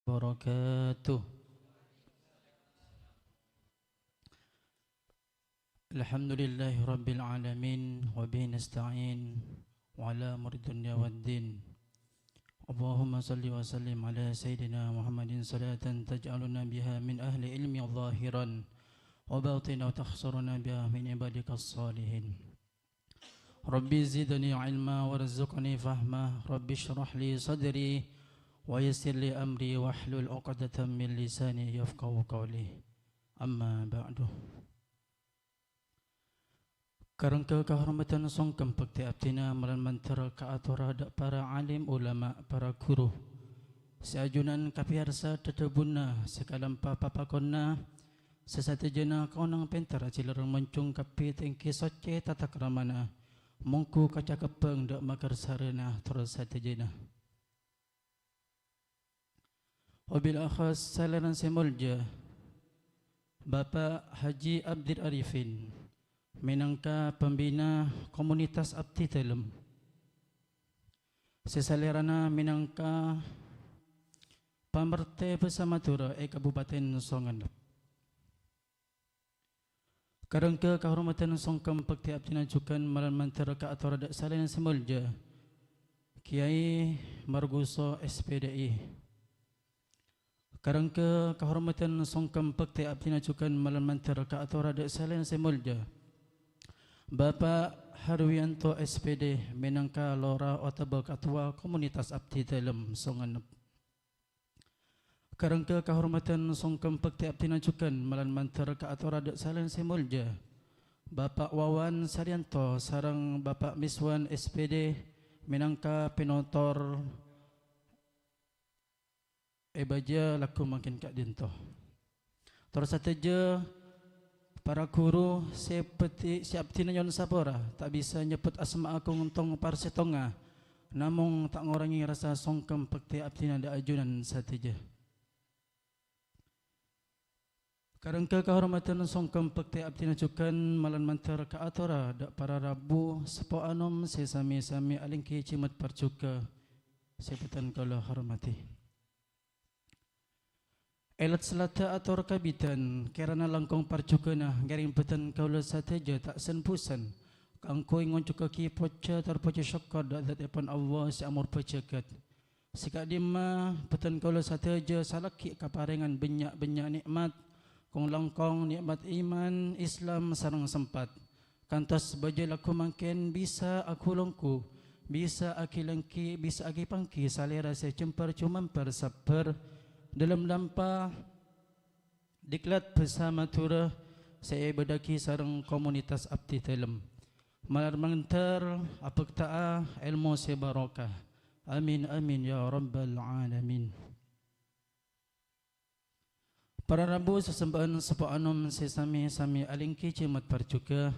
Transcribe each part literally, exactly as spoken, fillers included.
وبركاته. الحمد لله رب العالمين، وبه نستعين على أمور الدنيا والدين. اللهم صل وسلم على سيدنا محمد صلاة تجعلنا بها من أهل العلم ظاهرا وباطنا، وتحشرنا بها من عبادك الصالحين. رب زدني علما وارزقني فهما. رب اشرح لي صدري ويسر لي أمري واحلل عقدة من لساني يفقهوا قولي. أما بعد. Karengghâ kahormadhân songkem bhâktè abdhina malar mandhâr kaatora dâ' para alim ulama, para ghuru, sè ajunan kapèyarsa dhâdhâbuna, sè kalampa papakonna, sè sadhâjâna kaonang pènter ajhâlâr monjhung kabbhi tèngghi soccè tatakramana, mongghu kacakebbhâng dâ' maghârsarèna tor sadhâjâna. Wabil akhas salèrana sè molja, Bapak Haji Abdul Arifin, mènangka pembina komunitas Abdi Dalem, sè salèrana mènangka pamertè bhâsa Madhurâ è Kabupaten Songennep. Karengghâ kahormadhân songkem bhâktè abdhina jhughân malar mandhâr kaatora dâ' salèrana sè molja, Kiai Marguso S P D I. Karengghâ kahormadhân songkem bhâktè abdhina jhughân malar mandhâr kaatora dâ' salèrana sè molja, Bapak Harwianto S P D, mènangka lora otabâ katowa komunitas Abdi Dalem Songennep. Karengghâ kahormadhân songkem bhâktè abdhina jhughân malar mandhâr kaatora dâ' salèrana sè molja, Bapak Wawan Saryanto sareng Bapak Miswan S P D mènangka pinotor è bâjâ lagghu mangkèn ka'dinto. Tor sadhâjâ para ghuru sè bhâdhi-, sè abdhina nyo'on sapora, ta' bisa nyebbhut asma aghung tong parsèttonga, namong ta' ngorangè rassa songkem bhâktè abdhina dâ' ajunan sadhâjâ. Karengghâ kahormadhân songkem bhâktè abdhina jhughân malar mandhâr kaatora dâ' para rabu seppo anom sè sami-sami alèngghi jhimmat parjhughâ sè bhâdhân kaulâ hormadhi. È lat-saladda ator kabiddhân, kèrana langkong parjhughâna ngèrèng bhâdhân kaulâ sadhâjâ ta' sen-bhusen kaangghuy ngonjhughâghi pojhâ tor pojhi sokkor dâ' Zatèpon Allah sè amorbâ jhâghât. Sè ka'dimma bhâdhân kaulâ sadhâjâ salaghi' kaparèngan bânnya'-bânnya' nè'mat, kong-langkong nè'mat iman, Islam, sareng sempat. Kantos bâjâ lagghu mangkèn bisa aghulonggu, bisa aghilèngghi, bisa aghipanggi salèra sè jembhâr-jumembhâr sabbhâr dâlem lampa diklat bhâsa Madhurâ sè èbâdâghi sareng komunitas Abdi Dalem. Malar mandhâr abhâkta'a èlmo sè barokah. Amin, amin, ya rabbal alamin. Para rabu sasembhâ'ân seppo anom sè sami-sami alèngghi jhimmat parjhughâ.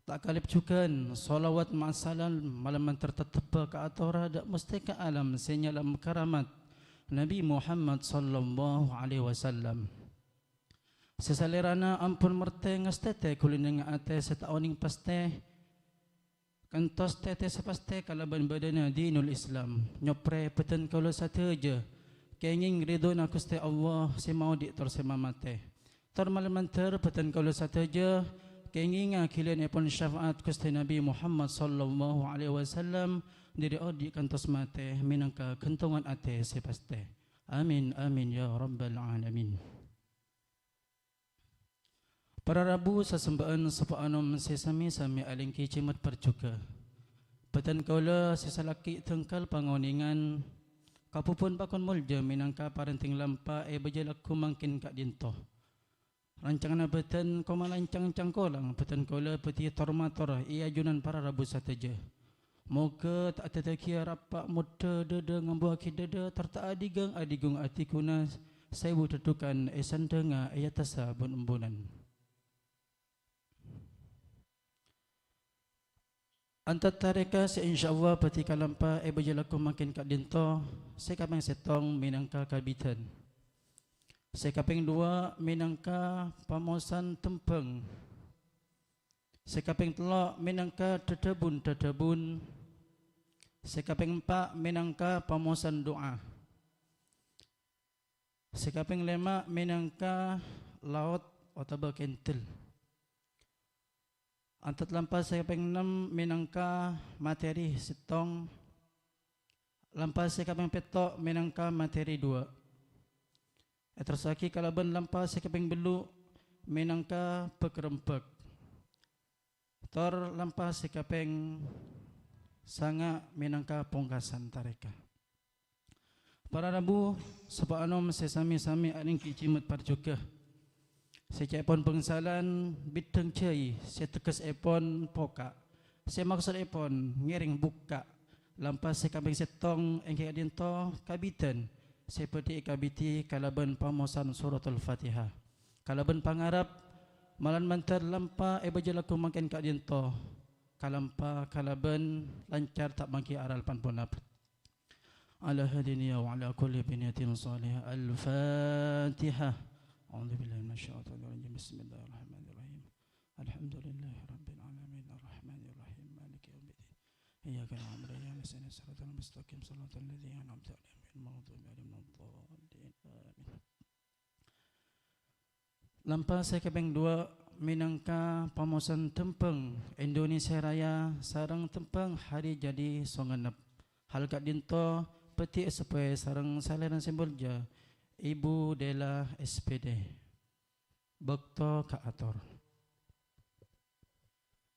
Ta' kalèp jhughân, shalawat ma'assalam malar mandhâr tettebbhâ kaatora dâ' mustèka alam sè nyalem karamat Nabi Muhammad sallallahu alaihi wasallam. Sè salèrana ampon mertè ngastètè ghulina atè sè ta' onèng pastè, kantos tètè sè pastè kalabân bâdâna dinul Islam, nyoprè bhâdhân kaulâ sadhâjâ kèngèng ridhona Ghustè Allah sè maodi' tor sè mamatè. Tor malar mandhâr bhâdhân kaulâ sadhâjâ kèngènga ghilâ'èpon syafa'at Ghustè Nabi Muhammad sallallahu alaihi wasallam, dâri odi' kantos matè mènangka ghântongan atè sè pastè. Amin, amin, ya rabbal alamin. Para rabu sasembhâ'ân seppo anom sè sami-sami alèngghi jhimmat parjhughâ. Bhâdhân kaulâ sè salaghi' dhângghâl pangonèngan, kabhubhun pakon molja mènangka parèntèng lampa è bâjâ lagghu mangkèn ka'dinto. Rancanganna bhâdhân koma lancang cangkolang, bhâdhân kaulâ bhâdhi tor-mator è ajunan para rabu sadhâjâ. Moghâ ta' adhâddhiyâghi rapa' moddhâ dhâdhâ ngambuwâghi dhâdhâ, tor ta' adhighâng-adhighung adhighuna sèbu dhâdhukan è sandhângnga è attassa bun-embunan. Antar tarèka sè insyaallah bhâdhi kalampa è bâjâ lagghu mangkèn ka'dinto, sè kapèng sèttong mènangka kabidhân. Sè kapèng duwâ' mènangka pamosan tembhâng. Sè kapèng tello' mènangka dhâdhâbun-dhâdhâbun. Sè kapèng empa' mènangka pamosan du'a. Sè kapèng lèma' mènangka laot otabâ kèndel. Antat lampa sè kapèng ennem mènangka matèri sèttong. Lampa sè kapèng pètto' mènangka matèri duwâ'. Èterrossaghi kalabân lampa sè kapèng bâllu' mènangka bâk-rembâk. Tor lampa sè kapèng sanga' mènangka pongkasan tarèka. Para rabu, sapa anom sè sami-sami alèngghi jhimèt parjhughâ. Sè ca'èpon bângsalan bidhâng jhâi, sè teggessèpon poka', sè maksoddhèpon ngèrèng bukka'. Lampa sè kapèng sèttong èngghi ka'dinto kabidhân sè bhâdhi èkabidhi kalabân pamosan Suratul Fatihah. Kalabân pangarep, malan mandhâr lampa èbâjâ lagghu mangkèn ka'dinto, kalampa kalabân lancar ta' mangghi aral pan ponapa. Ala hadiniya wa ala kulli biniyatin salihah. Al-Fatihah. A'udzubillahi minasyaitonirrajim. Bismillahirrahmanirrahim. Alhamdulillahi rabbil alamin. Arrahmanirrahim. Maliki yaumiddin. Iyyaka na'budu wa iyyaka nasta'in. Shiratal mustaqim. Shiratal ladzina an'amta 'alaihim ghairil maghdubi 'alaihim waladdallin. Amin. Lampa sè kapèng duwâ' mènangka pamosan tembhâng Indonesia Raya sareng tembhâng Hari Jadi Songennep. Hal ka'dinto bhâdhi èsapowè sareng salèrana sè molja Ibu Della S P D. Bâkto kaator.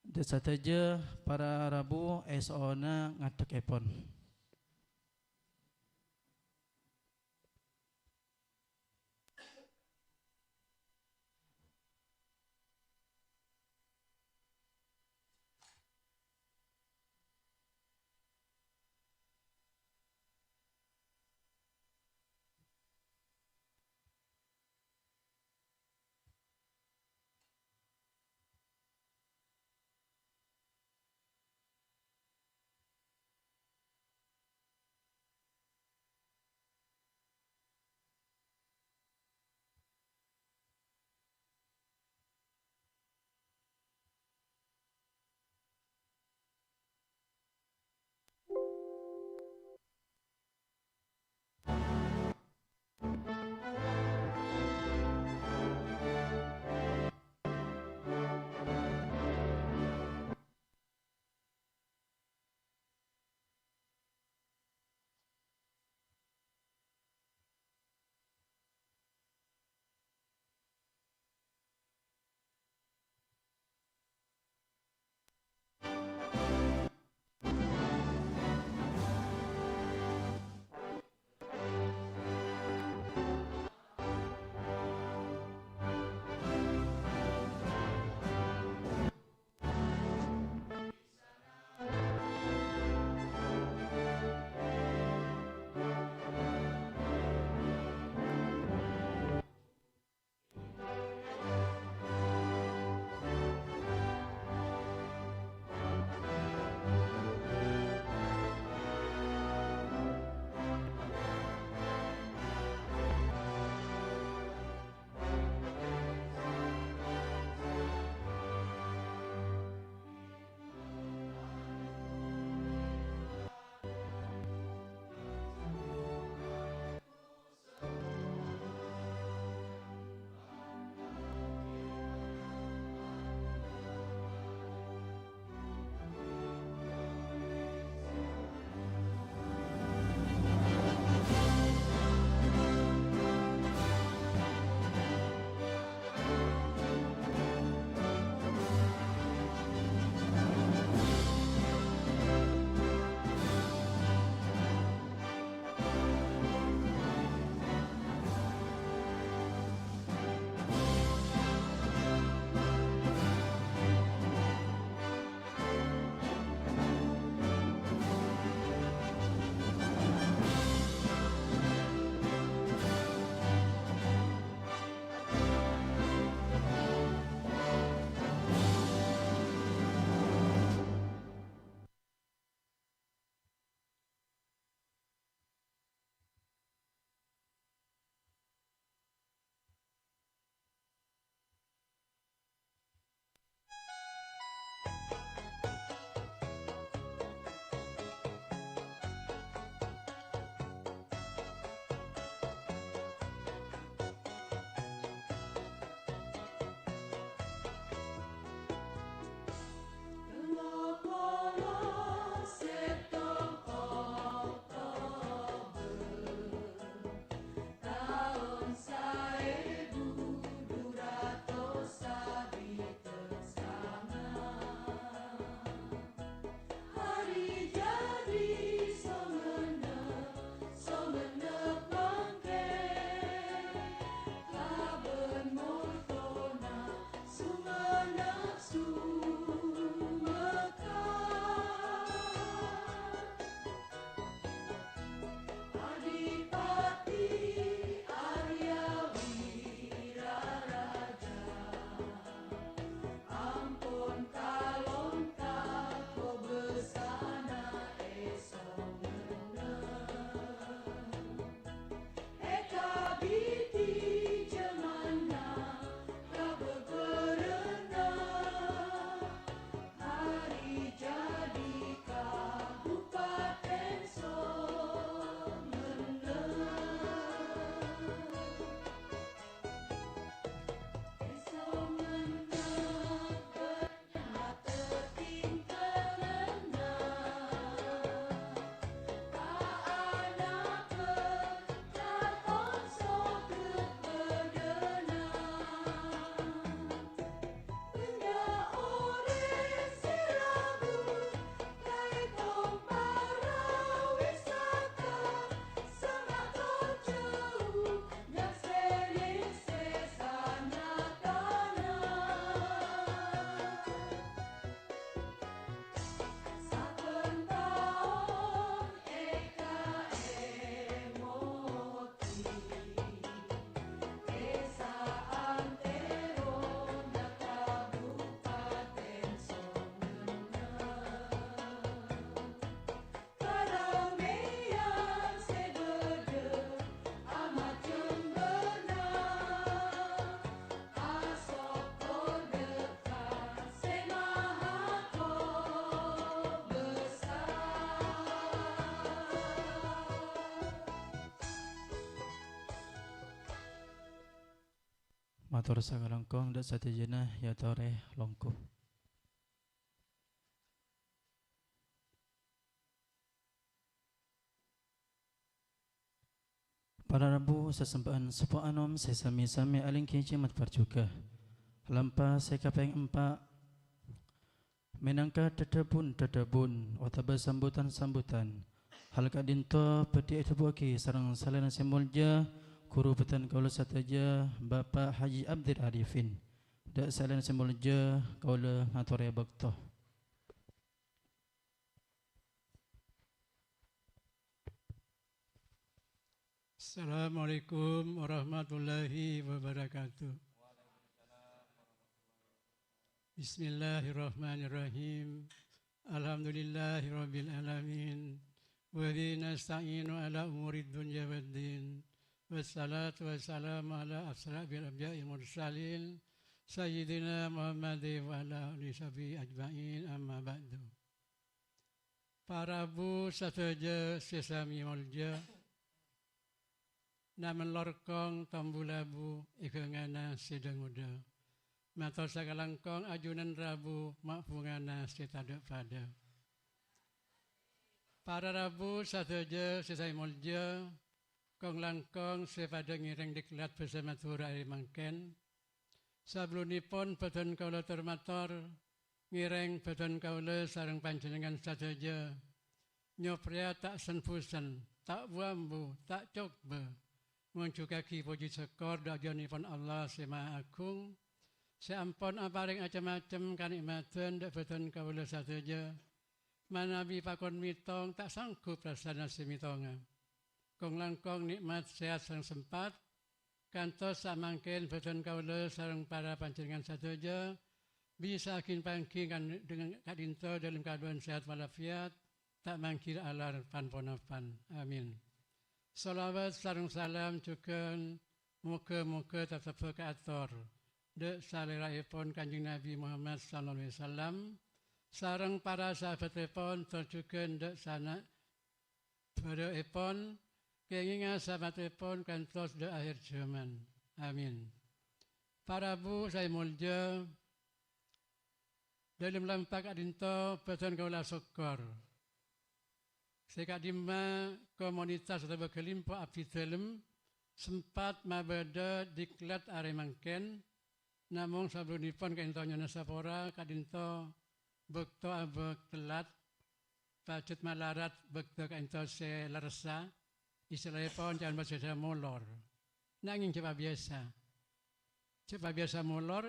Sadhâjâ para rabu èso'ona ngadhekkèpon. Mator sakalangkong dâ' sadhâjâna èyatorè longko. Para rabu sasemba'an sepo anom sè sami-sami alèngghi jhâman parjhughâ. Lampa sè kapèng empa' mènangka dhâdhâbun-dhâdhâbun otabâ sambutan-sambutan. Hal ka'dinto bhâdhi èdhâbuwâghi sareng salèrana sè molja, ghuru bhâdhân kaulâ sadhâjâ, Bapa' Haji Abdul Arifin. Dâ' salèrana sè molja, kaulâ ngatorè bâkto. Assalamualaikum warahmatullahi wabarakatuh. Bismillahirrahmanirrahim. Alhamdulillahirabbil alamin. Wa bihi nasta'inu ala umurid dunya waddin. Wassalatu wassalamu ala asyrafil anbiya'i wal mursalin, Sayyidina Muhammadin wa ala alihi washabihi ajma'in, amma ba'du. Para rabu sadhâjâ sè sami molja, namen lorkong tombu labu è ghângana sè dâ-ngodâ. Mator sakalangkong ajunan rabu ma' bhungana sè tadâ' padâ. Para rabu sadhâjâ sè sami molja, kong-langkong sè padâ ngèrèng diklat bhâsa Madhurâ arè mangkèn, Sabellunèpon bhâdhân kaulâ tor-mator, ngèrèng bhâdhân kaulâ sareng panjhennengngan sadhâjâ, nyoprèya ta' sen-bhusen, ta' bu-ambu, ta' cokbâ, ngonjhughâghi pojhi sokkor dâ' ajunanèpon Allah Sè Maha Agung, sè ampon aparèng cem-macem kanè'matan dâ' bhâdhân kaulâ sadhâjâ, manabi pakon mètong ta' sanggup rassana sè mètonga. Kong-langkong nè'mat sèhat sareng sempat, kantos samangkèn bhâdhân kaulâ sareng para panjhennengngan sadhâjâ bisa ghi-pangghi kan-, dengan ka'dinto dâlem kaadâ'ân sèhat walafiat, ta' manggil alar pan-ponapan. Amin. Shalawat sareng salam jhughân moghâ-moghâ tatebbhâ kaator dâ' salèra'èpon Kanjeng Nabi Muhammad sallallahu alaihi wasallam, sareng para sahabatèpon, tor jhughân dâ' sana-, bhârâ'èpon, kèngènga sahabatèpon kantos dâ' ahèr jhâman. Amin. Para rabu sè molja, dâlem lampa ka'dinto bhâdhân kaulâ sokkor. Sè ka'dimma komunitas otabâ ghâlimpo abdhidhâlem sempat mabâdâ diklat arè mangkèn, namong sabellunèpon ka'dinto nyo'ona sapora, ka'dinto bâkto abâk tellat, pajhât malarat bâkto ka'dinto sè lerressa, istilahèpon ca'na bhâsa Indonesia molor. Nangèng jhâ' pabiyasa. Jhâ' pabiyasa molor,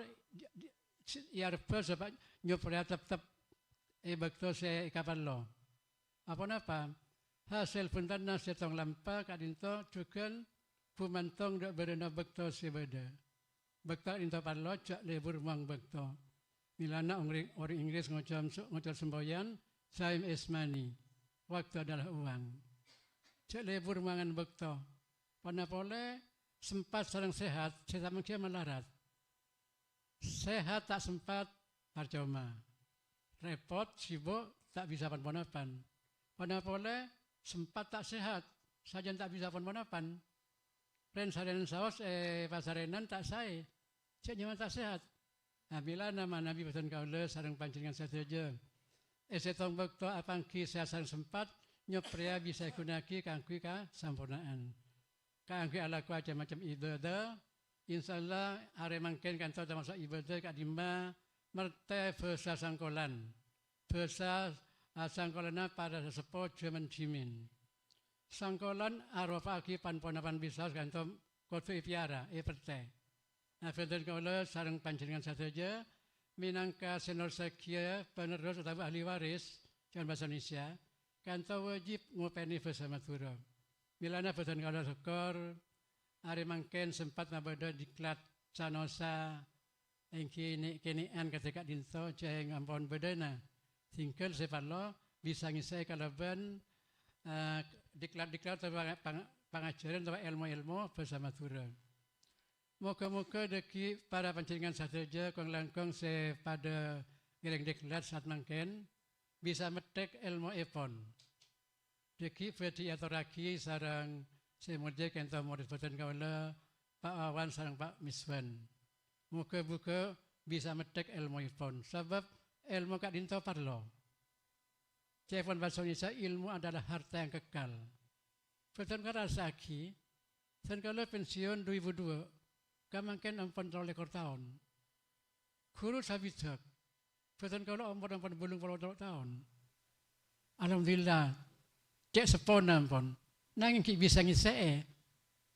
èarebbhâ sopajâ nyoprèya teptep è bâkto sè èkaparlo. Aponapa? Hasèl bhuntenna sèttong lampa ka'dinto jhughân bhumantong dâ' bârâna bâkto sè bâdâ. Bâkto ka'dinto parlo, jhâ' lebur mowang bâkto. Mèlana orèng, orèng Inggris ngocol, ngocol semboyan, "Time is money." Waktu adalah uang. Jhâ' lebur mowangana bâkto. Ponapa polè sempat sareng sehat, sè ta' mangghi malarat. Sehat ta' sempat, parcoma. Rèpot, sibuk, ta' bisa pan-ponapan. Ponapa polè sempat ta' sehat, sajân ta' bisa pan-ponapan. Rèn-sarènan saos è pasarènan ta' saè, jhâ' nyamana ta' sehat. Nah, mèlana manabi bhâdhân kaulâ sareng panjhennengngan sadhâjâ. È sèttong bâkto apangghi sehat sareng sempat, nyoprèya bisa èghuna'aghi kaangghuy kasamporna'an. Kaangghuy alako cem-macem ibadah, insyaallah arè mangkèn kantos tamaso' ibadah ka'dimma mertè bhâsa sangkolan. Bhâsa, a, sangkolanna para saseppo jhâman dhimèn. Sangkolan aropa'aghi pan-ponapan bisaos kantos kodhu èpèyara, èpertè. Nah, bhâdhân kaulâ sareng panjhennengngan sadhâjâ mènangka sè nerrossaghiyâ panerros otabâ ahli waris, ca'na bhâsa Indonesia, kantos wajib ngopènè bhâsa Madhurâ. Mèlana bhâdhân kaulâ sokkor, arè mangkèn sempat mabâdâ diklat Sanosa èngghi nè'-kènè'an kadhi ka'dinto jhâ' ampon bâdâna. Tinggal sè parlo bisa ngèssè'è kalabân, eh, diklat-diklat otabâ pang-, pangajhârân otabâ èlmo-èlmo bhâsa Madhurâ. Moghâ-moghâ dhâggi' para panjhennengngan sadhâjâ kong-langkong sè padâ ngèrèng diklat saat mangkèn bisa mettèk èlmoèpon. Dhâggi' bhâdhi èatorraghi sareng sè molja ka'dinto morèd bhâdhân kaulâ, Pa' Wawan sareng Pa' Miswan. Moghâ-moghâ bisa meddhek èlmoèpon, sabâb èlmo ka'dhinto parlo. Ca'èpon bhâsa Indonesia, ilmu adalah harta yang kekal. Bhâdhân kaulâ rassa'aghi, bhâdhân kaulâ pensiun du èbu duwâ', kamangkèn ampon tello lèkor taon. Ghuru sabidhâk, bhâdhân kaulâ omor ampon bâllung polo tello taon. Alhamdulillah, cè' seppona ampon. Nangèng ghi' bisa ngèssè'è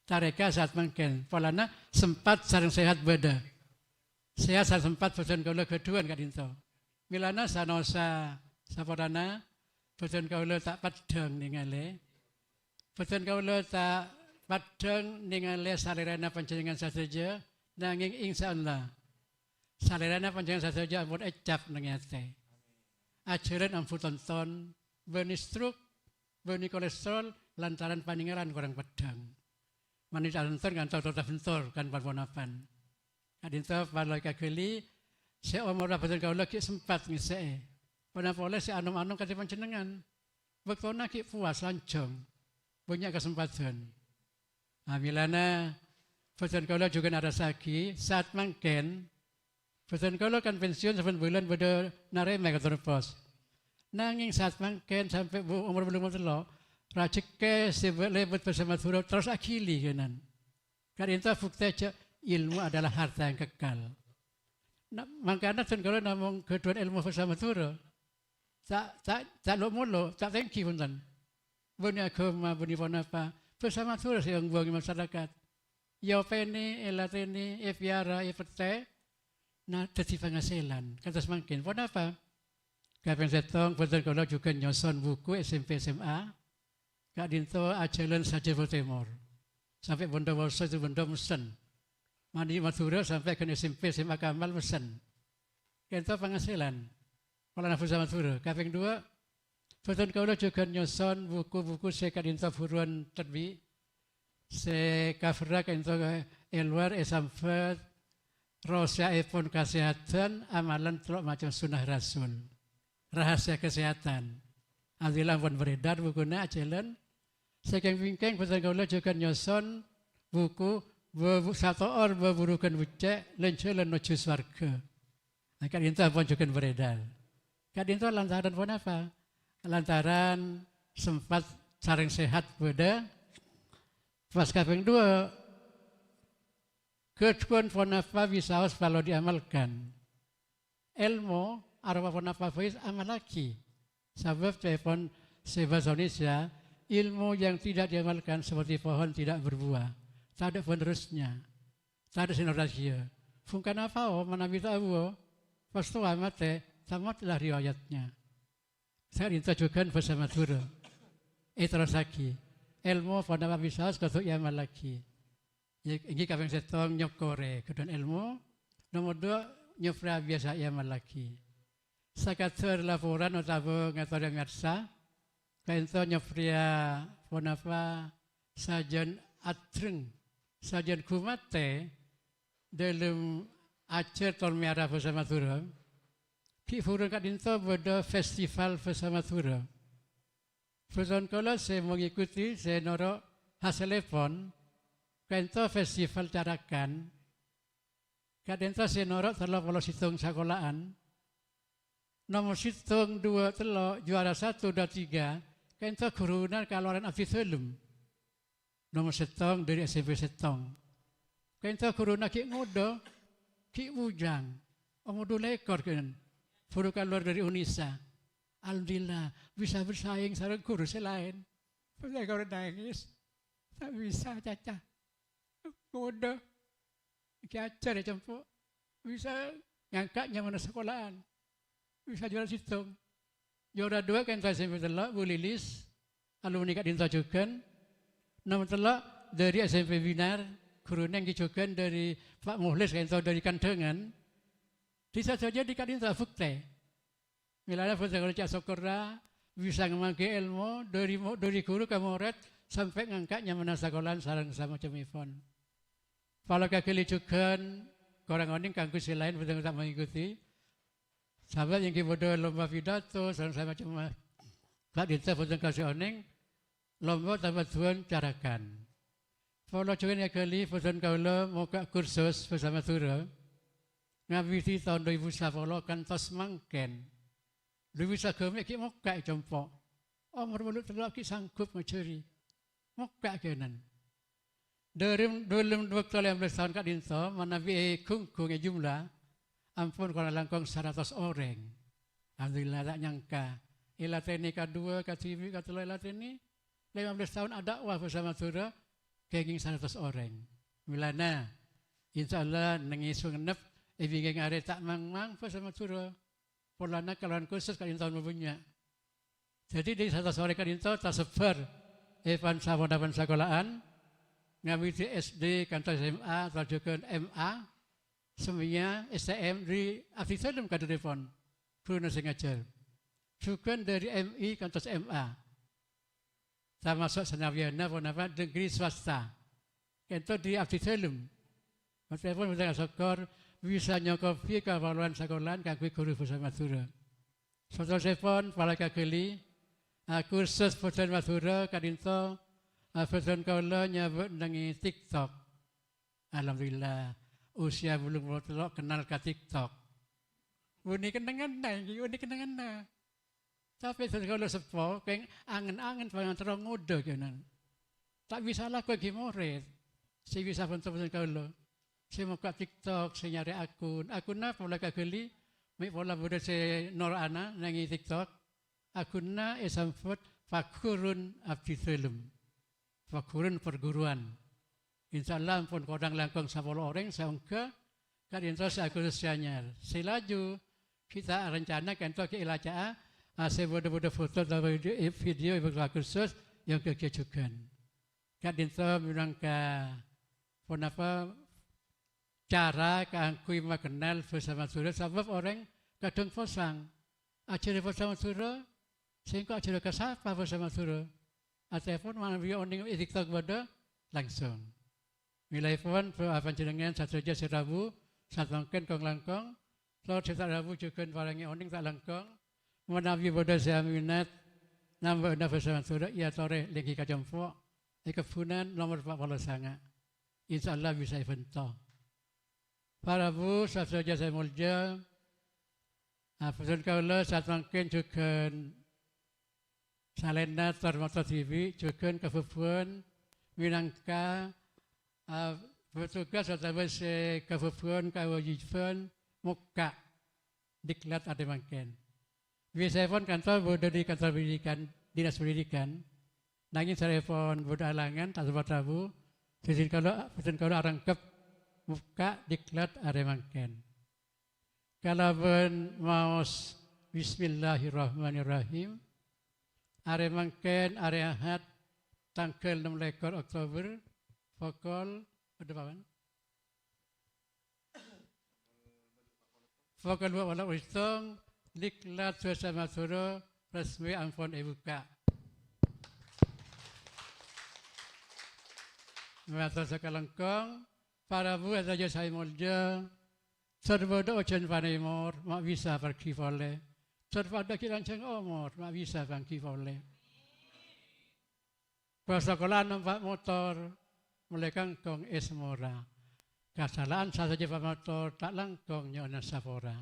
tarèka saat mangkèn, polana sempat sareng sehat bâdâ. Sehat sareng sempat bhâdhân kaulâ ghâdhuwân ka'dhinto. Mèlana sa-nosa sapolana bhâdhân kaulâ ta' peddhâng nèngalè. Bhâdhân kaulâ ta' peddhâng nèngalè salèrana panjhennengngan sadhâjâ, nangèng insya Allah, salèrana panjhennengngan sadhâjâ ampon ècap neng è atè. Ajhâlân ambu tonton, bânnè stroke, bânnè kolesterol, lantaran panèngalan korang peddhâng. Manabi ta' tonton kantos tota bentor kan pan-ponapan. Ka'dhinto parlo èkaghâli, sè omorra bhâdhân kaulâ ghi' sempat ngèssè'è. Ponapa polè sè anom-anom kadhi panjhennengngan. Bâktona ghi' powas lanjhâng, bânnya' kasempadhân. Amèlana bhâdhân kaulâ jhughân arassa'aghi, saat mangkèn bhâdhân kaulâ kan pensiun sabbhân bulân bâdâ narèma è kantor pos. Nangèng saat mangkèn sampè' bu-, omor bâllung polo tello', rajhekkè sè bâ-, lèbât bhâsa Madhurâ terros aghili kènan. Ka'dhinto buktè jhâ' ilmu adalah harta yang kekal. Na-, mangkana dhân kaulâ namong ghâdhuwân èlmo bhâsa Madhurâ. Ta', ta', ta' lo'-molo', ta' tèngghi, bhunten. Bânnè aghâma, bânnè ponapa, bhâsa Madhurâ sè èongghuwângè masarakat. Èopènè, èlatènè, èpèyara, èpettè, na, dhâddhi panghasilan. Kantos mangkèn, ponapa? Kapèng sèttong, bhâdhân kaulâ jhughân nyoson buku S M P S M A. Ka'dhinto ajhâlân sajâbâ tèmor. Sampè' Bondowoso, Situbondo messen. Manabi Madhurâ sampè' ghân S M P S M A Kamal messen. Ka'dhinto panghasilan. Polana bhâsa Madhurâ. Kapèng duwâ', bhâdhân kaulâ jhughân nyoson buku-buku sè ka'dhinto bhuruwân terbit, sè cover-ra ka'dhinto è lowar èsambhât, Rahasiaèpon Kasèhadhân, Amalan Tello' Macem Sunnah Rasul. Rahasia Kesehatan. Alhamdulillah ampon beredar bukuna ajhâlân. Sè kèng-bingkèng bhâdhân kaulâ jhughân nyoson buku Bâbu-, Sato'or Bâburughân Beccè' Lèn-Jhâlân Nojjhu Sowarghâ. Nah, ka'dhinto ampon jhughân beredar. Ka'dhinto lantaran ponapa? Lantaran sempat sareng sehat bâdâ. Pas kapèng duwâ', ghâdhuwân ponapa bisaos parlo diamalkan. Èlmo aropa ponapa bhâi amallaghi. Sabâb ca'èpon sè bhâsa Indonesia, ilmu yang tidak diamalkan seperti pohon tidak berbuah. Tadâ' penerusnya. Tadâ' sè nerrossaghi. Bhungkana pao manabi ta' abuwâ, pas towa matè, tamatlah riwayatnya. Saka'dhinto jhughân bhâsa Madhurâ. Èterrossaghi. Èlmo ponapa bisaos kodhu èamallaghi. Èngghi kapèng sèttong, nyokorè ghâdhuwân èlmo. Nomor duwâ', nyoprèya biyasa èamallaghi. Sakadhâr laporan otabâ ngatorè mèyarsa, ka'dhinto nyoprèya ponapa sajân adreng, sajân ghumatè dhâlem ajhâr tor mèyara bhâsa Madhurâ, ghi' bhuru ka'dhinto bâdâ festival bhâsa Madhurâ. Bhâdhân kaulâ sè mangikuti, sè noro' hasèllèpon, ka'dhinto festival Carakan, ka'dhinto sè noro' tello polo sèttong sakola'an, nomor sèttong, duwâ', tello', juara satu, dua, tiga, ka'dhinto ghuruna kalowaran abdhi dhâlem. Nomor sèttong dâri S M P sèttong. Ka'dhinto ghuruna ghi' ngodâ, ghi' bujâng. Omor du lèkor kènan. Bhuru kalowar dâri Unisa. Alhamdulillah, bisa bersaing sareng ghuru sè laèn. Pas lèkor nangès. Ta' bisa, caca. Ngodâ. Ghi' ajhâr è compo'. Bisa ngangka' nyamana sakola'an. Bisa juara sèttong. Juara duwâ' ka'dhinto S M P tello', Bu Lilis, alumni ka'dhinto jhughân. Nomor tello' dâri S M P Binar, ghuruna èngghi jhughân dâri Pa' Mukhlis ka'dhinto dâri Kandangan. Dhi sadhâjâ dhi ka'dhinto abuktè. Mèlana bhâdhân kaulâ ca' sokkorra bisa ngamangghi èlmo dâri mo-, dâri ghuru ka morèd sampè' ngangka' nyamana sakola'an sareng samacemmèpon. Pala kaghâli jhughân, korang onèng kaangghuy sè laèn bhâdhân ta' mangikuti. Sabâb èngghi bâdâ lomba pidato sareng samacemma. Ka'dhinto bhâdhân kasè onèng, lomba tamaduwân Carakan. Polo jhughân èghâli bhâdhân kaulâ mokka' kursus bhâsa Madhurâ. Ngabidi taon du èbu sapolo kantos mangkèn. Du èbu sagâmè' ghi' mokka' è compo'. Omor bâllu' tello' ghi' sanggup ngajhâri. Mokka' kènan. Dâri, dâlem bâkto lèma bellâs taon ka'dinto, manabi èghungghung è jumlah, ampon korang langkong saratos orèng. Alhamdulillah, ta' nyangka. Èlatènè kadhuwâ, kadhibi', katello èlatènè. Lèma bellâs taon adâ'wah bhâsa Madhurâ, kèngèng saratos orèng. Mèlana, insyaallah, nèng èso ngennep, è bingkèng arè ta' mang-mang bhâsa Madhurâ. Polana kalabân kursus ka'dinto mabânnya'. Dhâddhi, dâri saratos orèng ka'dinto tasebbhâr è pan-, saponapan sakola'an, ngabidi S D kantos S M A, tor jhughân M A, sèmèya S T M dâri abdhi dhâlem kadhârèpon, ghuruna sè ngajhâr. Jhughân dâri M I kantos M A. Tamaso' sanabiyânna ponapa negeri swasta. Ka'dinto dâri abdhi dhâlem. Matèpon bhâdhân asokkor bisa nyokobi kaparlowan sakola'an kaangghuy ghuru bhâsa Madhurâ. Satossèpon, para kaghâli, a, kursus bhâdhân Madhurâ ka'dinto, a, bhâdhân kaulâ nyabâ' nèng è TikTok. Alhamdulillah, usia bâllung polo tello' kennal ka TikTok. Bânnè kennengnganna, èngghi, bânnè kennengnganna. Tapè sè kaulâ seppo, kèng angen-angen panganterro ngodâ kènan. Ta' bisa lako èngghi morèd. Sè bisa bhânto bhâdhân kaulâ. Sè mokka' TikTok, sè nyarè akun. Akunna pola kaghâli, mè' pola bâdâ sè noro'ana nèng è TikTok. Akunna èsambhât Paghurun Abdhi Dhâlem. Paghurun perguruan. Insyaallah ampon korang langkong sapolo orèng sè ongghâ ka'dinto sè Agustus sè anyar. Sè laju ghi' ta' rencana ka'dinto ghi' èlaca'a, a, sè bâdâ-bâdâ foto otabâ video, video è bâkto Agustus, èyongghuwâghi jhughân. Ka'dinto mènangka ponapa cara kaangghuy makennal bhâsa Madhurâ, sabâb orèng kadhâng posang. Ajhâri bhâsa Madhurâ, sèngko' ajhâri ka sapa bhâsa Madhurâ? Atèpon manabi onèng è TikTok bâdâ, langsung. Mèlaèpon, bâ-, panjhennengngan sadhâjâ sè rabu, samangkèn kong-langkong, tor sè ta' rabu jhughân parèngè onèng ta' langkong. Manabi bâdâ sè aminat, nambâ'âna bhâsa Madhurâ, èyatorè lèngghi ka compo', è kebbhunan nomor pa' polo sanga'. Insyaallah bisa èbhânto. Para rabu sadhâjâ sè molja, a, bhâdhân kaulâ samangkèn jhughân salaènna tor-motor dhibi', jhughân kabhâbhâ'ân mènangka, a, petugas otabâ sè kabhâbhâ'ân kawâjibhân mokka' diklat arè mangkèn. Bisaèpon kantor bâdâ è kantor pendidikan, dinas pendidikan, nangèng sarèpon bâdâ alangan, ta' sempat rabu, bhâdhân kaulâ, bhâdhân kaulâ arangkep mokka' diklat arè mangkèn. Kalabân maos Bismillahirrahmanirrahim, arè mangkèn arè Ahad, tangghâl nem lèkor Oktober, pokol, bâdâ papan? Pokol dua puluh sèttong, diklat bhâsa Madhurâ resmi ampon èbukka'. Mator sakalangkong, para rabu sadhâjâ sè molja, tor bâdâ ojhân panèmor, ma' bisa parghi polè. Tor padâ ghi' lanjhâng omor, ma' bisa pangghi polè. Pasakola nompa' motor, molaè kangkong è Samora. Kasala'an sadhâjâ pamator, ta' langkong nyo'ona sapora.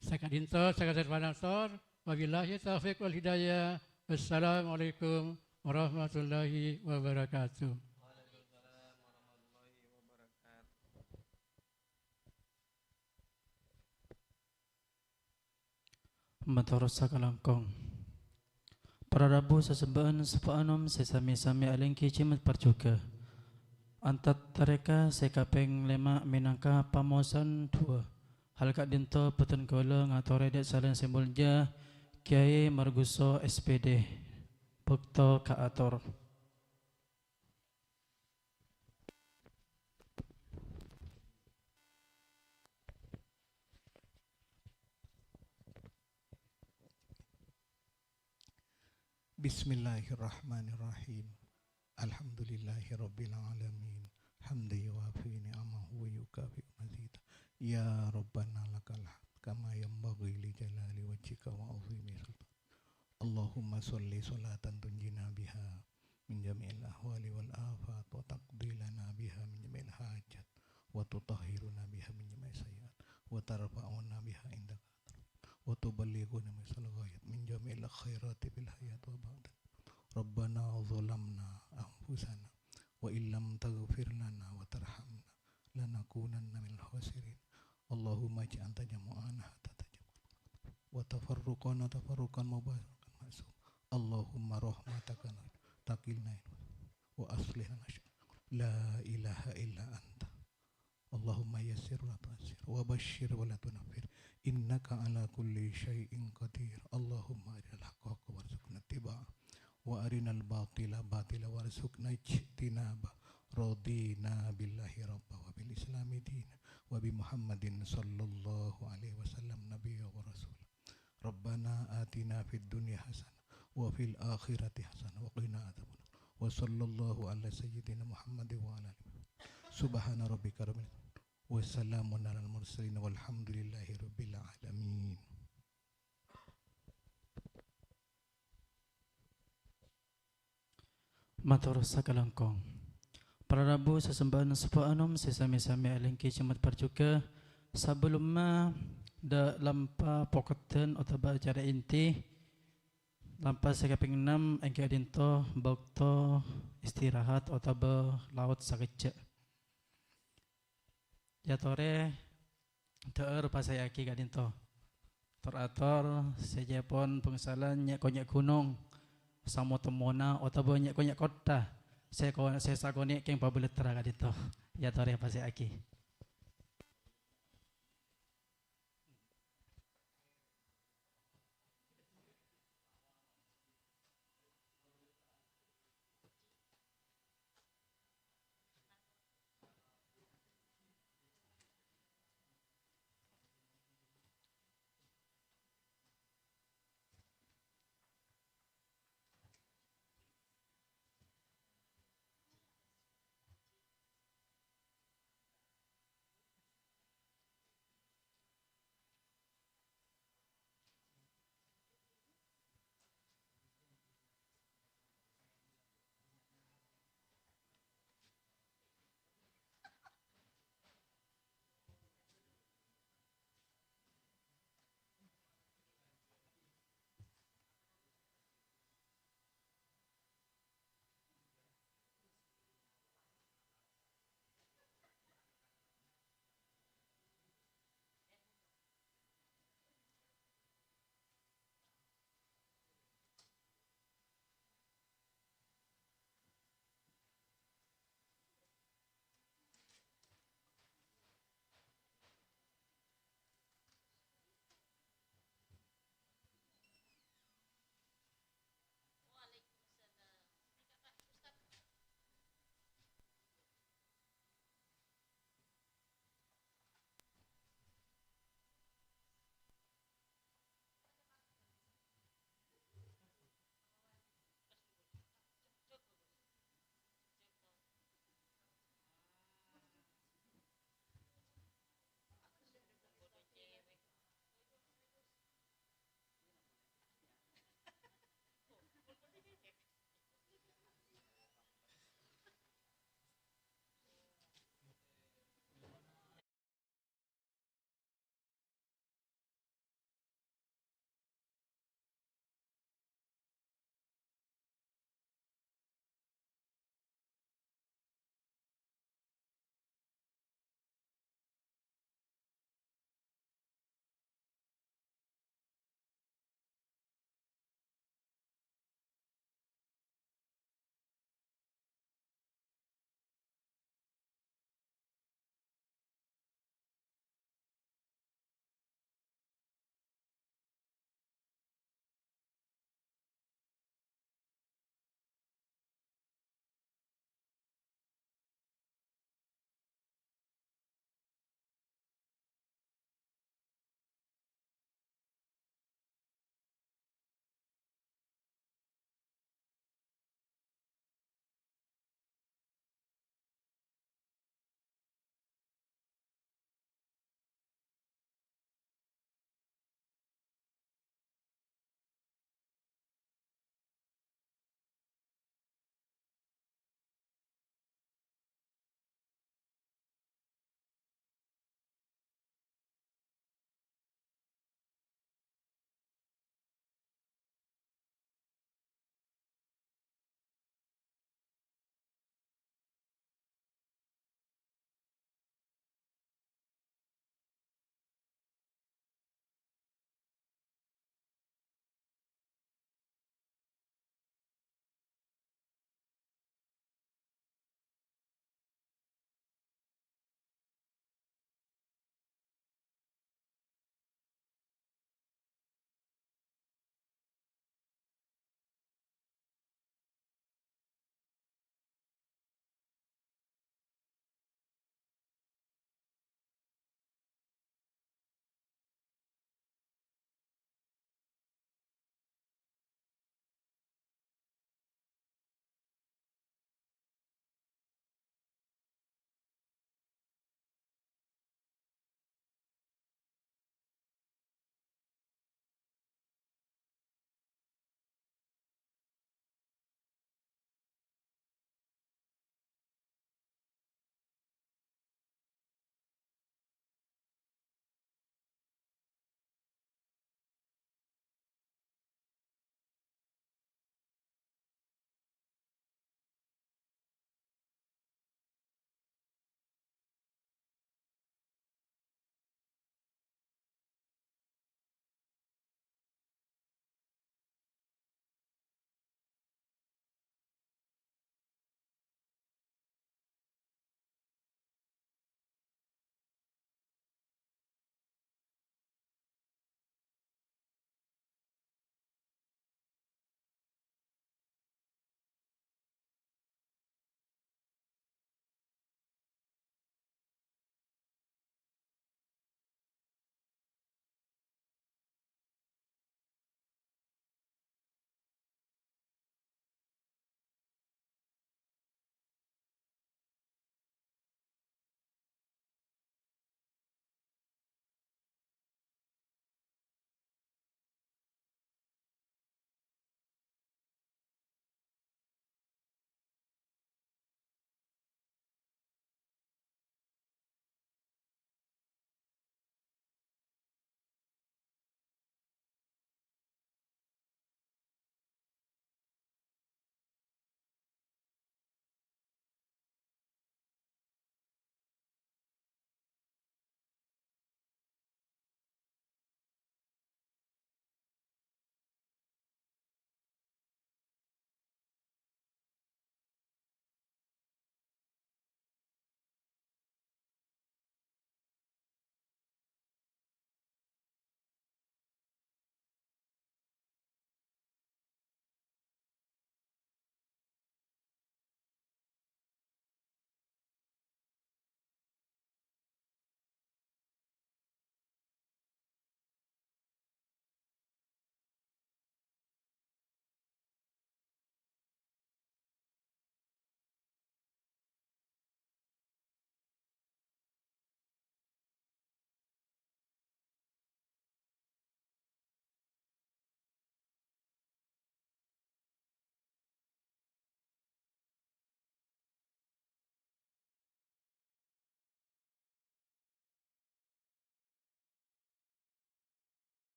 Saka'dinto sakadhâr pamator, wabillahi taufiq wal hidayah. Wassalamualaikum warahmatullahi wabarakatuh. Mator sakalangkong. Para rabu sasemba'an sapa anom sè sami-sami alèngghi jhimmat parjhughâ. Antat tarèka sè kapèng lèma' mènangka pamosan duwâ'. Hal ka'dinto bhâdhân kaulâ ngatorè dâ' salèn sè molja Kyai Marguso, S P D. Bâkto kaator. Bismillahirrahmanirrahim. Alhamdulillahi rabbil alamin. Hamdan yuwafi ni'amahu wa yukafi'u mazida. Ya Rabbana lakal hamd kama yanbaghi li jalali wajhika wa azimi sultan. Allahumma shalli shalatan tunjina biha min jami'il ahwali wal afat wa taqdi lana biha min jami'il hajat wa tutahhiruna biha min jami'is sayyi'at وترفعنا بها عندك، وتبلغنا بها أقصى الغايات من جميع الخيرات في الحياة وبعد. ربنا ظلمنا أنفسنا وإن لم تغفر لنا وترحمنا لنكونن من الخاسرين. اللهم اجعل تجمعنا هذا تجمعا، وتفرقنا تفرقا مباركا معصوما. اللهم رحمتك نرجو، تقلنا وأصلح لنا شأننا. لا إله إلا أنت. اللهم يسر ولا تعسر، وبشر ولا تنفر، إنك على كل شيء قدير. اللهم أرنا الحق حقا وارزقنا اتباعه، وأرنا الباطل باطلا وارزقنا اجتنابه. رضينا بالله ربا وبالإسلام دينا وبمحمد صلى الله عليه وسلم نبيا ورسولا. ربنا آتنا في الدنيا حسنة وفي الآخرة حسنة وقنا عذاب النار. وصلى الله على سيدنا محمد وعلى آله. سبحان ربك رب العزة وسلام على المرسلين والحمد لله رب العالمين. Mator sakalangkong. Para rabu sasembhâ'ân seppo anom sè sami-sami alèngghi jemmat parjughâ, sabellunna dâ' lampa pokeddhân otabâ acara inti, lampa sè kapèng ennem èngghi ka'dinto bâkto istirahat otabâ laot sakejjhâ'. Yâ torè dhâ'âr pasèyaghi ka'dinto. Tor-ator sè jhâ' pon bhângsalan nyè'-konyè' ghunong, samo-temmona otabâ nyè'-konyè' kottha, sè ko-, sè sakonè' kèng pabâlèttra ka'dinto. Yâ torè pasèyaghi.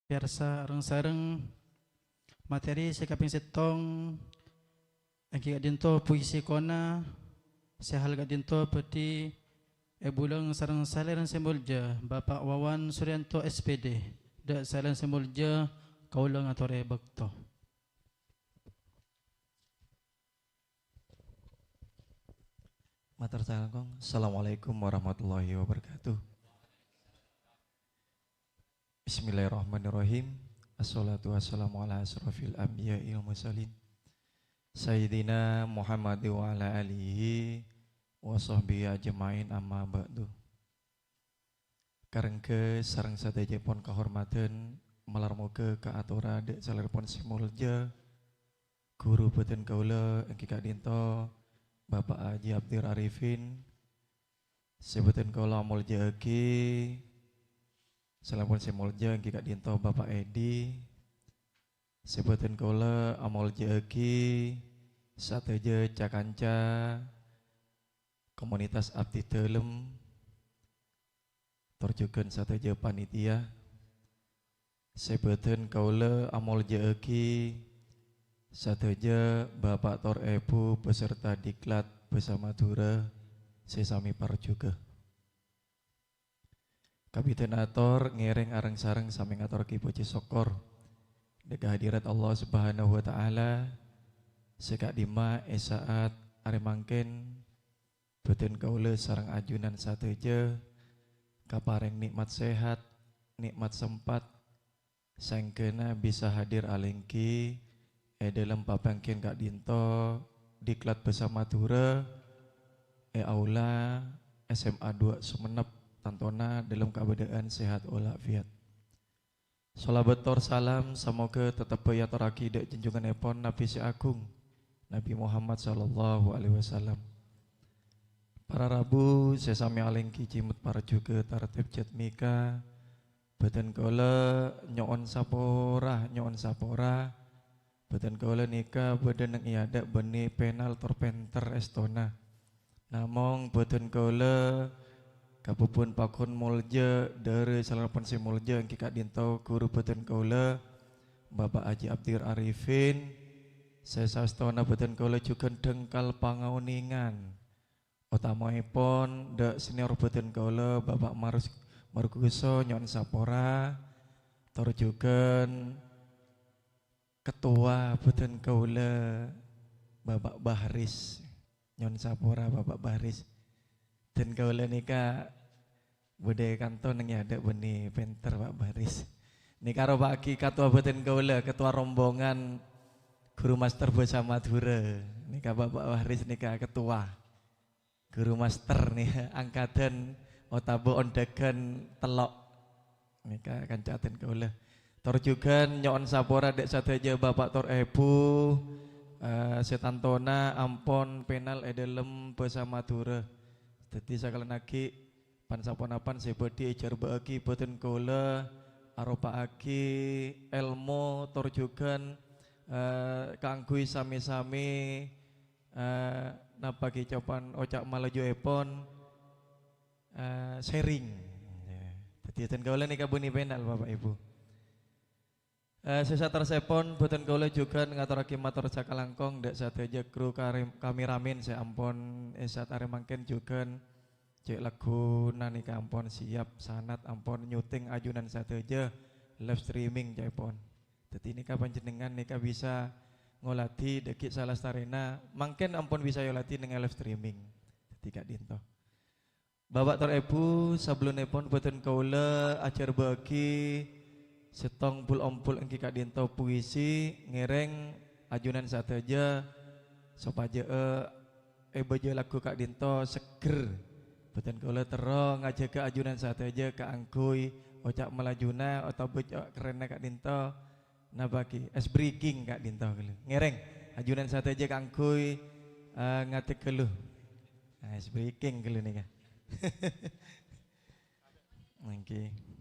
Pèyarsa, reng-sareng materi sè kapèng sèttong èngghi ka'dinto puisi kona sè hal ka'dinto bhâdhi èbulâng sareng salèrana sè molja Bapa' Wawan Suryanto, S P D. Dâ' salèrana sè molja, kaulâ ngatorè bâkto. Mator sakalangkong. Assalamualaikum warahmatullahi wabarakatuh. Bismillahirrahmanirrahim. Assalatu wassalamu ala asyrafil anbiya'i wal mursalin, Sayyidina Muhammad wa ala alihi wa sahbihi ajma'in, amma ba'du. Karengghâ sareng sadhâjâ pon kahormadhân, malar moghâ kaatora dâ' salèrana pon sè molja, ghuru bhâdhân kaulâ èngghi ka'dinto Bapa' Haji Abdir Arifin, sè bhâdhân kaulâ amolja'aghi, salèrana pon sè molja èngghi ka'dinto Bapa' Edi, sè bhâdhân kaulâ amolja'aghi sadhâjâ ca-kanca komunitas abdi dhâlem, tor jhughân sadhâjâ panitia, sè bhâdhân kaulâ amolja'aghi sadhâjâ Bapa' tor Èbhu beserta Diklat Bhâsa Madhurâ sè samè parjhughâ. Kabidhân ator ngèrèng areng-sareng samè ngatorraghi pojhi sokkor dâ' ka hadirat Allah Subhanahu wa Ta'ala, sè ka'dimma è sa'at arè mangkèn bhâdhân kaulâ sareng ajunan sadhâjâ kaparèng nè'mat sehat, nè'mat sempat, saèngghâna bisa hadir alèngghi è dhâlem papangghiyân ka'dinto Diklat Bhâsa Madhurâ è aula S M A dua Sumenep, tantona dhâlem kabâdâ'ân sehat walafiat. Shalawat tor salam samoghâ tetebbhâ èyatorraghi dâ' junjungannèpon Nabbhi sè agung, Nabbhi Muhammad sallallahu alaihi wasallam. Para rabu sè samè alèngghi cèmot parjhughâ tartib jhât nèka, bhâdhân kaulâ nyo'on sapora, nyo'on sapora. Bhâdhân kaulâ nèka bâdâ neng è adâ' bânnè pènal tor pènter èstona. Namong bhâdhân kaulâ kabhubhun pakon molja dâri salèrana pon sè molja èngghi ka'dinto ghuru bhâdhân kaulâ, Bapa' Haji Abdir Arifin, sè saèstona bhâdhân kaulâ jhughân dhângkal pangaonèngan. Otamaèpon dâ' senior bhâdhân kaulâ, Bapa' Marus-, Marguso, nyo'on sapora, tor jhughân ketua bhâdhân kaulâ, Bapa' Bahris. Nyo'on sapora, Bapa' Bahris. Bhâdhân kaulâ nèka bâdâ è kanto neng è adâ' bânnè pènter, Pak Bahris. Nèka aropa'aghi ketua bhâdhân kaulâ, ketua rombongan ghuru master bhâsa Madhurâ. Nèka Bapa' Bahris nèka ketua. Ghuru master nè, angkadhân otabâ ondhâghân tello'. Nèka kanca adhân kaulâ. Tor jhughân nyo'on sapora dâ' sadhâjâ Bapa' tor Èbhu, eh, sè tantona ampon pènal è dhâlem bhâsa Madhurâ. Dhâddhi, sakalèyan aghi', pan-saponapan sè bhâdhi èjhârbâ'âghi bhâdhân kaulâ, aropa'aghi èlmo tor jhughân, eh, kaangghuy sami-sami eh, napa ghi' copan oca' malajuèpon, eh, sharing. Ya. Dhâddhi, bhâdhân kaulâ nèka bânnè pènal, Bapa' Èbhu. Eh, sè saterrossèpon, bhâdhân kaulâ jhughân ngatorraghi mator sakalangkong dâ' sadhâjâ kru kare-, kameramen sè ampon è sa'at arè mangkèn jhughân cè' lagghuna nèka ampon siap, sanad ampon nyuting ajunan sadhâjâ, live streaming ca'èpon. Dhâddhi nèka panjhennengngan nèka bisa ngoladhi dhâggi' salastarèna, mangkèn ampon bisa èoladhi neng live streaming. Dhâddhi ka'dinto. Bapa' tor Èbhu, sabellunèpon bhâdhân kaulâ ajhârbâ'âghi sèttong bul-ombul èngghi ka'dinto puisi ngèrèng ajunan sadhâjâ sopajâ'â èbâjâ lagghu ka'dinto seggher. Bhâdhân kaulâ terro ngajhâgâ ajunan sadhâjâ kaangghuy oca' malajuna otabâ oca' kerrenna ka'dinto. Napa ghi? Ice breaking ka'dinto ghâllu. Ngèrèng ajunan sadhâjâ kaangghuy, eh, ngadek ghâllu. Nah, ice breaking ghâllu nèka. Èngghi.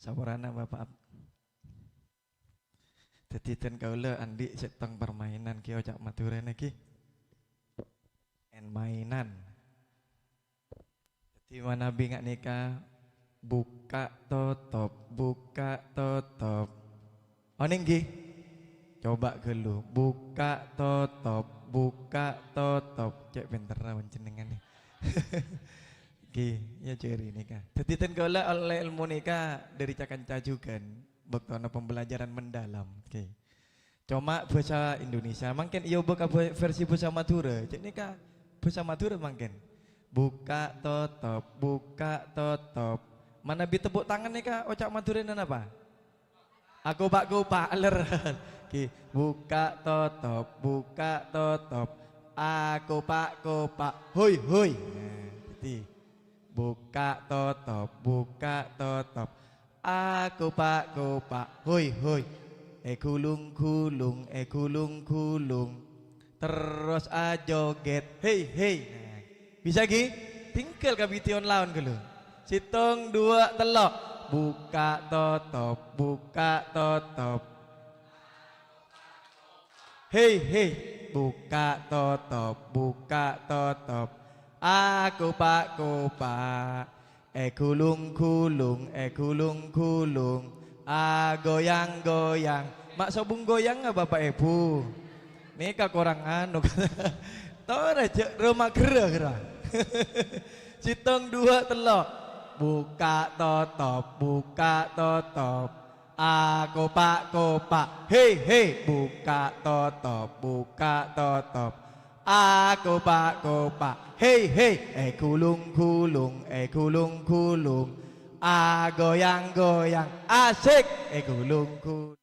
Saporana, Bapa'. Dhâddhi, dhân kaulâ andi' sèttong parmainan ghi, oca' Madhurâna ghi. Main-mainan. Dhâddhi, manabi nga' nèka Bukka' totop, bukka' totop. Onèng, ghi? Coba ghâllu. Bukka' totop, bukka' totop. Cè' pènterra panjhennengngan, nè. Ghi, ya, jârèya nèka. Dhâddhi, ten kaulâ ollè èlmo nèka dhâri ca-kanca jhughân, bâktona pembelajaran mendalam. Ghi. Coma bhâsa Indonesia, mangkèn èobâ ka bhâ-, versi bhâsa Madhurâ. Cè' nèka bhâsa Madhurâ mangkèn. Bukka' totop, bukka' totop. Manabi tepuk tangan nèka oca' Madhurâna napa? Akopa'-kopa', ler. Ghi, bukka' totop, bukka' totop. Akopa'-kopa', hoi, hoi. Nah, dhâddhi, bukka' totop, bukka' totop. Akopa'-kopa', hoi, hoi. Èghulung-ghulung, èghulung-ghulung. Terros ajogèt, hei, hei. Nah, bisa, ghi? Tinggal ka bidhâ laon ghâllu. Sèttong, duwâ', tello'. Bukka' totop, bukka' totop. Hei, hei, bukka' totop, bukka' totop. Akopa'-kopa', èghulung-ghulung, èghulung-ghulung, agoyang-goyang. Ma' sobung goyangnga, Bapa' Èbhu? Nèka korang anu. Torè jhâ' roma ghârâ-ghârâ. Sèttong, duwâ', tello'. Bukka' totop, bukka' totop. Akopa'-kopa', hei, hei, bukka' totop, bukka' totop. Akopa'-kopa', hei, hei, èghulung-ghulung, èghulung-ghulung. Agoyang-goyang, asik, èghulung-ghulung.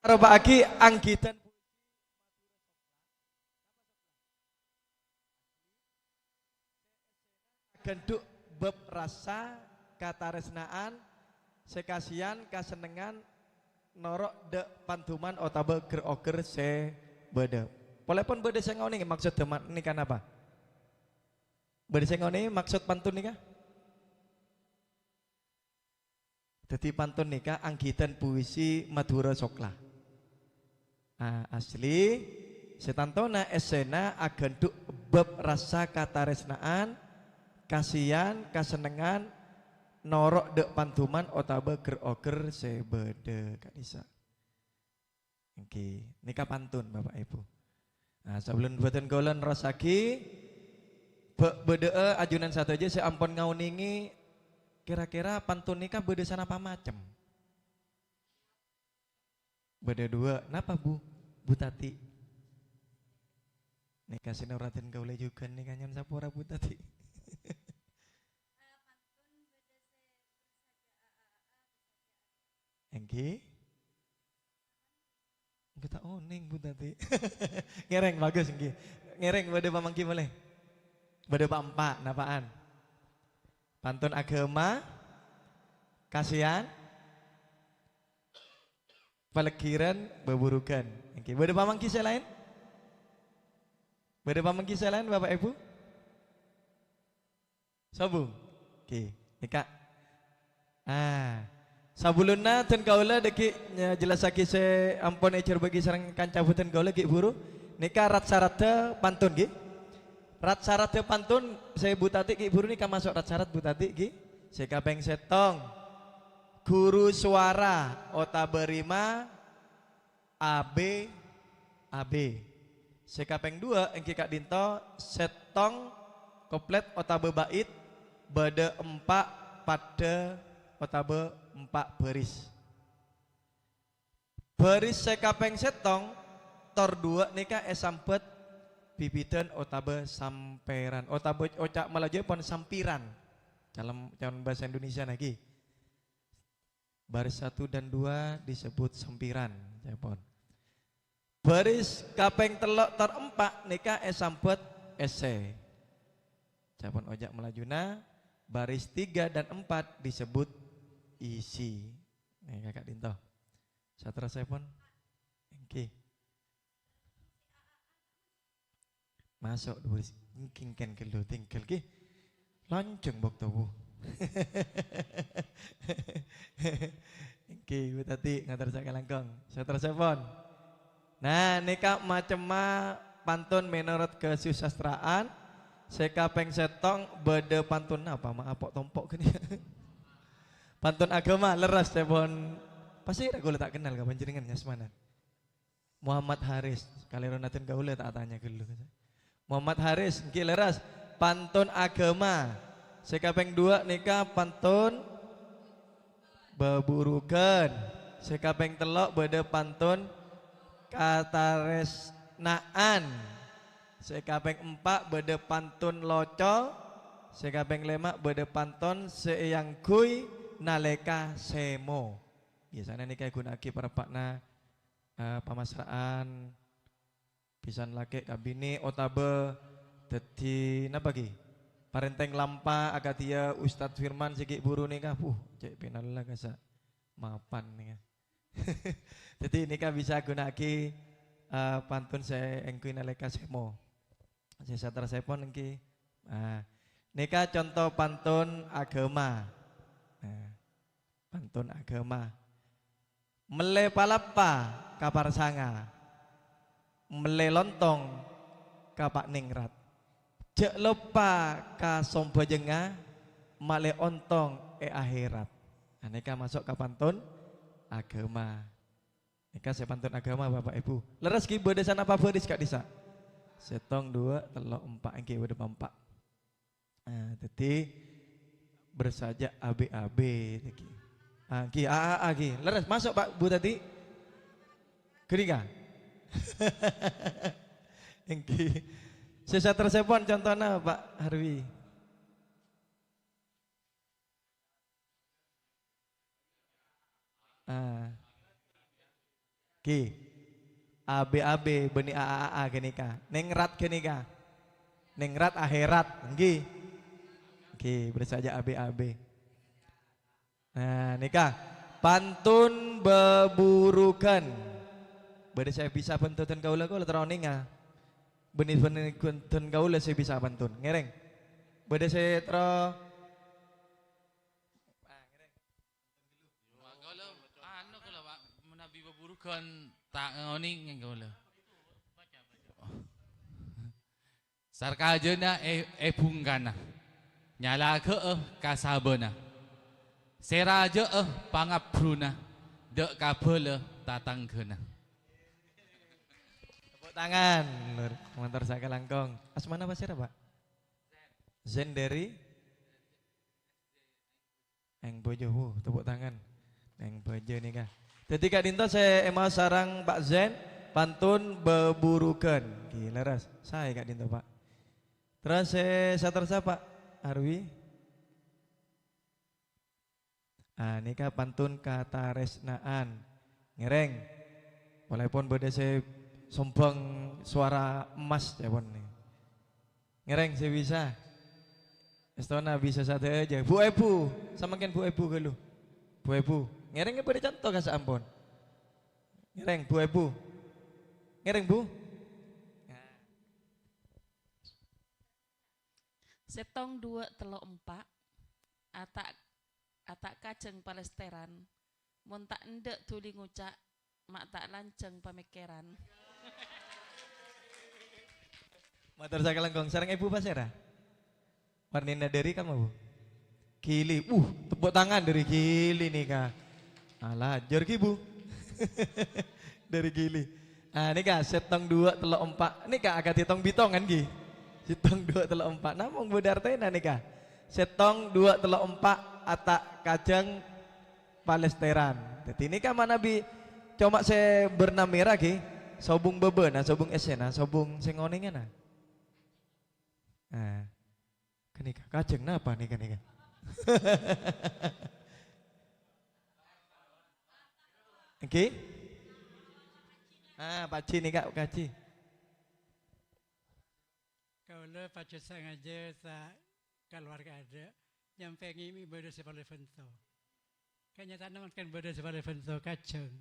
Ropa'aghi anggidhân ghendhu' bab rassa katarèsna'an, sè kasèyan, kasennengngan, noro' dâ' panduman otabâ ger-oger sè bâdâ. Polèpon bâdâ sè ngaonèngè maksodda ma-, nèka napa? Bâdâ sè ngaonèngè maksod pantun nèka? Dhâddhi pantun nèka anggidhân puisi Madhurâ sokla. Ah, asli, sè tantona èssèna aghândhu' bab rassa katarèsna'an, kasèyan, kasennengngan, noro' dâ' panduman otabâ ger-oger sè bâdâ ka'dhissa'. Èngghi, nèka pantun, Bapak Ibu. Nah, sabellunna bhâdhân kaulâ nerrossaghi, bâ-, bâdâ'â ajunan sadhâjâ sè ampon ngaonèngè, kèra-kèra pantun nèka bâdâ sanapa macem? Bâdâ duwâ'. Napa, Bu? Bu Tati. Nèka sè noro'aghi kaulâ jhughân nèka, nyo'on sapora, Bu Tati. Èngghi? Èngghi ta' onèng, Bu Tati. Ngèrèng, bagus, èngghi. Ngèrèng, bâdâ pamangghi malè. Bâdâ pa'-empa', napa'an? Pantun aghâma, kasèyan, palègghirân, bhâbhurughân. Èngghi, bâdâ pamangghi sè laèn? Bâdâ pamangghi sè laèn, Bapak Ibu? Sobung. Oke, nèka. Ah, sabellunna dhân kaulâ dhâggi' nyejellassaghi sè ampon èjhârbâghi sareng kanca bhâdhân kaulâ ghi' bhuru. Nèka rat-saraddhâ pantun, ghi. Rat-saraddhâ pantun sè Bu Tati ghi' bhuru nèka maso' rat-sarat Bu Tati, ghi. Sè kapèng sèttong, ghuru sowara otabâ rima A B, A B. Sè kapèng duwâ' èngghi ka'dinto, sèttong koplèt otabâ bait bâdâ empa' paddhâ otabâ empa' bhâris. Bhâris sè kapèng sèttong, tor duwâ' nèka èsambhât bibidhân otabâ sampèran, otabâ oca' Malajuèpon sampiran. Calem, calem bhâsa Indonesiana ghi. Baris satu dan dua disebut sampiran, ca'èpon. Baris kapèng tello' tor empa' nèka èsambhât èssè. Ca'èpon oca' Malajuna, baris tiga dan empat disebut isi. Nèka ka'dinto. Saterrossèpon. Èngghi. Maso' dhu, èngghi kèng ghâllu, tèngghâl ghi. Lanjhâng bâkto, Bu. Èngghi, Bu Tati, ngator sakalangkong. Saterrossèpon. Nah, nèka macemma pantun menurut kesusastraan. Sè kapèng sèttong bâdâ pantun napa? Ma' apo' tompo' ghâni. Pantun aghâma, lerres, ca'èpon. Pasèra kaulâ ta' kennal ka panjhennengngan, asmana? Muhammad Haris, kalèro nadhân kaulâ ta' atanya ghâllu. Muhammad Haris, èngghi lerres. Pantun aghâma. Sè kapèng dua nèka pantun bhâbhurughân. Sè kapèng tello' bâdâ pantun katarèsna'an. Sè kapèng empa' bâdâ pantun loco. Sè kapèng lèma' bâdâ pantun sè èangghuy nalèka sèmo. Biyasana nèka èghuna'aghi parappa'na eh, pamasra'an bhisan lakè' ka binè' otabâ dhâddhi napa ghi? Parèntèng lampa akadhiyâ Ustadz Firman sè ghi' bhuru nèka, puh, cè' pènalla kassa' mapan nèka. Dhâddhi nèka bisa ghuna'aghi, eh, pantun sè èangghuy nalèka sèmo. Sè saterrossèpon èngghi, ah, nèka conto pantun aghâma. Nah, pantun aghâma. Mellè palappa ka Parsanga, mellè lontong ka Pa' Ningrat. Jhâ' loppa ka sombhâjângnga, malè ontong è akhèrat. Nah, nèka maso' ka pantun aghâma. Nèka sè pantun aghâma, Bapak Ibu. Lerres ghi bâdâ sanapa bhâris ka'dhissa'? Sèttong, dua, tello', empa'. Èngghi bâdâ pa' empa'. Ah, dhâddhi bersajâ A B A B dhâggi'. Ah, ghi, A A A ghi. Lerres maso', Pak, Bu, tadi? Ghânèka. Èngghi. Sè saterrossèpon contona, Pak Harwi. Ah. Ngghi. A B A B bânnè A A A A ghânèka. Nèngrat ghânèka. Nèngrat akhèrat. Ngghi. Ngghi, bârâs saja A B A B. Nah, nèka. Pantun bâburugân. Bâdâ sè bisa bhânto dân kaulâ, kaulâ terro nènga. Bânnè-bânnè dân kaulâ sè bisa pantun. Ngèrèng. Bâdâ sè terro. Mangkana, anu, kaulâ, Pak, manabi bâburugân ta' ngonèngè kaulâ. Sarkajâna è, è bhungkana, nyalagâ'â ka sabâna. Sè rajâ'â pangabdhuna, dâ' kabâlâ tatangghâna. Tepuk tangan, Lur. Mator sakalangkong. Asmana pasèra, Pak? Zen dari Eng Bojo, wuh, tepuk tangan. Eng Bojo nèka. Dhâddhi ka'dinto sè èmaos sareng Pak Zen, pantun bâburugân. Ghi, lerres. Saè ka'dinto, Pak. Terros sè saterrossa, Pak Arwi. Ah, nèka pantun katarèsna'an. Ngèrèng. Polèpon bâdâ sè sombhâng sowara emmas, ca'èpon nè. Ngèrèng sè bisa. Èstona bisa sadhâjâ. Bu Ebu, samangkèn Bu Ebu ghâllu. Bu Ebu, ngèrèng bâdâ conto ka saampon. Ngèrèng Bu Ebu. Ngèrèng, Bu. Sèttong, duwâ', tello', empa'. Ata', ata' kajâng palèstèran. Mon ta' endâ' dhuli ngoca', ma' ta' lanjhâng pamèkkèran. Mator sakalangkong, sareng Ebu pasèra? Warnina dâri kamma, Bu? Gili. Wuh, tepuk tangan dâri Gili nèka. Alajâr ghi, Bu. Dâri Gili. Ah, nèka, sèttong, duwâ', tello', empa'. Nèka akadhi tong-bitongan ghi. Sèttong, duwâ', tello', empa'. Namong bâdâ artèna nèka. Sèttong, duwâ', tello', empa', ata' kajâng palèstèran. Dhâddhi nèka manabi coma sè bârna mèra ghi, sobung bâbâna, sobung èssèna, sobung sè ngonèngana. Ah, ghânèka, kajâng napa nèka, nèka? Èngghi? Ah, Pak Ji nèka, Pak Ji. Kaulâ pajhât sangajâ sa-, kalowarga adâ' nyampèngè mè' bâdâ sè palèbânto. Kanyataanna mangkèn bâdâ sè palèbânto kajâng.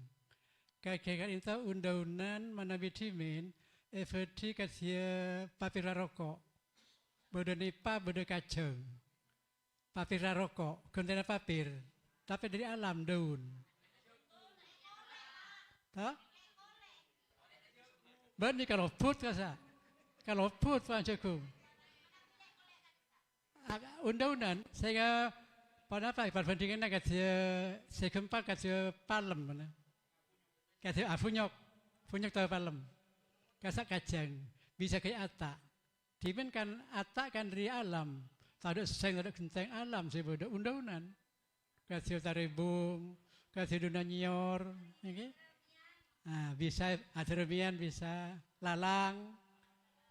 Kakè ka'dinto un-daunan manabi dhimèn èbâdhi kadhiyâ papèr roko'. Bâdâ nèpa, bâdâ kajâng. Papèr roko', ghântèna papèr, tapè dâri alam, daun. Ta? Bânnè kalobut kassa'. Kalobut, Pak Jagung. A-, un-daunan, sèngghâ ponapa parbandhinganna kadhiyâ sè ghâmpang kadhiyâ palem, na. Kadhiyâ, ah, bhunyok. Bhunyok taowa palem. Kassa' kajâng, bisa ghâbây ata'. Dhimèn kan ata' kan dâri alam, tadâ' sèng, tadâ' ghentèng, alam sè bâdâ, un-daunan. Kadhiyâ tarèbung, kadhiyâ duna nyèyor, ngghi. Ah, bisa, adârmèyan bisa, lalang.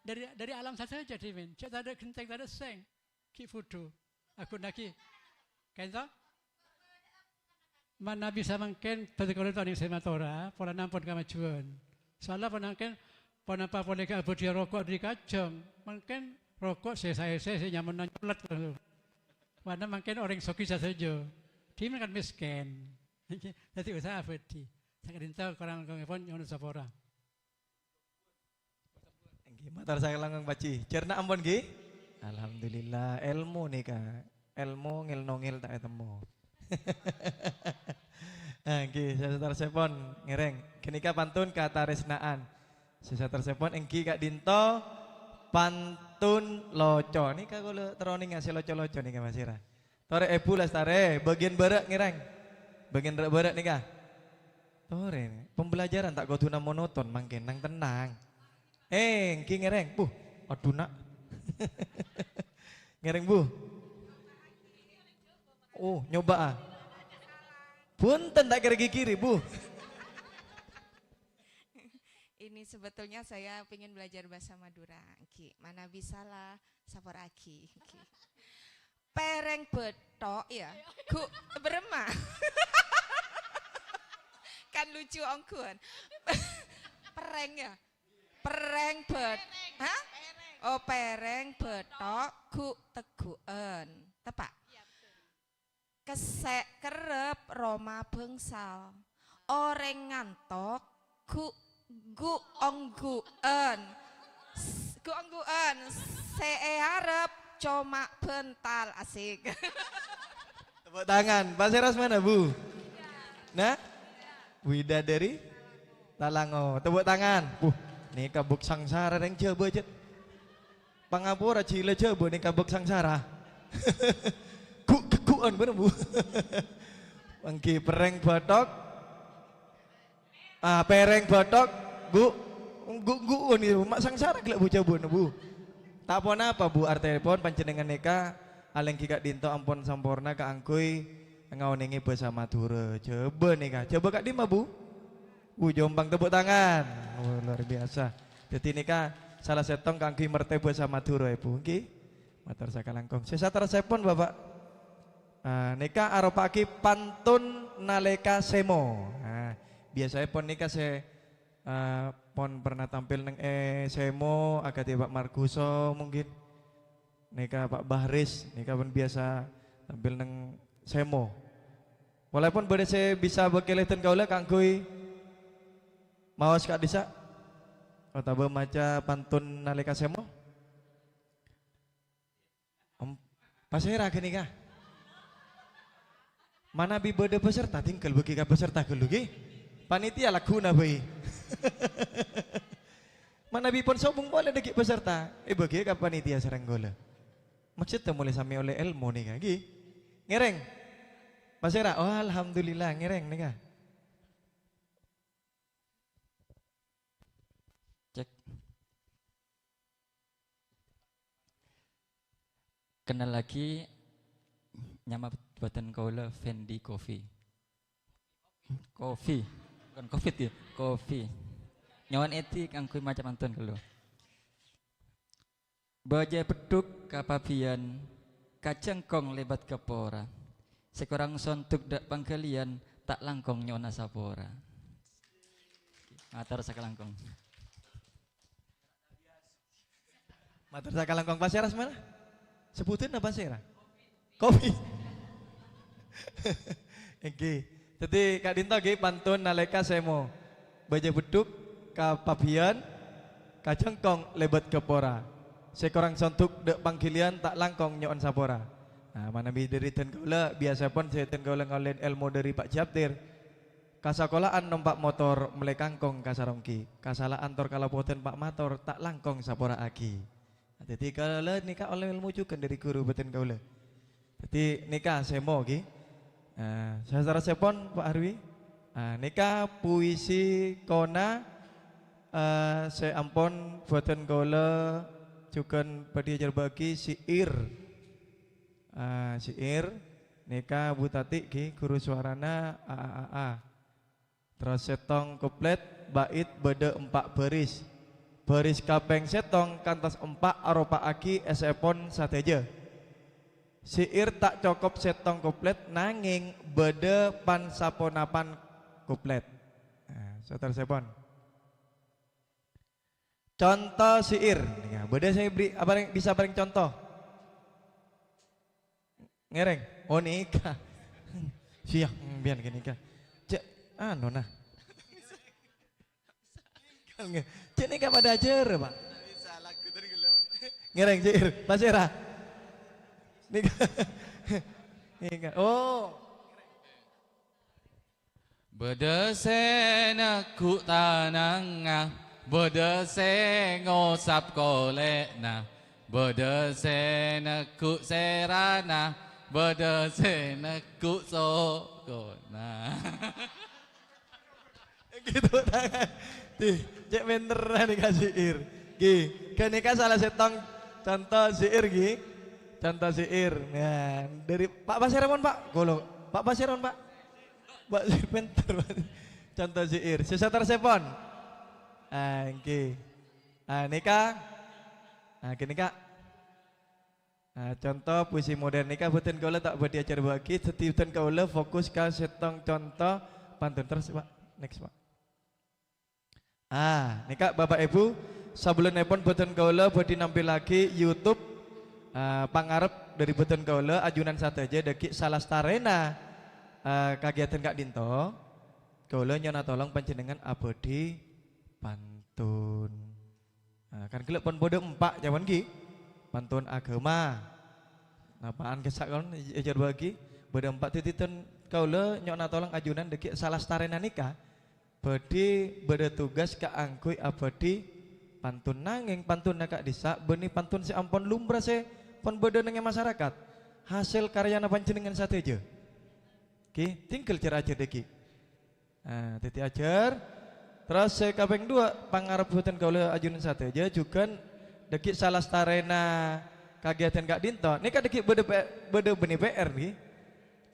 Dâri, dâri alam sadhâjâ dhimèn, jhâ' tadâ' ghentèng, tadâ' sèng. Ghi' bhudhu. Aghunaghi. Ka'dinto? Manabi samangkèn, bhâdhi kaulâ ta' onèng sè matora, polana ampon kamajhuwân. Soalla ponangkèn, ponapa polè ghâ' abâdhiyâ roko' dâri kajâng, mangkèn roko' sè saèssè sè nyamana nyolèt langsung. Polana mangkèn orèng soghi sadhâjâ. Dhimèn kan mèskèn. Dhâddhi usaha abâdhi. Saka'dinto korang langkongèpon nyo'on sapora. Èngghi, mator sakalangkong, Pak Ji. Jhârna ampon, ngghi? Alhamdulillah, èlmo nèka. Èlmo ngèl-nongèl ta' ètemmo. Ah, èngghi, sè saterrossèpon, ngèrèng. Ghânèka pantun katarèsna'an. Sè saterrossèpon, èngghi, ka'dinto pantun loco. Nèka kaulâ terro nènga sè loco-loco nèka, Mas Ira. Torè, Èbhu, lastarè, bâgiyân bârâ' ngèrèng. Bâgiyân rè'-bârâ' nèka. Torè, pembelajaran ta' kodhuna monoton mangkèn, nang-tennang. Eh, èngghi ngèrèng. Buh, adhu, na'. Ngèrèng, Bu. Oh, nyoba, ah. Bhunten, ta' kèra ghighiri, Bu. Ini sebetulnya saya pengen belajar bahasa Madura. Èngghi, manabi sala, sapora'aghi. Èngghi. Pèrèng bâtho', ya. Gu-, bârâmma. Kan lucu ongghuwân. Perrèng, ya? Perrèng bât-, hah? Oh, perrèng bâthok ghu'-tegghu'ân. Teppa'na? Kessè' kerrep roma bângsal. Orèng ngantok ghu'-, ghu'-ongghu'ân. S-, ghu'-ongghu'ân. Sè èarep coma bântal. Asik. Tepuk tangan. Pasèra asmana, Bu? Nah? Wida dâri Talango. Tepuk tangan. Buh, nèka bâk sangsara rèng Jhâbâ, cè'. Pangapora jhilâ Jhâbâ nèka bâk sangsara. Ghu'-, ghu'-ghu'ân bâ'na, Bu. Èngghi perrèng bâthok. Ah, perrèng bâthok, ghu'-, ghu'-, ghu'ân nèka, ma' sangsara ghellâ' Bu Jhâbâna, Bu. Ta' ponapa, Bu, artèpon panjhennengngan nèka alèngghi ka'dinto ampon samporna kaangghuy ngaonèngè bhâsa Madhurâ. Jhâbâ nèka. Jhâbâ ka'dimma, Bu? Bu, Jombang, tepuk tangan. Oh, luar biasa. Jadi nèka salah sèttong kaangghuy mertè bhâsa Madhurâ, Bu, èngghi. Mator sakalangkong. Sè saterrossèpon, Bapak. Ah, nèka aropa'aghi pantun nalèka sèmo. Nah, biyasaèpon nèka sè, ah, pon pernah tampil neng, eh, sèmo, akadhi Pak Marguso mungkin. Nèka Pak Bahris, nèka pon biyasa tampil neng sèmo. Polèpon bâdâ sè bisa bâkèlè dân kaulâ kaangghuy maos ka'dissa'? Otabâ maca pantun nalèka sèmo? Em, pasèra ghânèka? Manabi bâdâ peserta, tinggal bâgi ka peserta ghâllu, ghi. Panitia lagghuna bhâi. Manabi pon sobung polè dâggi' peserta, èbâgi ka panitia sareng kaulâ. Maksudnya mulai sami oleh ilmu nèka, ghi. Ngèrèng. Pasèra? Oh, alhamdulillah, ngèrèng nèka. Cek. Kenal lagi, nyama bhâdhân kaulâ Fendi Coffee. Coffee, bukan covid ya, Coffee. Nyo'on èdhi kaangghuy maca pantun ghâllu. Bâjâ beddhuk ka pabiyân, ka jhângkong lèbât ka pora. Sè korang sondhuk dâ' pangghâliyân, ta' langkong nyo'ona sapora. Mator sakalangkong. Mator sakalangkong, pasèra asmana? Sebutin apa pasèra? Kopi. Èngghi. Dhâddhi, ka'dinto ghi pantun nalèka sèmo. Bâjâ beddhuk ka pabiyân, ka jhângkong lèbât ka pora. Sè korang sondhuk dâ' pangghâliyân, ta' langkong nyo'on sapora. Nah, manabi dâri dân kaulâ, biyasaèpon sè dân kaulâ ngaollè èlmo dâri Pak Japtir. Kasakola'an nompa' motor, mellè kangkong ka Saronggi. Kasala'an tor kalopodhân pa' mator, ta' langkong sapora'aghi. Nah, dhâddhi kaulâ nèka ollè èlmo jhughân dâri ghuru bhâdhân kaulâ. Dhâddhi nèka sèmo ghi. Nah, saterrossèpon, Pak Arwi. Nah, nèka puisi kona, eh, sè ampon bhâdhân kaulâ jhughân padhâ èajhârbâ'âghi syi'ir. Ah, syi'ir. Nèka Bu Tati ghi, ghuru sowarana A, A, A, A. Terros sèttong koplèt bait bâdâ empa' bhâris. Bhâris kapèng sèttong kantos empa' aropa'aghi èssèpon sadhâjâ. Syi'ir ta' cokop sèttong koplèt, nangèng bâdâ pan-saponapan koplèt. Nah, saterrossèpon. Conto syi'ir. Nèka, bâdâ sè bri-, aparèng, bisa parèng conto? Ngèrèng? Oh, nèka. Siap, mbiyan ghânèka. Cè', anu, nah. Cè' nèka padâ ajhâr, Pak. Ngèrèng syi'ir, pasèra? Nèka. Nèka. Oh. Bâdâ sè neggu' tanangnga, bâdâ sè ngosap kolè'na, bâdâ sè neggu' sèrana, bâdâ sè neggu' sokona. Gitu, tangan. Dih, cè' pènterra nèka syi'ir. Ghi, ghânèka salah sèttong conto syi'ir, ghi. Conto syi'ir. Nah, dâri Pak Pasèra mon, Pak. Golong. Pak Pasèra mon, Pak. Pak, pènter, Pak. Conto syi'ir. Sè saterrossèpon. Ah, èngghi. Ah, nèka. Ah, ghânèka. Ah, conto puisi modern nèka bhâdhân kaulâ ta' bhâdhi èajhârbâ'âghi, dhâddhi bhâdhân kaulâ fokus ka sèttong conto pantun. Terros, Pak. Next, Pak. Ah, nèka Bapak Ibu, sabellunèpon bhâdhân kaulâ bhâdhi nampèllaghi YouTube, ah, pangarep dhâri bhâdhân kaulâ, ajunan sadhâjâ dhâggi' salastarèna, ah, kagiatan ka'dinto, kaulâ nyo'ona tolong panjhennengngan abhâdhi pantun. Nah, kan ghellâ' pon bâdâ empa' ca'èpon ghi. Pantun aghâma. Napa'an kessa' kaulâ èjhârbâ'âghi? Bâdâ empa', dhâddhi dhân kaulâ nyo'ona tolong ajunan dhâggi' salastarèna nèka bhâdhi bâdâ tugas kaangghuy abhâdhi pantun. Nangèng pantunna ka'dissa' bânnè pantun sè ampon lumra sè pon bâdâ neng è masarakat. Hasèl karyana panjhennengngan sadhâjâ. Ghi, tinggal jhâr-ajhâr dhâggi'. Ah, dhâddhi ajhâr. Terros sè kapèng duwâ', pangarep bhâdhân kaulâ ajunan sadhâjâ jhughân dhâggi' salastarèna kagiatan ka'dinto. Nèka dhâggi' bâdâ P-, bâdâ bânnè P R nèka.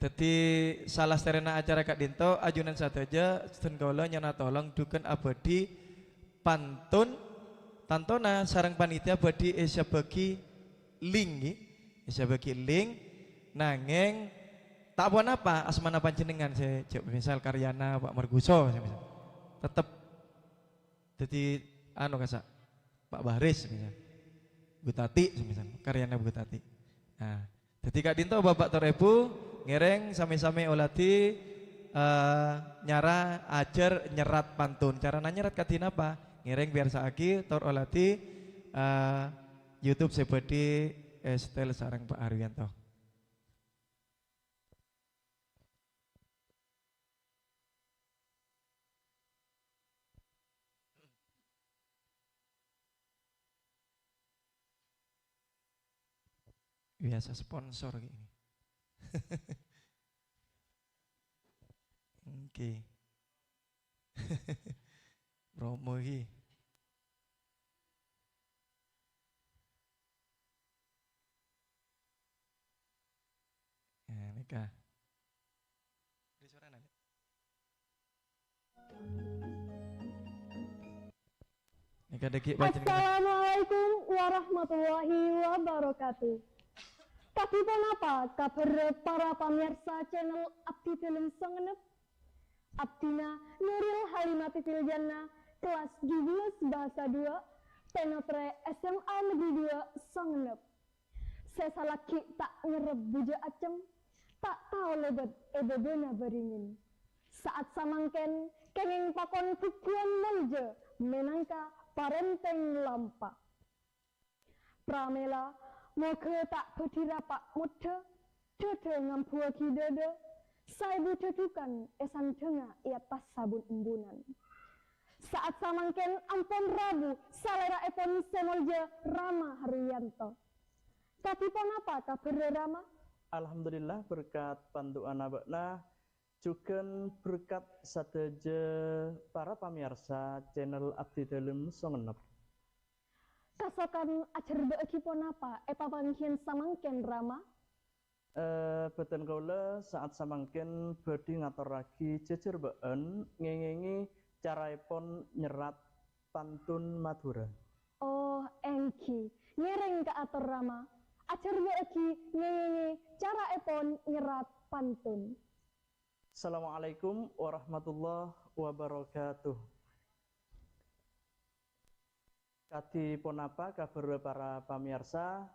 Dhâddhi salastarèna acara ka'dinto, ajunan sadhâjâ dhân kaulâ nyo'ona tolong jhughân abhâdhi pantun, tantona sareng panitia bhâdhi èsabâghi link, ngghi. Èsabâghi link, nangèng ta' ponapa asmana panjhennengngan sè, jhâ' misal karyana Pak Marguso, sè misal. Tetep dhâddhi, anu, kassa', Pak Baris, misal. Bu Tati, sè misal. Karyana Bu Tati. Nah, dhâddhi ka'dinto Bapak tor Èbhu, ngèrèng sami-sami oladhi, eh, nyara ajhâr nyerrat pantun. Carana nyerrat kadhi napa? Ngèrèng pèyarsa'aghi tor oladhi, eh, YouTube sè bhâdhi, eh, setel sareng Pak Haryanto. Biasa sponsor gini. Oke. Promo iki. Nah, nèka. Beri suarana, Lek. Nèka dhâggi' panjhennengngan. Assalamualaikum warahmatullahi wabarakatuh. Kadhi ponapa kabhârrâ para pamèyarsa channel Abdhi Dhâlem Songennep? Abdhina Nuril Halimati Filjannah, kellas dubellâs bahasa dua, pènotrè S M A Negeri dua Songennep. Sè salaghi ta' ngerrep bujâ accem, ta' tao lèbât è bâbâna bâringèn. Sa'at samangkèn kèngèng pakon bhubuwân molja mènangka parèntèng lampa. Pramèla, moghâ ta' bhâdhi rapa' moddhâ, dhâdhâ ngambuwâghi dhâdhâ, saèbu dhâdhukan èsandhângnga è attas sabun-embunan. Sa'at samangkèn ampon rabu salèra'èpon sè molja Rama Haryanto. Kadhi ponapa kabhârrâ, Rama? Alhamdulillah, berkat pandu'âna bâ'na, jhughân berkat sadhâjâ para pamèyarsa channel Abdhi Dhâlem Songennep. Kasokan ajhârbâ'âghi ponapa è papangghiyân samangkèn, Rama? Eh, bhâdhân kaulâ sa'at samangkèn bhâdhi ngatorraghi jhâjhârbâ'ân ngèngèngè caraèpon nyerrat pantun Madhurâ. Oh, èngghi. Ngèrèng kaator, Rama. Ajhârbâ'âghi ngèngèngè caraèpon nyerrat pantun. Assalamualaikum warahmatullahi wabarakatuh. Kadhi ponapa kabhârrâ para pamèyarsa?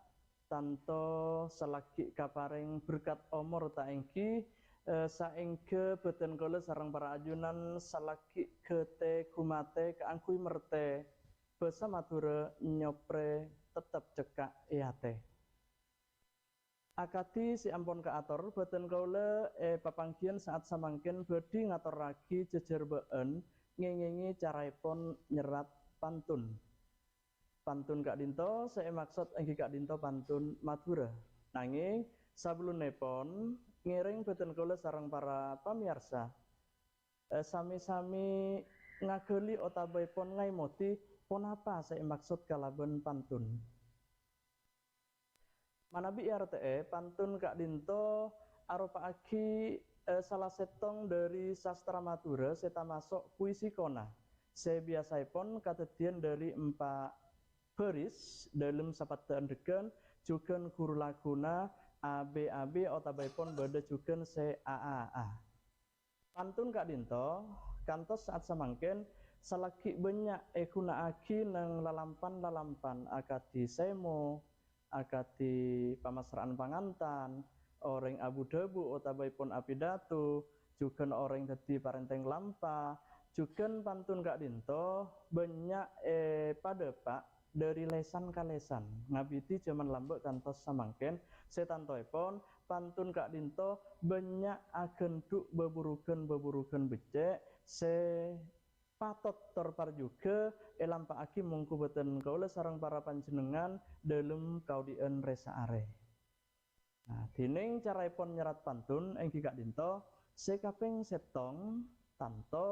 Tanto salaghi kaparèng berkat omor ta' èngghi, eh, saèngghâ bhâdhân kaulâ sareng para ajunan salaghi ghâtè ghumatè kaangghuy mertè bhâsa Madhurâ nyoprè tettep cekka' è atè. Akadhi sè ampon kaator, bhâdhân kaulâ è papangghiyân sa'at samangkèn bhâdhi ngatorraghi jhâjhârbâ'ân ngèngèngè caraèpon nyerrat pantun. Pantun ka'dhinto sè èmaksod èngghi ka'dhinto pantun Madhurâ. Nangèng, sabellunnèpon, ngèrèng bhâdhân kaulâ sareng para pamèyarsa, eh, sami-sami ngaghâli otabâèpon ngaèmodhi ponapa sè èmaksod kalabân pantun. Manabi èartè'è, pantun ka'dhinto aropa'aghi, eh, sala sèttong dhâri sastra Madhurâ sè tamaso' puisi kona, sè biyasaèpon kadhâddhiyân dhâri empa' bhâris dhâlem sapaddhâ'ân dhegghân, jhughân ghuru laguna A B A B otabâèpon bâdâ jhughân sè A A A. Pantun ka'dhinto, Kantos sa'at samangkèn, salaghi' bânnya' èghuna'aghi neng lalampan-lalampan akadhi sèmo, akadhi pamasra'an pangantan, orèng abu-dhâbu otabâèpon apidato, jhughân orèng dhâddhi parèntèng lampa, jhughân pantun ka'dhinto bânnya' èpadâpa' dhâri lèsan ka lèsan, ngabidhi jhâman lambâ' kantos samangkèn. Sè tantoèpon, pantun ka'dhinto bânnya' aghândhu' bhâbhurughân-bhâbhurughân beccè' sè patot tor parjhughâ èlampa'aghi mongghu bhâdhân kaulâ sareng para panjhennengngan dhâlem kaodi'ân rè-saarè. Nah, dhinèng caraèpon nyerrat pantun èngghi ka'dhinto, sè kapèng sèttong, tanto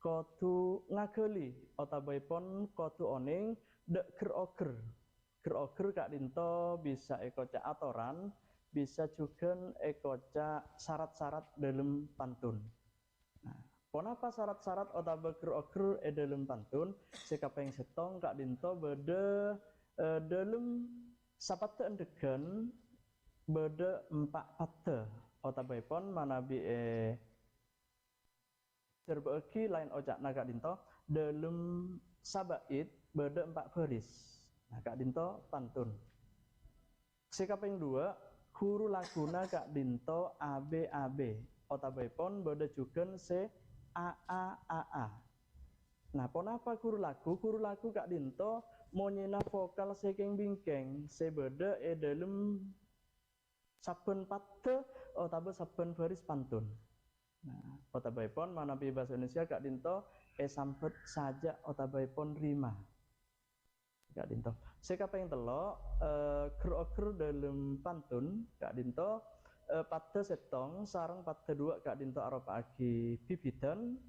kodhu ngaghâli otabâèpon kodhu onèng dhâ' ghâr-oghâr. Ghâr-oghâr ka'dhinto bisa èkoca' atoran, bisa jhughân èkoca' sarat-sarat dhâlem pantun. Nah, ponapa sarat-sarat otabâ ghâr-oghâr è dhâlem pantun? Sè kapèng sèttong ka'dhinto bâdâ, eh, dhâlem sapaddhâ endhegghân bâdâ empa' paddhâ, otabâèpon manabi èdhârbâ'âghi laèn oca'na ka'dhinto, dhâlem sabait bâdâ empa' bhâris. Nah, ka'dhinto pantun. Sè kapèng duwâ', ghuru laguna ka'dhinto A B A B, otabâèpon bâdâ jhughân sè A A A A. Nah, ponapa ghuru lagu? Ghuru lagu ka'dhinto monyèna vokal sè kèng-bingkèng sè bâdâ è dhâlem sabbhân paddhâ otabâ sabbhân bhâris pantun. Nah, otabâèpon manabi bhâsa Indonesia ka'dhinto èsambhât sajâk otabâèpon rima. Ka'dhinto. Sè kapèng tello', eh, ghâr-oghâr dhâlem pantun, ka'dhinto, eh, paddhâ sèttong sareng paddhâ duwâ' ka'dhinto aropa'aghi bibidhân.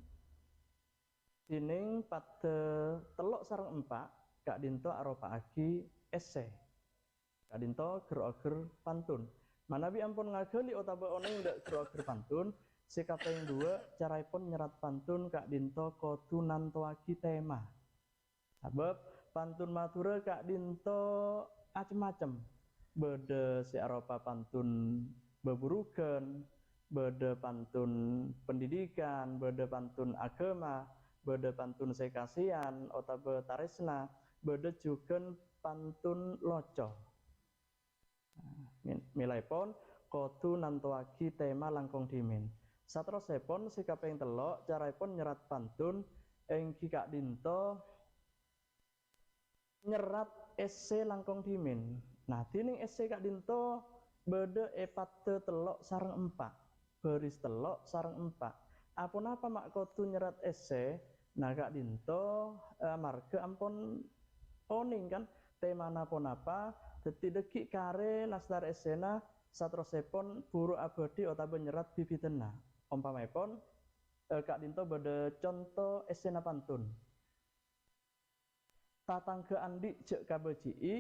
Dhinèng paddhâ tello' sareng empa' ka'dhinto aropa'aghi èssè. Ka'dhinto ghâr-oghâr pantun. Manabi ampon ngaghâli otabâ onèng dhâ' ghâr-oghâr pantun, sè kapèng duwâ' caraèpon nyerrat pantun ka'dhinto kodhu nantowaghi tèma. Sabâb pantun Madhurâ ka'dhinto cem-macem. Bâdâ sè aropa pantun bhâbhurughân, bâdâ pantun pendidikan, bâdâ pantun aghâma, bâdâ pantun sè kasèyan otabâ tarèsna, bâdâ jhughân pantun loco. Mil-, mèlaèpon kodhu nantowaghi tèma langkong dhimèn. Saterrossèpon sè kapèng tello', caraèpon nyerrat pantun èngghi ka'dhinto nyerrat èssè langkong dhimèn. Nah, dhinèng èssè ka'dhinto bâdâ è paddhâ tello' sareng empa'. Bhâris tello' sareng empa'. Aponapa ma' kodhu nyerrat èssè? Nah, ka'dhinto, eh, amarghâ ampon onèng, kan, tèmana ponapa, dhâddhi dhâggi' karè nastar èssèna, saterrossèpon buru abâdhi otabâ nyerrat bibidhânna. Ompamaèpon, eh, ka'dhinto bâdâ conto èssèna pantun. Tatangghâ andi' jhâ' kabâji'i,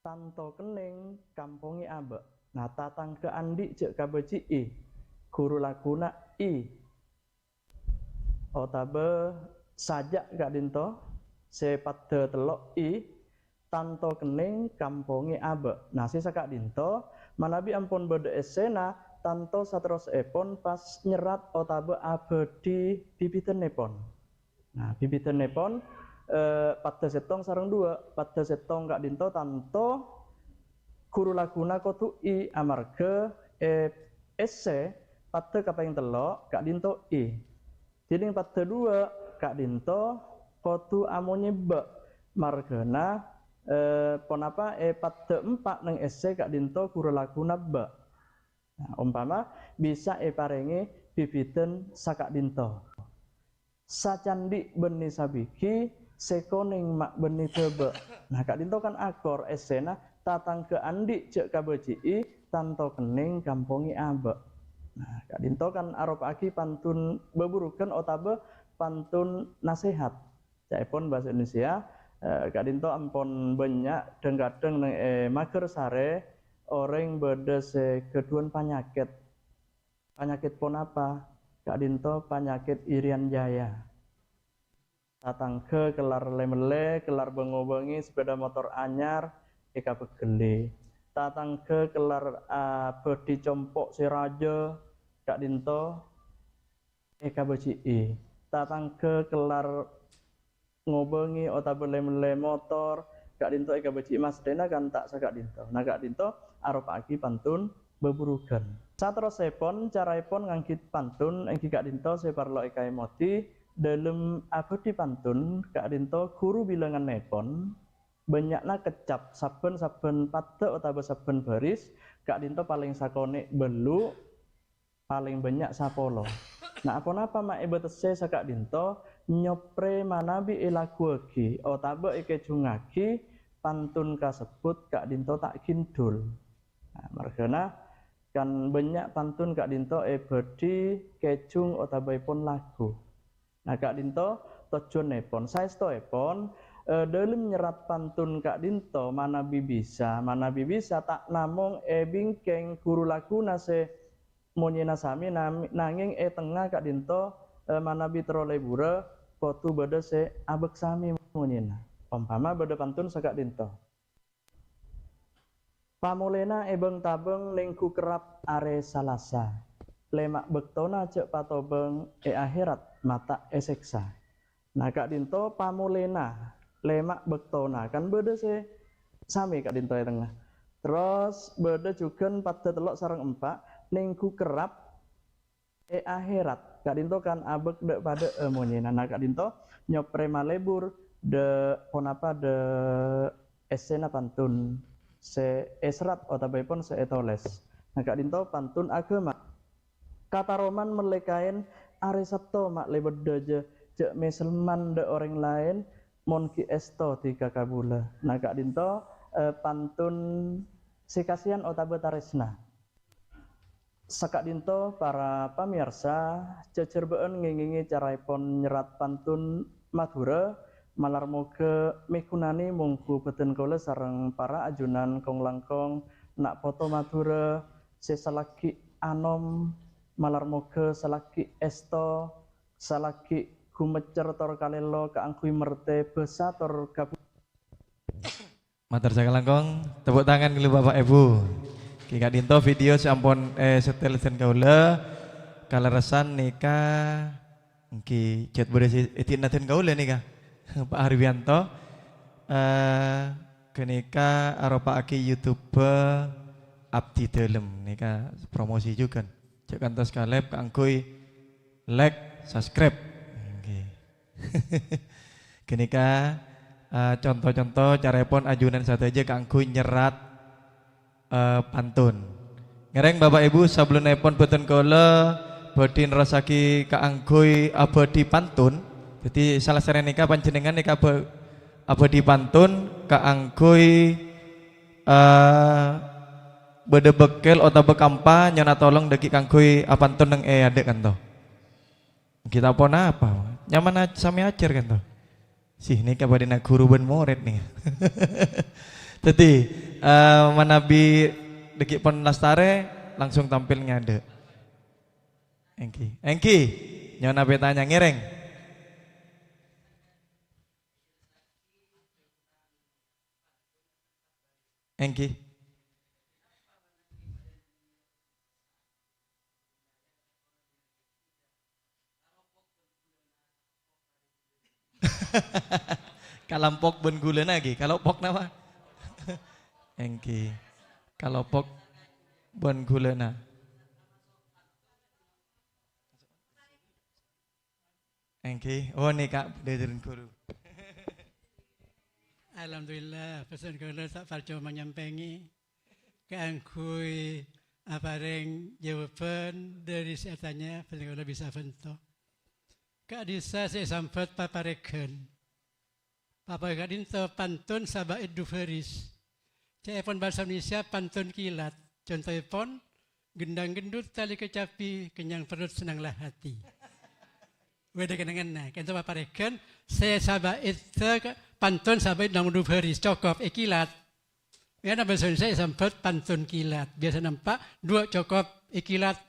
tanto kennèng kampongè abâ'. Nah, tatangghâ andi' jhâ' kabâji'i, ghuru laguna I. Otabâ sajâk ka'dhinto, sè paddhâ tello' I, tanto kennèng kampongè abâ'. Nah, sè saka'dhinto, manabi ampon bâdâ èssèna, tanto saterrossèpon pas nyerrat otabâ abâdhi bibidhânnèpon. Nah, bibidhânnèpon, eh, paddhâ sèttong sareng duwâ'. Paddhâ sèttong ka'dhinto tanto ghuru laguna kodhu I amarghâ, eh, èssè paddhâ kapèng tello' ka'dhinto I. Dhinèng paddhâ duwâ' ka'dhinto kodhu amonyè bâ'. Marghâna, eh, ponapa è paddhâ empa' neng èssè ka'dhinto ghuru laguna bâ'. Nah, ompama bisa èparèngè bibidhân saka'dhinto. Sacandhi' bânnè sabighi, sè konèng ma' bânnè dhâbâ'. Nah, ka'dhinto kan akor èssèna, tatangghâ andi' jhâ' kabâji'i, tanto kennèng kampongè abâ'. Nah, ka'dhinto kan aropa'aghi pantun bhâbhurughân otabâ pantun nasèhat. Ca'èpon bhâsa Indonesia, eh, ka'dhinto ampon bânnya' dhâng-kadhâng neng è Magersarè orèng bâdâ sè ghâdhuwân panyakèt. Panyakèt ponapa? Ka'dhinto panyakèt Irian Jaya. Tatangghâ kellar lè-mellè, kellar bâng-obângè sepeda motor anyar, èkabhâghellè. Tatangghâ kellar, ah, abâdhi compo' sè rajâ, ka'dhinto èkabâji'i. tatangghâ kellar ngobângè otabâ lè-mellè motor, ka'dinto èkabâjhi' mastèna kan ta' saka'dinto. Nah, ka'dinto aropa'aghi pantun bhâbhurughân. Saterrossèpon, caraèpon nganggit pantun èngghi ka'dinto sè parlo èkaèmodhi, dâlem abâdhi pantun ka'dinto ghuru bilângannèpon bânnya'na keccap, sabbhân-sabbhân paddhâ' otabâ sabbhân bhâris, ka'dinto palèng sakonè' bâllu', palèng bânnya' sapolo. Nah, aponapa ma' èbâtessè saka'dinto, nyoprè manabi èlaguwaghi otabâ èkèjhungngaghi pantun kasebbhut ka'dinto ta' ghindhul. Nah, marghâna kan bânnya' pantun ka'dinto èbâdhi kèjhung otabâèpon lagu. Nah, ka'dinto tojjhuwânnèpon, saèstoèpon, eh, dâlem nyerrat pantun ka'dinto manabi bisa, manabi bisa ta' namong è bingkèng ghuru laguna sè monyèna samè nam-, nangèng è tengnga ka'dinto, eh, manabi terro lebura kodhu bâdâ sè abâk samè monyèna. Ompama bâdâ pantun saka'dinto. Pamolèna è bâng-tabâng nèngghu kerrap arè Salasa. Lèma' bâktona jhâ' patobâng è akhèrat mata' èsèksa. Nah, ka'dinto pamolèna lèma' bâktona kan bâdâ sè samè ka'dinto è tengnga. Terros bâdâ jhughân paddhâ tello' sareng empa' nèngghu kerrap è akhèrat, ka'dinto kan abâk dâ'-padâ'â monyèna. Nah, ka'dinto nyoprè malebur dâ' ponapa dâ' èssèna pantun sè èserrat otabâèpon sè ètolès. Nah, ka'dinto pantun aghâma. Kataroman mellè kaèn arè Sabto ma' lè bâddhâ jâ, jhâ' mèsèlman dâ' orèng laèn mon ghi' èsto dhika kabulâ. Nah, ka'dinto, eh, pantun sè kasèyan otabâ tarèsna. Saka'dinto, para pamèyarsa, jhâjhârbâ'ân ngèngèngè caraèpon nyerrat pantun Madhurâ, malar moghâ mèghunanè mongghu bhâdhân kaulâ sareng para ajunan kong-langkong na' poto Madhurâ sè salaghi anom, malar moghâ salaghi èsto, salaghi ghumeccer tor kalèlo kaangghuy mertè bhâsa tor kabu- Mator sakalangkong, tepuk tangan dulu Bapak Ibu. Oke, ka'dinto video sè ampon, eh, setel dhân kaulâ, kalerressan nèka, ngghi, jhât bârâsi èdinna dhân kaulâ nèka, Pak Harwianto. Eh, ghânèka aropa'aghi YouTube Abdi Dalem. Nèka promosi jhughân. Jhâ' kantos kalèp kaangghuy like, subscribe. Ngghi. Ghânèka, eh, conto-conto caraèpon ajunan sadhâjâ kaangghuy nyerrat, eh, pantun. Ngèrèng Bapak Ibu, sabellunnaèpon bhâdhân kaulâ bhâdhi nerrossaghi kaangghuy abhâdhi pantun. Dhâddhi, salasarè nèka panjhennengngan nèka abhâ-, abhâdhi pantun kaangghuy, eh, bâdâ bâkkèl otabâ kampa nyo'ona tolong dhâggi' kaangghuy apantun neng è adâ' kanto. Ghi' ta' ponapa, nyaman aj-, samè ajhâr kanto. Sih, nèka bâdâna ghuru bân morèd nèka. Dhâddhi, eh, manabi dhâggi' pon lastarè, langsung tampil ngadâ'. Èngghi. Èngghi. Nyo'ona pètana ngèrèng. Èngghi. Kalompok bân ghulâna ghi, kalompok napa? Èngghi. Kalompok bân ghulâna. Èngghi. Oh, nèka, Bhâdhân Ghuru. Alhamdulillah, pèssèna kaulâ ta' parcoma nyampèngè kaangghuy aparèng jawaban dhâri sè atanya, pèssèna kaulâ bisa bhânto. Ka'dhissa' sè èsambhât paparèghân. Paparèghân ka'dhinto pantun sabâ' è dhu bhâris. Ca'èpon bhâsa Indonesia pantun kilat. Contoèpon, gendang gendut tali kecapi, kenyang perut senanglah hati. Bâdâ kennengnganna, ka'dhinto paparèghân, sè sabâ' è dhu ka-, pantun sabâ' è dhu bhâris, cokop, èkilat. Mènangka bhâsa Indonesia èsambhât pantun kilat. Biyasana empa', duwâ' cokop, èkilat.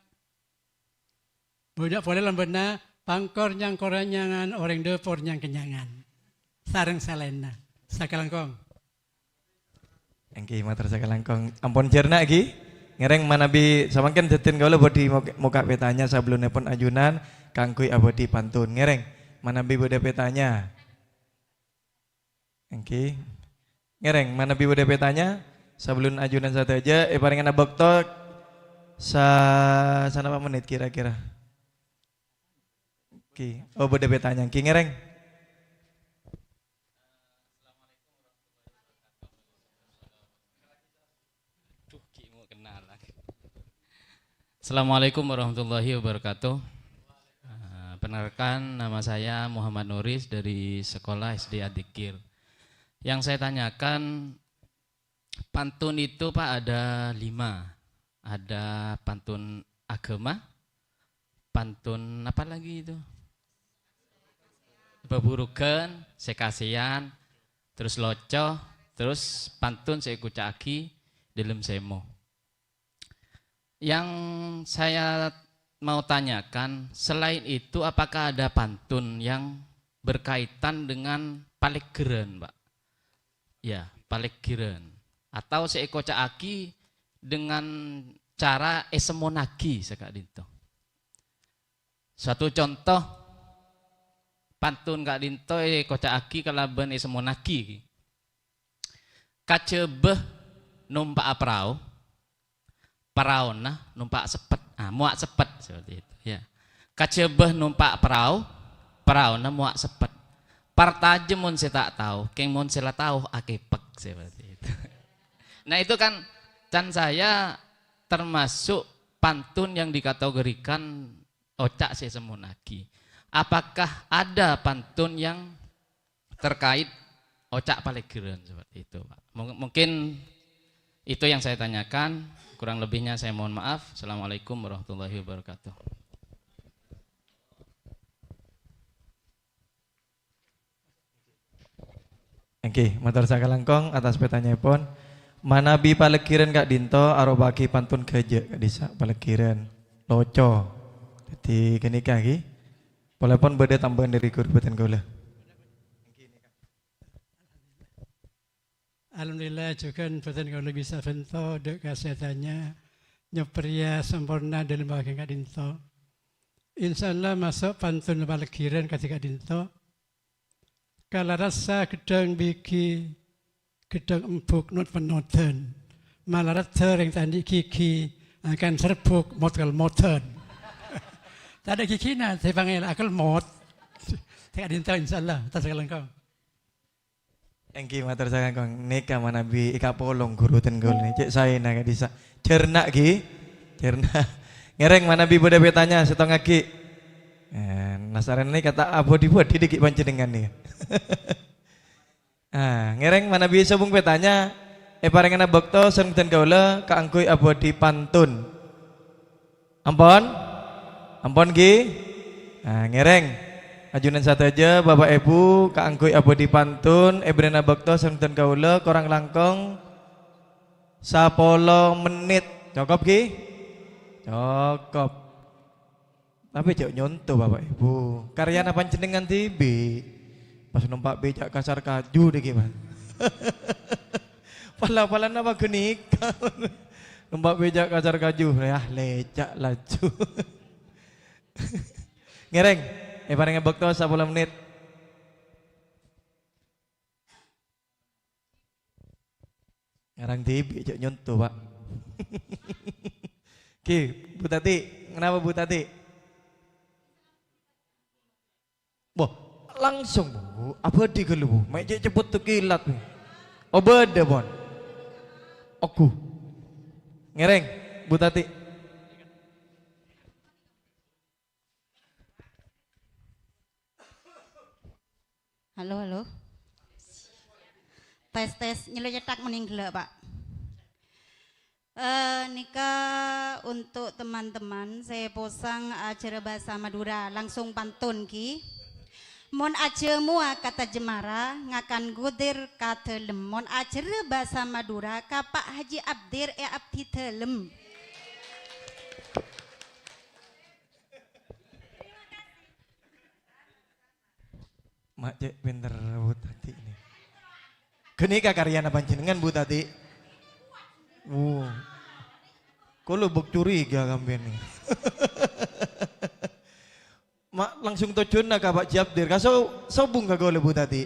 Bânnya' polè lambâna pangkor nyang koranyangan, orèng dâpor nyang kenyangan. Sareng salaènna. Sakalangkong. Èngghi, mator sakalangkong. Ampon jhârna ghi? Ngèrèng manabi samangkèn dhâddhiyân kaulâ bhâdhi mok-, mokka' pètanya sabellunèpon ajunan kaangghuy abâdhi pantun. Ngèrèng manabi bâdâ pètanya. Èngghi. Ngèrèng manabi bâdâ pètanya sabellun ajunan sadhâjâ èparèngana bâkto sa-, sanapa mennit kira-kira? Èngghi. Oh, bâdâ pètanya. Èngghi ngèrèng. Duh, ghi' mau kenal lagi. Assalamualaikum warahmatullahi wabarakatuh. Eh, perkenalkan, nama saya Muhammad Nuris dari Sekolah S D Adzikir. Yang saya tanyakan, pantun itu, Pak, ada lima. Ada pantun agama, pantun apa lagi itu? Bhâbhurughân, sè kasèyan, terus loco, terus pantun sè èkoca'aghi dâlem sèmo. Yang saya mau tanyakan, selain itu, apakah ada pantun yang berkaitan dengan palègghârân, Pak? Ya, palègghârân. Atau sè èkoca'aghi dengan cara èsemmonnaghi saka'dinto. Satu contoh, pantun ka'dinto èkoca'aghi kalabân èsemmonnaghi. Kajhâbhâ nompa'a parao, paraona nompa'a seppet. Ah, mowa' seppet, seperti itu, ya. Kajhâbhâ nompa'a parao, paraona mowa' seppet. Partajâ mon sè ta' tao, kèng mon sè la tao akèpèk, seperti itu. Nah, itu kan, can saya termasuk pantun yang dikategorikan oca' sè èsemmonnaghi. Apakah ada pantun yang terkait oca' palègghârân seperti itu, Pak? Mung-, mungkin itu yang saya tanyakan. Kurang lebihnya saya mohon maaf. Assalamualaikum warahmatullahi wabarakatuh. Èngghi, mator sakalangkong atas pètanyaèpon. Manabi palègghârân ka'dinto aropa'aghi pantun ghâjâ' ka'dissa', palègghârân loco. Dhâddhi ghânèka, ghi. Polèpon bâdâ tambâ'ân dâri ghuru bhâdhân kaulâ. Alhamdulillah, jhughân bhâdhân kaulâ bisa bhânto dâ' kasèyadhânna nyoprèya samporna dâlem bhâghiyân ka'dinto. Insyaallah maso' pantun palègghârân kadhi ka'dinto. Kalarassa ghedhâng bigi, ghedhâng embhuk not-penoddhân. Malarat dâreng ta' andi' gigi, angkan serbuk mot-kelmoddhân. Tadâ' gigina, sè pangèla akelmot. Tè ka'dinto, insyaallah, tas kalangkong. Èngghi, mator sakalangkong. Nèka manabi èkapolong ghuru ten kaulâ nè. Cè' saèna ka'dissa'. Cerna, ghi. Cerna. Ngèrèng manabi bâdâ pètanya, sèttong aghi'. Eh, nasarèna nèka ta' abâdhi-bâdhi dâgghi' panjhennengngan nèka. Ah, ngèrèng manabi sobung pètanya, èparèngana bâkto sareng bhâdhân kaulâ kaangghuy abâdhi pantun. Ampon? Ampon, ghi? Ah, ngèrèng. Ajunan sadhâjâ, Bapa' Èbhu, kaangghuy abâdhi pantun, èbèrri'ana bâkto sareng bhâdhân kaulâ korang langkong sapolo mennit. Cokop, ghi? Cokop. Tapè jhâ' nyonto, Bapa' Èbhu. Karyana panjhennengngan dhibi'. Pas nompa' bèca' kasar kaju dhâggi', Mas. Pala-palana apa ghânèka? Nompa' bèca' kasar kaju, yah, lèca' laju. Ngèrèng, èparèngè bâkto sapolo mennit. Ngarang dhibi', jhâ' nyonto, Pak. Oke, Bu Tati, kenapa Bu Tati? Wah, langsung, Bu. Abâdhi ghâllu, Bu. Mè' cè' ceppet tu kilat, Bu. Oh, bâdâ, pon. Ogu. Ngèrèng, Bu Tati. Halo, halo. Tes, tes. Nyellè cèthak mending ghellâ', Pak. Eh, nèka untuk teman-teman sè posang ajhârâ bhâsa Madhurâ, langsung pantun, ghi. Mon ajhâmowa ka Tajemara, ngakan godir ka dâlem. Mon ajhârâ bhâsa Madhurâ, ka Pa' Haji Abdir è abdhi dâlem. Ma' cè' pènter Bu Tati ini. Ghânèka karyana panjhennengngan, Bu Tati. Wuh. Kaulâ bâk curiga ka sampèyan nèka. Ma-, langsung tojjhuna ka Pak Jabdir. Ka so-, sobung ka kaulâ, Bu Tati.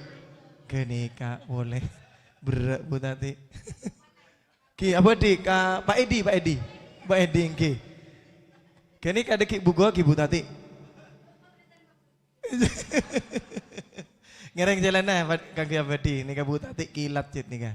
Ghânèka polè. Berrâ', Bu Tati. Ghi, abâdhi ka Pak Edi, Pak Edi. Pak Edi, èngghi. Ghânèka dhâggi' bungguwâghi, Bu Tati. Ngèrèng cèlana, Pak, kaangghuy abâdhi. Nèka Bu Tati kilat cèt nèka.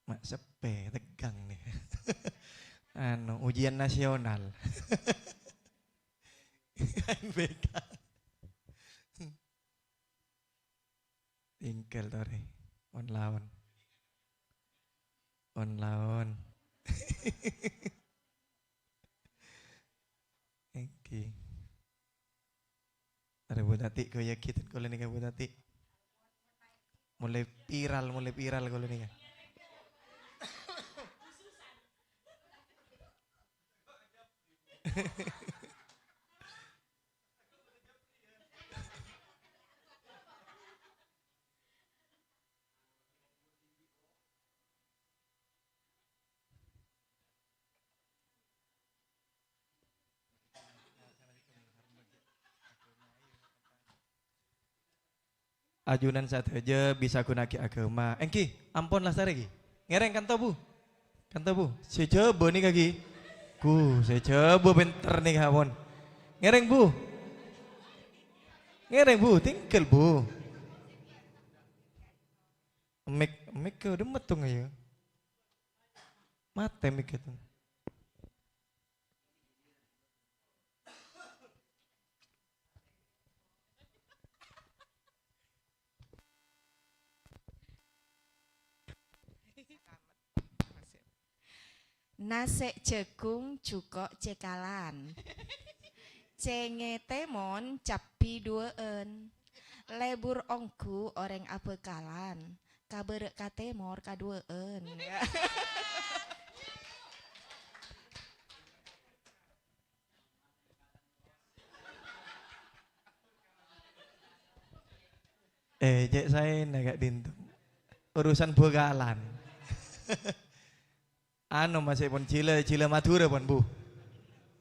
Ma' seppè, tegghâng nèka. Anu, ujian nasional. N B K. Tinggal torè. On laon. On laon. Èngghi. Arè Bu Tati, kaya gitu kaulâ nèka, Bu Tati. Mulai viral, mulai viral kaulâ nèka. Ajunan sadhâjâ bisa ghunaaghi aghâma. Èngghi, ampon lastarè, ghi. Ngèrèng kanto, Bu. Kanto, Bu. Sè Jhâbâ nèka, ghi. Ghu, sè Jhâbâ pènter nèka, ampon. Ngèrèng, Bu. Ngèrèng, Bu. Tinggal, Bu. Mik, mik ke udah metung aja. Mate mik itu. Nasè' jhâghung jhuko' cèkalan. Cèngè tèmon cabbhi duwâ'ân. Lebur ongghu orèng abhâkalan. Ka bârâ' ka tèmor kaduwâ'ân. Eh, cè' saèna ka'dinto. Urusan bhâkalan. Anu, masè pon jhilâ, jhilâ Madhurâ pon, Bu.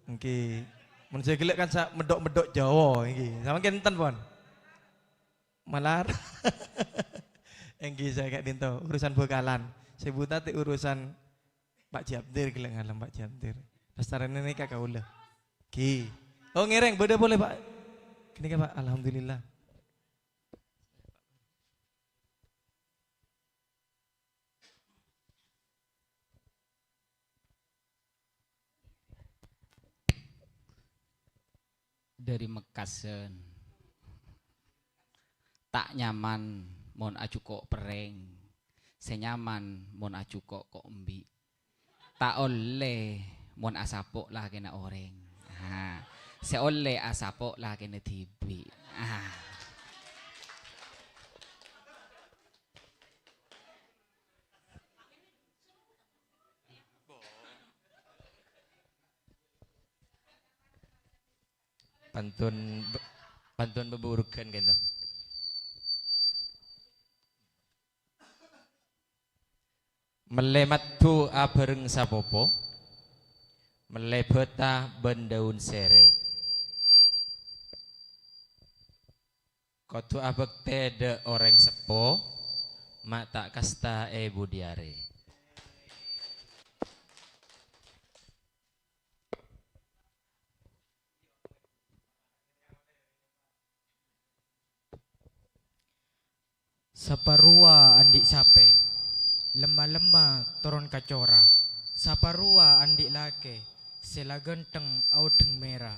Èngghi. Mon sè ghellâ' kan sa-, meddhok-meddhok Jawa, èngghi. Samangkèn enten pon. Malar. Èngghi sè ka'dinto, urusan bhâkalan. Sè Bu Tati urusan Pak Jabdir, ghellâ' ngalem Pak Jabdir. Lastarèna nèka kaulâ. Ghi. Oh, ngèrèng, bâdâ polè, Pak. Ghânèka, Pak. Alhamdulillah. Dhâri Mekkasân. Ta' nyaman mon ajhuko' perrèng. Sè nyaman mon ajhuko' ko' embi'. Ta' ollè mon asapo' lakèna orèng. Ah, sè ollè asapo' lakèna dhibi'. Ah. Pantun be-, pantun beburukan gitu. Mellè maddhu abhâreng sapopo, mellè bhâta bân dâun sèrè. Kodhu abhâktè dâ' orèng seppo, ma' ta' kasta è budi arè. Saparowa andi' sapè, lemma-lemma toron ka cora. Saparowa andi' lakè, sè la ghântheng aodheng mèra.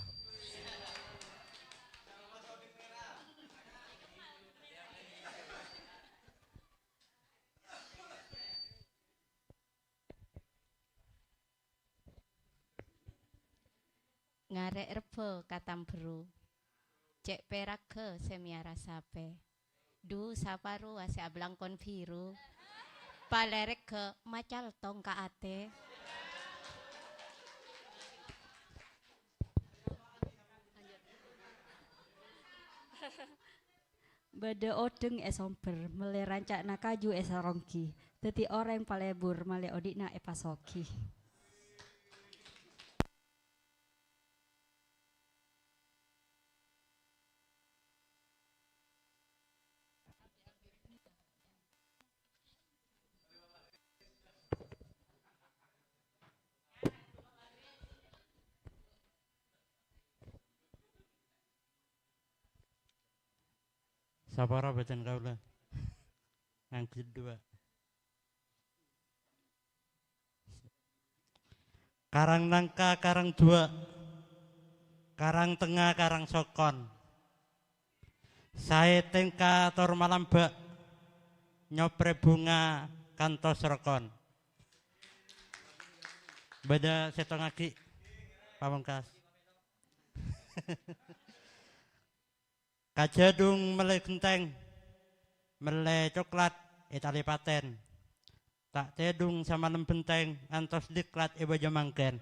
Ngarè' rebbhâ ka tambherru, cè' pèragghâ sè mèyara sapè. Dhu, saparowa sè ablangkon biru, palèrègghâ macaltong ka atè. Bâdâ odheng èsombher, mellè ranca'na kaju èsaronggi. Dhâddhi orèng palebur, malè odi'na èpasogi. Sapora bhâdhân kaulâ? Ngangghuy duwâ'. Karang nangka, karang duwâ', karang tengnga, karang sokon. Saè tèngka tor malambâ', nyoprè bhunga kantos rokon. Bâdâ sèttong aghi', pamongkas. Ka Jhâdhung mellè ghentèng, mellè coklat è Talèpatèn. Ta' tèdhung samalem bhentèng, ngantos diklat è bâjâ mangkèn.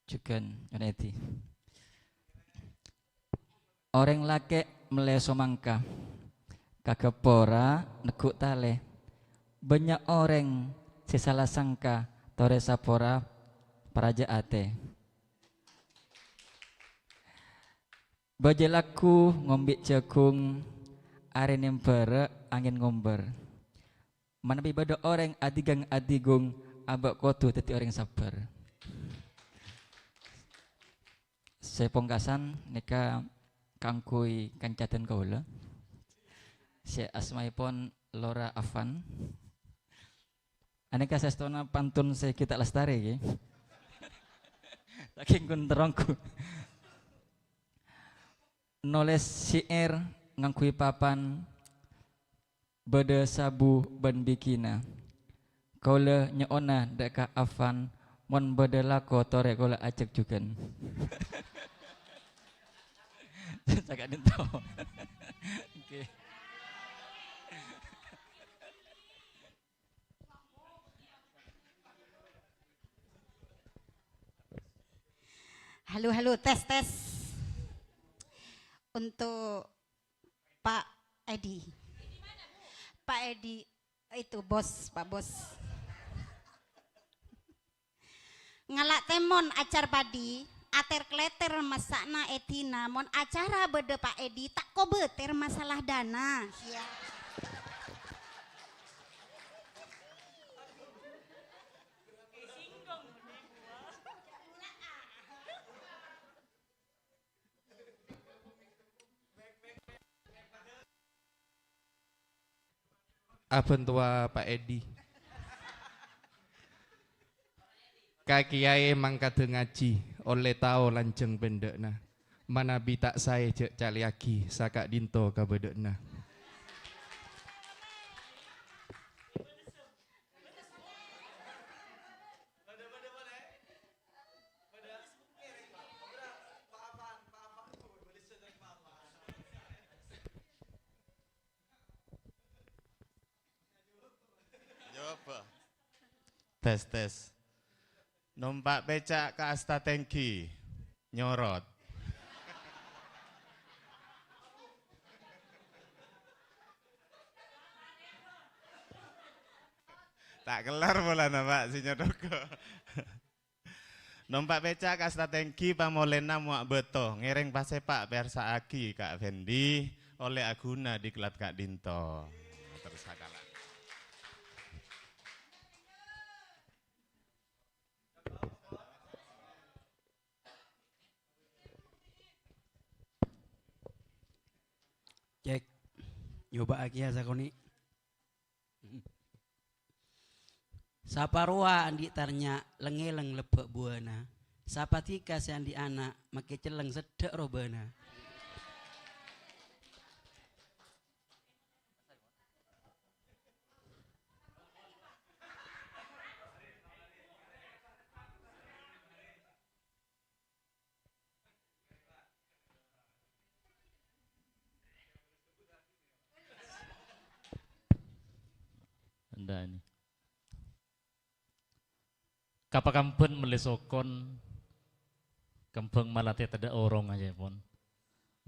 Jhughân, Yunedi. Orèng lakè' mellè somangka, kagâ pora neggu' talè. Bânnya' orèng sè sala sangka, torè sapora parajâ atè. Bâjâ lagghu ngombi' jhâghung, arè nèmbhârâ' angèn ngombâr. Manabi bâdâ orèng adhighâng adhighung, abâ' kodhu dhâddhi orèng sabbhâr. Sè pongkasan nèka kaangghuy kanca dân kaulâ, sè asmaèpon Lora Afan. Anèka saèstona pantun sè ghi' ta' lastarè, ghi. Sakèng ghun terronggu. Nolès syi'ir ngangghuy papan, bâdâ sabu bân bighina. Kaulâ nyo'ona dâ' ka Afan, mon bâdâ lako torè kaulâ ajhâk jhughân. Caka'dinto. Oke. Halo, halo, tes, tes. Untuk Pak Edi. Pak Edi, itu, Bos, Pak Bos. Ngala' tèmon acar padi, atèr-klètèr massa'na èdina, mon acara bâdâ Pak Edi, ta' kobâtèr masalah dana. Iya. Abhântowa Pak Edi. Ka kèyaè mangkadhâ ngajhi, ollè tao lanjhâng bhendhâ'na. Manabi ta' saè jhâ' calèyaghi saka'dinto ka bâdâ'na. Coba. Tes, tes. Nompa' pèca' ka asta tèngghi. Nyorot. Ta' kellar polana, Pak, sè nyodhok. Nompa' pèca' kasta tèngghi pamolèna mowa' bâto, ngèrèng pasèpa' pèyarsa'aghi Ka' Fendi, ollè aghuna diklat ka'dinto. Mator sakala. Cek. Nyoba'aghi, yâ, sakonè'. Sapa rowa andi' tarnya', lèng-ngèlèng lebbâ' buwâna. Sapa dhika sè andi' ana', makè cellèng seddhâ' robâna. Endâ' nè. Kapakambhân mellè sokon, Kembhâng malathè tadâ' orong ajâ, pon.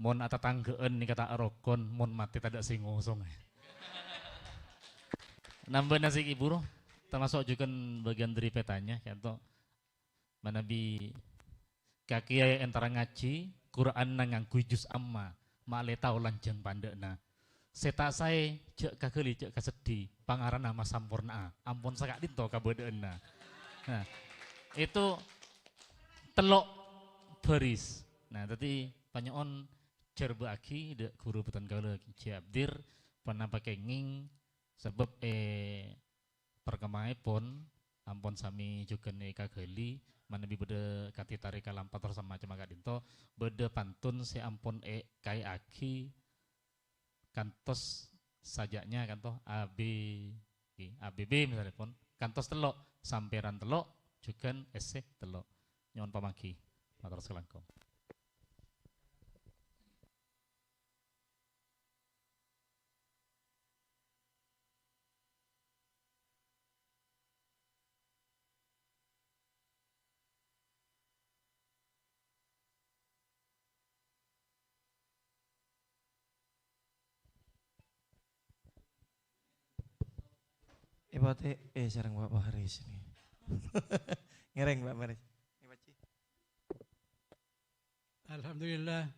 Mon atatangghâ'ân nèka ta' rokon, mon matè tadâ' sè ngosong. Nambâna sè kibur, tamaso' jhughân bâgiân dhâri petanya, ka'dinto. Manabi kakè entara ngajhi, Qur'anna ngangghuy juz amma, ma'lè tao lanjhâng pandâ'na. Sè ta' saè, jhâ' kaghâli, jhâ' kaseddhi, pangaranna masamporna'a, ampon saka'dinto kabâdâ'ânna. Nah, itu tello' baris. Nah, dhâddhi panyo'on jhârbâ'âghi dâ' ghuru bhâdhân kaulâ, Kèyaè Abdir, ponapa kèngèng, sabâb, eh, parkamaèpon ampon samè jhughân èkaghâli, manabi bâdâ kati tarè kalampat tor samacemma ka'dinto, bâdâ pantun sè ampon èkaè'aghi kantos sajâknya kantos A B, ngghi, A B B misalèpon, kantos tello', sampèran tello', jhughân èssè tello'. Nyo'on pamangghi. Mator sakalangkong. Èpatè, eh, sareng Pak Baris ini. Ngèrèng, Pak Baris. Èpatè. Alhamdulillah.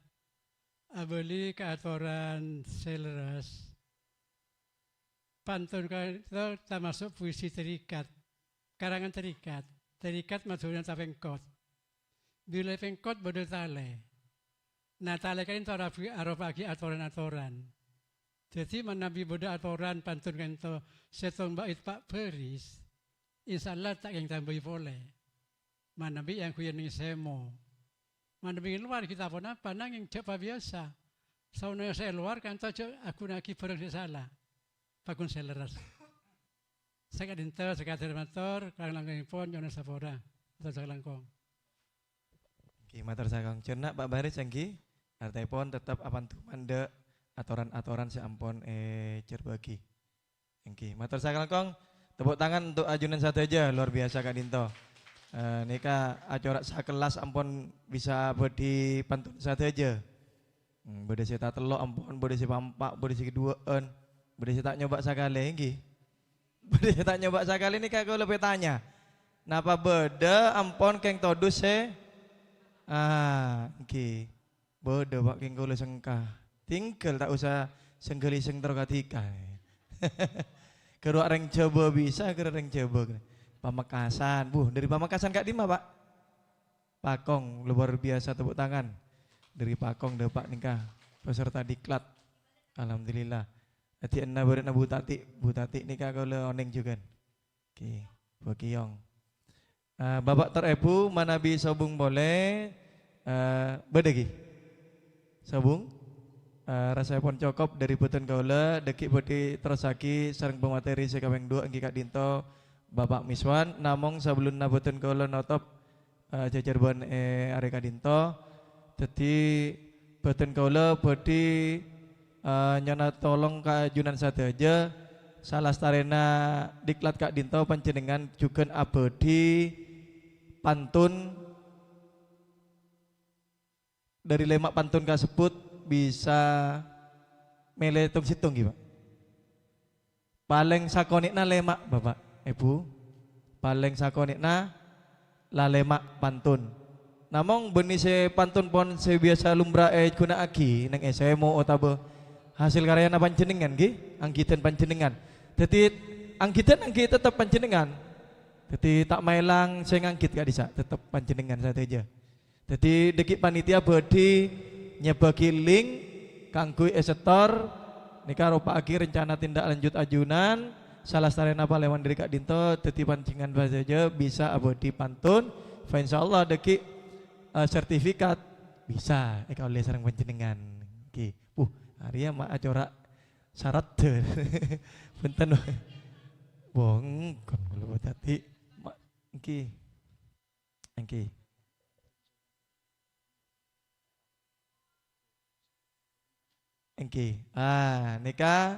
Abâli ka atoran sè lerres. Pantun ka'dinto tamaso' puisi tarikat, karangan tarikat. Tarikat Madhurâna ta' pèngkot. Bilâ pèngkot bâdâ talè. Nah, talè ka'dinto arabi-, aropa'aghi atoran-atoran. Dhâddhi, manabi bâdâ atoran pantun ka'dinto sèttong bait Pa' Baris, insyaallah ta' kèng tambâi polè. Manabi èangghuy è nèng sèmo. Manabi è lowar ghi' ta' ponapa, nangèng jhâ' pabiyasa. Saonèng sè è lowar ka'dinto jhâ' aghunaaghi bhârâng sè sala. Pagghun sè lerres. Saka'dinto, sakadhâr mator, kalangkongèpon nyo'on sapora. Mator sakalangkong. Èngghi, mator sakalangkong. Cèrna, Pak Baris, èngghi. Artèpon tetep apanduman dâ' atoran-atoran sè ampon èjhârbâ'âghi. Èngghi, mator sakalangkong. Tepuk tangan untuk ajunan sadhâjâ, luar biasa ka'dinto. Eh, nèka acora' sakellas ampon bisa abâdhi pantun sadhâjâ. Hmm, bâdâ sè tatello' ampon, bâdâ sè pa'-empa', bâdâ sè kaduwâ'ân, bâdâ sè ta' nyoba' sakalè, èngghi. Bâdâ sè ta' nyoba' sakalè nèka kaulâ pètanya. Napa bâdâ ampon kèng todus sè, ah, èngghi. Bâdâ, Pak, kèng kaulâ sengka. Tinggal ta' osa sengghâli sèng terro kadhika. Ghâruwa rèng Jhâbâ bisa, ghâruwa rèng Jhâbâ. Pamekasan. Bu, dâri Pamekasan ka'dimma, Pak? Pakong, luar biasa tepuk tangan. Dâri Pakong dâpa' nèka, peserta diklat. Alhamdulillah. Dhâddhi ènna bârâ'na Bu Tati'. Bu Tati' nèka kaulâ onèng jhughân. Oke, Bu Kiyong. Eh, Bapak tor Èbhu manabi sobung polè, eh, bâdâ ghi? Sobung? Eh, rasaèpon cokop dâri bhâdhân kaulâ, dâgghi' bhâdhi terrossaghi sareng pamateri sè kapèng duwâ' èngghi ka'dinto Bapak Miswan. Namong sabellunna bhâdhân kaulâ notop, eh, jhâjhârbân è arè ka'dinto. Dhâddhi, bhâdhân kaulâ bhâdhi, eh, nyo'ona tolong ka ajunan sadhâjâ, salastarèna diklat ka'dinto panjhennengngan jhughân abâdhi pantun. Dâri lèma' pantun kasebbhut bisa mèlè tong-sèttong ghi, Pak? Palèng sakonè'na lèma', Bapak, Èbhu. Palèng sakonè'na la lèma' pantun. Namong bânnè sè pantun pon sè biyasa lumrah èghuna'aghi neng S M O otabâ hasèl karyana panjhennengngan, ghi? Anggidhân panjhennengngan. Dhâddhi, anggidhân èngghi teptep panjhennengngan. Dhâddhi, ta' maèlang sè nganggit ka'dissa', teptep panjhennengngan sadhâjâ. Dhâddhi, dâgghi' panitia bhâdhi nyèbbâghi link kaangghuy èsetor. Nèka ropa'aghi rencana tindak lanjut ajunan, salastarèna palèman dâri ka'dinto, dhâddhi panjhennengngan sadhâjâ bisa abâdhi pantun. Fa insyaallah dâgghi', eh, sertifikat bisa èkaollè sareng panjhennengngan. Ngghi. Puh, arèya ma' acora' sarat. Bhunten. Wong, kon kaulâ dhâddhi. Ma-, ngghi. Èngghi. Èngghi. Ah, nèka.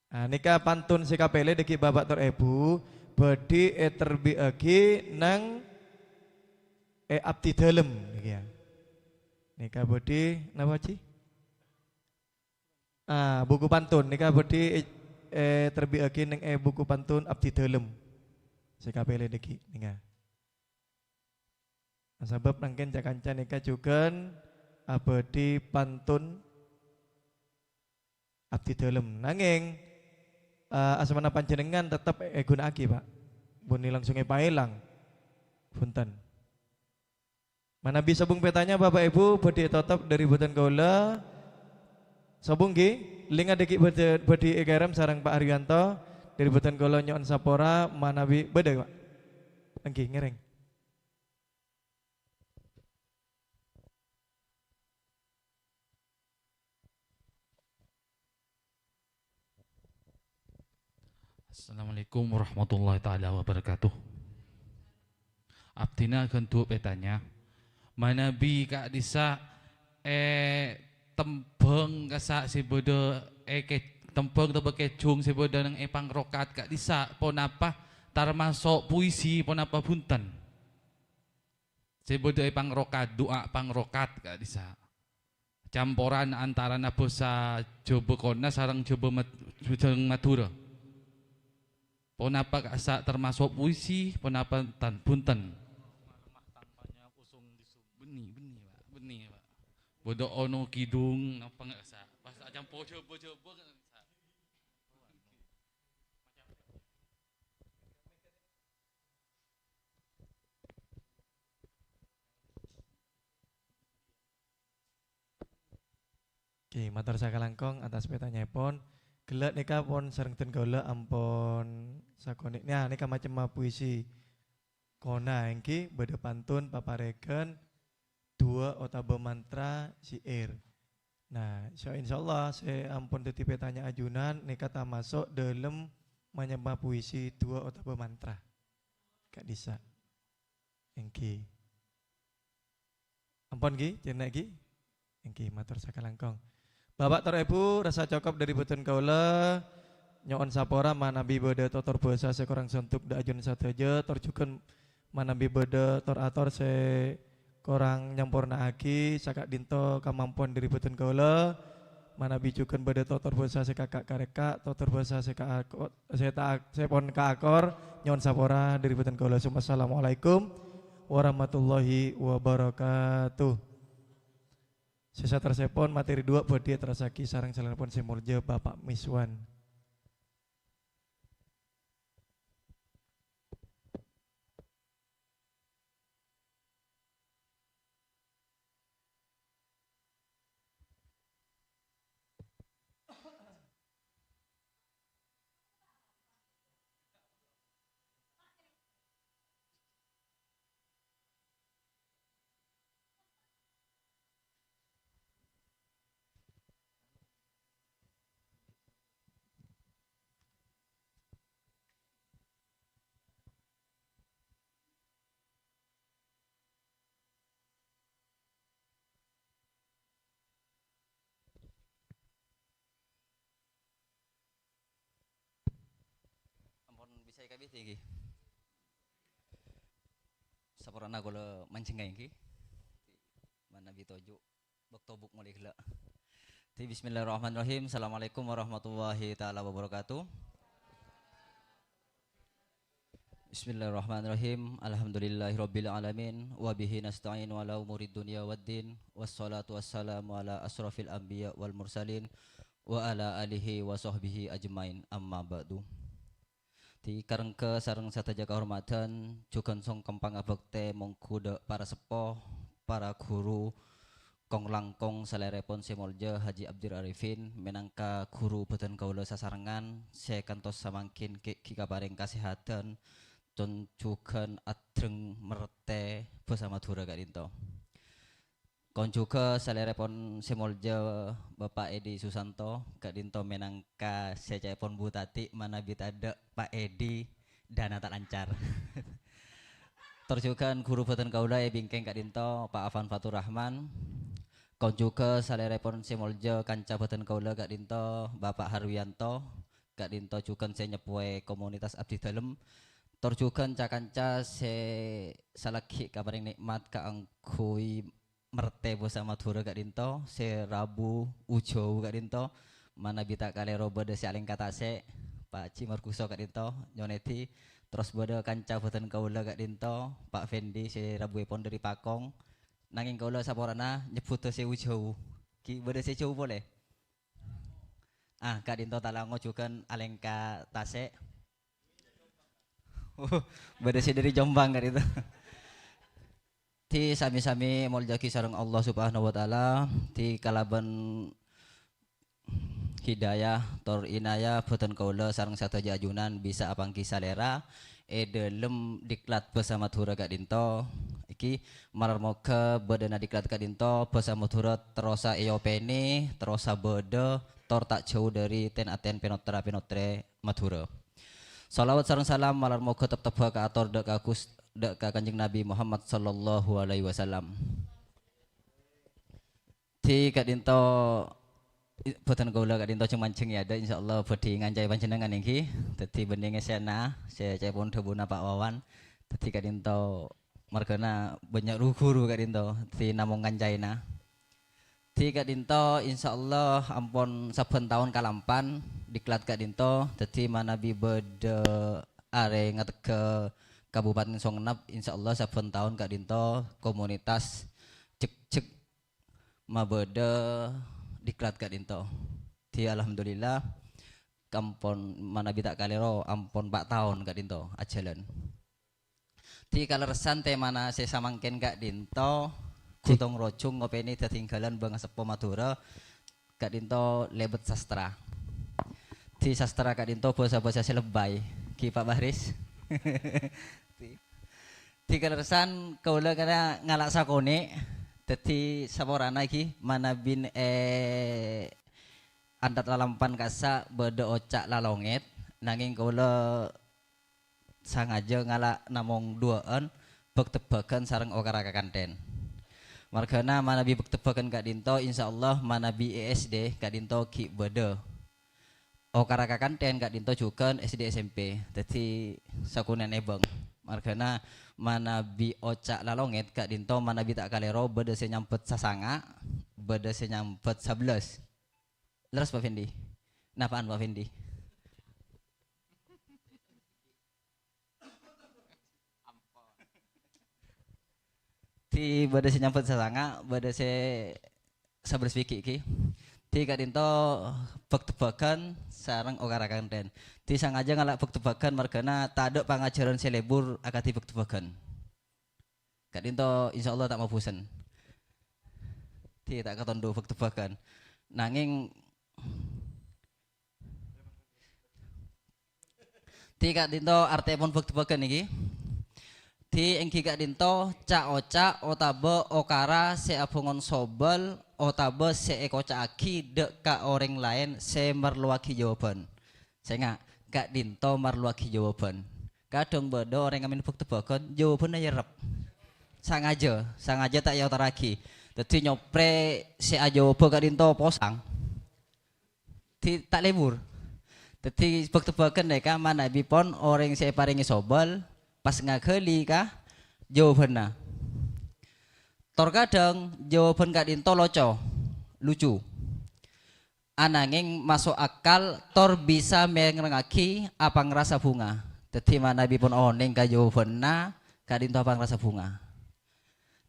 Ah, nèka pantun sè kapèlè dâgghi' Bapak tor Èbhu. Bhâdhi èterbi'aghi neng è abdhi dhâlem nèka, ya. Nèka bhâdhi napa, Ji? Ah, buku pantun. Nèka bhâdhi è-, èterbi'aghi neng è buku pantun abdhi dhâlem. Sè kapèlè dhâggi' nèka. Sabâb mangkèn ca-kanca nèka jhughân abhâdhi pantun abdhi dhâlem. Nangèng, eh, asmana panjhennengngan tetep èghuna'aghi, Pak. Bhunten langsung èpaèlang. Bhunten. Manabi sobung pètanya, Bapak Ibu, bhâdhi ètotop dhâri bhâdhân kaulâ. Sobung, ghi? Lèngnga dhâggi' bhâdhân, bhâdhi èkèrèm sareng Pak Haryanto. Dhâri bhâdhân kaulâ nyo'on sapora, manabi bâdâ, Pak? Èngghi, ngèrèng. Assalamualaikum warahmatullahi taala wabarakatuh. Abdhina ghân du pètanya. Manabi ka'dhissa', eh, tembhâng ka'issa' sè bâdâ, eh, ke-, tembhâng otabâ kèjhung sè bâdâ neng è pangrokat ka'dhissa' ponapa tamaso' puisi ponapa bhunten? Sè bâdâ è pangrokat, du'a pangrokat ka'dhissa'. Camporan antarana bhâsa Jhâbâ Kona sareng Jhâbâ Mad-, sareng Madhurâ. Ponapa ka'issa' tamaso' puisi, ponapa tan-, bhunten? Bânnè, bânnè, Pak. Bânnè, Pak. Bâdâ ono kidung, napa ka'issa'? Pas acampo Jhâbâ-Jhâbâ ka'issa'. Oke, mator sakalangkong atas pètanyaèpon. Ghellâ' nèka pon sareng dân kaulâ ampon sakonè'. Nah, nèka macemma puisi Kona èngghi bâdâ pantun, paparèghân, du'a otabâ mantra, syi'ir. Nah, so-, insyaallah sè ampon dhâddhi pètanya ajunan nèka tamaso' dhâlem macemma puisi du'a otabâ mantra. Ka'dhissa'. Èngghi. Ampon, ghi? Cèrna, ghi? Èngghi, mator sakalangkong. Bapak tor Èbhu, rassa cokop dhâri bhâdhân kaulâ. Nyo'on sapora manabi bâdâ totor bhâsa sè korang sontok dhâ' ajunan sadhâjâ, tor jhughân manabi bâdâ tor-ator sè korang nyampornaaghi, saka'dhinto kamampowan dhâri bhâdhân kaulâ. Manabi jhughân bâdâ totor bhâsa sè kaka' kareka', totor bhâsa sè kaako-, sè ta-, sè pon kaakor, nyo'on sapora dhâri bhâdhân kaulâ. Summa assalamualaikum warahmatullahi wabarakatuh. Sè saterrossèpon materi du'a bhâdhi èterrossaghi sareng salèraèpon sè molja Bapak Miswan. Ampon bisa èkabidhi, ngghi. Saporana kaulâ manjhengngaghi, ngghi. Manabi toju' bâkto bu' molè ghellâ'. Jadi, bismillahirrahmanirrahim. Assalamualaikum warahmatullahi taala wabarakatuh. Bismillahirrahmanirrahim. Alhamdulillahirabbil alamin. Wa bihi nasta'in ala umurid dunya waddin. Wassalatu wassalamu ala asyrafil anbiya wal mursalin. Wa ala alihi wa sahbihi ajmain. Amma ba'du. Di karengga sareng sadhâjâ kahormadhân, jhughân songkem pangabhâktè mongghu dhâ' para seppo, para ghuru, kong-langkong salèrèpon sè molja Haji Abdul Arifin, mènangka ghuru bhâdhân kaulâ sasarengngan sè kantos samangkèn ghi', ghi' kaparèng kasèhadhân, ton jhughân adreng mertè bhâsa Madhurâ ka'dhinto. Konjughâ salèrèpon sè molja Bapak Edi Susanto, ka'dhinto mènangka sè ca'èpon butati manabi tadâ' Pak Edi, dâna ta' lancar. Tor jhughân ghuru bhâdhân kaulâ è bingkèng ka'dhinto, Pak Afan Faturrahman. Konjughâ salèrèpon sè molja kanca bhâdhân kaulâ ka'dhinto, Bapak Harwianto, ka'dhinto jhughân sè nyeppowè komunitas Abdi Dalem. Tor jhughân ca-kanca sè salaghi' kaparèng nè'mat kaangghuy mertè bhâsa Madhurâ ka'dhinto, sè rabu ujhâu ka'dhinto, manabi ta' kalèro bâdâ sè alèngka tasè', Pa' Haji Marguso ka'dhinto, nyonèdhi, terros bâdâ kanca bhâdhân kaulâ ka'dhinto, Pa' Fendi sè rabuèpon dâri Pakong, nangèng kaulâ saporana nyebbhudhâ sè ujhâu. Ghi' bâdâ sè jhâu polè? Ah, ka'dhinto Talango jhughân alèngka tasè'. Bâdâ sè dâri Jombang ka'dhinto. Dhi sami-sami èmoljâ'aghi sareng Allah Subhanahu wa Ta'ala, dhi kalabân hidayah tor inayah bhâdhân kaulâ sareng sadhâjâ ajunan bisa apangghi salèra è dâlem diklat bhâsa Madhurâ ka'dhinto. Èngghi malar moghâ bâdâna diklat ka'dhinto bhâsa Madhurâ terrosa èopènè, terrosa bâdâ, tor ta' jhâu dâri ten-aten pènotra-pènotrè Madhurâ. Shalawat sareng salam malar moghâ teptebbhâ kaator dâ' ka Gus-, dâ' ka Kanjeng Nabi Muhammad sallallahu alaihi wasallam. Dhi ka'dhinto, i-, bhâdhân kaulâ ka'dhinto jhâng-manjhâng è adâ', insyaallah bhâdhi nganca'è panjhennengngan èngghi. Dâddhi bânnè ngèssèna sè ca'èpon dhâbuna Pa' Wawan. Dâddhi ka'dhinto marghâna bânnya' ru-ghuru ka'dhinto, dâddhi namong nganca'èna. Dhi ka'dhinto, insyaallah ampon sabbhân taon kalampan diklat ka'dhinto. Dâddhi manabi bâdâ arè ngategghâ Kabupaten Songennep, insyaallah sabbhân taon ka'dhinto komunitas jhekjhek mabâdâ diklat ka'dhinto. Dhi, alhamdulillah, kampon manabi ta' kalèro ampon pa' taon ka'dhinto ajhâlân. Dhi, kalerressan tèmana sè samangkèn ka'dhinto, Cik. Ghutong rojhung ngopènè dhâdhingghâlân bângaseppo Madhurâ, ka'dhinto lèbât sastra. Dhi, sastra ka'dhinto bhâsa-bhâsa sè lebbi, ghi Pa' Baris. Dhi, kalerressan kaulâ kèra ngala' sakonè', dâddhi saporana ghi manabi è andat lalampan kassa' bâdâ oca' lalongèt, nangèng kaulâ sangajâ ngala' namong duwâ'ân, bhâk-tebbhâghân sareng okara kakanthèn. Marghâna manabi bhâk-tebbhâghân ka'dhinto, insyaallah manabi è S D ka'dhinto ghi' bâdâ. Okara kakanthèn ka'dhinto jhughân S D S M P. Dâddhi sakonè'an èbâng. Marghâna manabi oca' lalongèt ka'dhinto manabi ta' kalèro bâdâ sè nyambhât sasanga', bâdâ sè nyambhât sabellâs. Lerres, Pa' Fendi? Napa'an, Pa' Fendi? Dhi bâdâ sè nyambhât sasanga', bâdâ sè sabellâs bighi' ghi. Dhi ka'dhinto bhâk-tebbhâghân sareng okara kakanthèn. Dhi sangajâ ngala' bhâk-tebbhâghân marghâna tadâ' pangajhârân sè lebur akadhi bhâk-tebbhâghân. Ka'dhinto insyaallah ta' mabusen. Dhi ta' katondhu bhâk-tebbhâghân. Nangèng Dhi ka'dhinto artèpon bhâk-tebbhâghân nèkè. Dhi èngghi ka'dhinto ca'-oca' otabâ okara sè abhungon sobâl otabâ sè èkoca'aghi dâ' ka orèng laèn sè marlowaghi jâwâbhân. Sènga', ka'dhinto marlowaghi jâwâbhân. Kadhâng bâdâ orèng amèn bhâk-tebbhâghân, jâwâbhânna nyerrep. Sangajâ, sangajâ ta' èotarraghi. Dâddhi nyoprè sè ajâwâbhâ ka'dhinto posang. Dhi-, ta' lebur. Dâddhi bhâk-tebbhâghân nèka manabi pon orèng sè èparèngè sobâl pas ngaghâli ka jâwâbhânna. Tor kadhâng jâwâbhân ka'dhinto loco, lucu. Anangèng maso' akal tor bisa mèrengngaghi apangrasa bhunga. Dâddhi manabi pon onèng ka jâwâbhânna ka'dhinto apangrasa bhunga.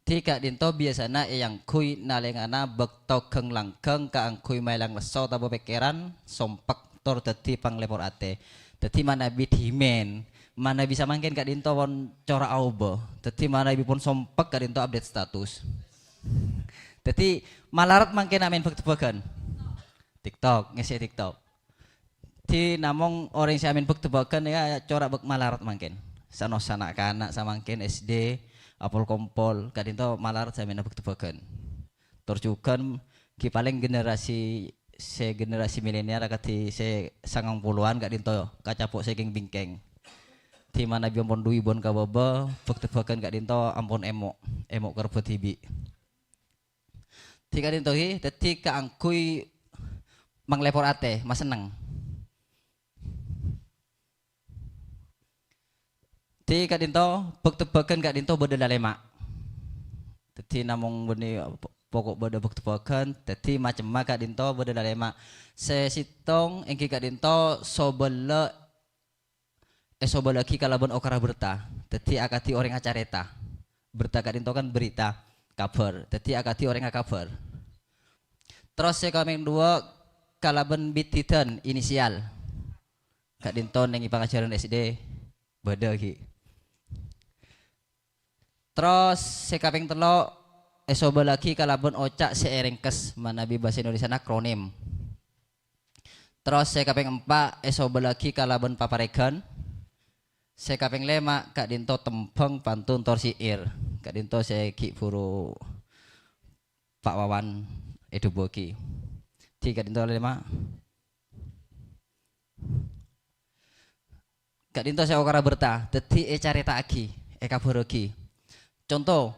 Dhi ka'dhinto biyasana èangghuy nalèngana bâkto ghâng-langgâng kaangghuy maèlang lesso otabâ pèkkèran, sompek, tor dâddhi panglèpor atè. Dâddhi manabi dhimèn, manabi samangkèn ka'dhinto pon cora' aobâ. Dâddhi manabi pon sompek ka'dhinto update status. Dâddhi malarat mangkèn amèn bhâk-tebbhâghân. TikTok, ngèsè TikTok. Dhi namong orèng sè amèn bhâk-tebbhâghân ya cora' bâk malarat mangkèn. Sano-, sana'-kana' samangkèn S D, apol-kompol, ka'dhinto malarat sè amènna bhâk-tebbhâghân. Tor jhughân ghi palèng generasi sè generasi milenial akadhi sè sangang polowan ka'dhinto kacapo' sè kèng-bingkèng. Dhi manabi ampon du èbuwân ka bâbâ, bhâk-tebbhâghân ka'dhinto ampon èmo', èmo' karebbhâ dhibi'. Dhi ka'dhinto ghi, dâddhi kaangghuy manglèpor atè, masenneng. Dhâddhi ka'dhinto, bâk-tebbhâghân ka'dhinto bâdâ lalèma'. Dhâddhi namong bânnè po-, pokok bâdâ bâk-tebbhâghân, dhâddhi macemma ka'dhinto bâdâ lalèma'. Sè sèttong èngghi ka'dhinto sobâlla èsobâllâghi kalabân okara berta. Dhâddhi akadhi orèng acarèta. Berta ka'dhinto kan berita, kabhâr. Dhâddhi akadhi orèng akabhâr. Terros sè kapèng duwâ' kalabân bit-bitan, inisial. Ka'dhinto neng pangajhârân S D bâdâ ghi. Terros sè kapèng tello' èsobâllâghi kalabân oca' sè èrèngkes, manabi bhâsa Indonesiana akronim. Terros sè kapèng empa' èsobâllâghi kalabân paparèghân. Sè kapèng lèma' ka'dhinto tembhâng, pantun, tor syi'ir. Ka'dhinto sè ghi' bhuru Pa' Wawan èdhâbuwâghi. Dhâddhi ka'dhinto lèma'. Ka'dhinto sè okara berta, dhâddhi ècarèta'aghi, èkabhârrâghi. Conto,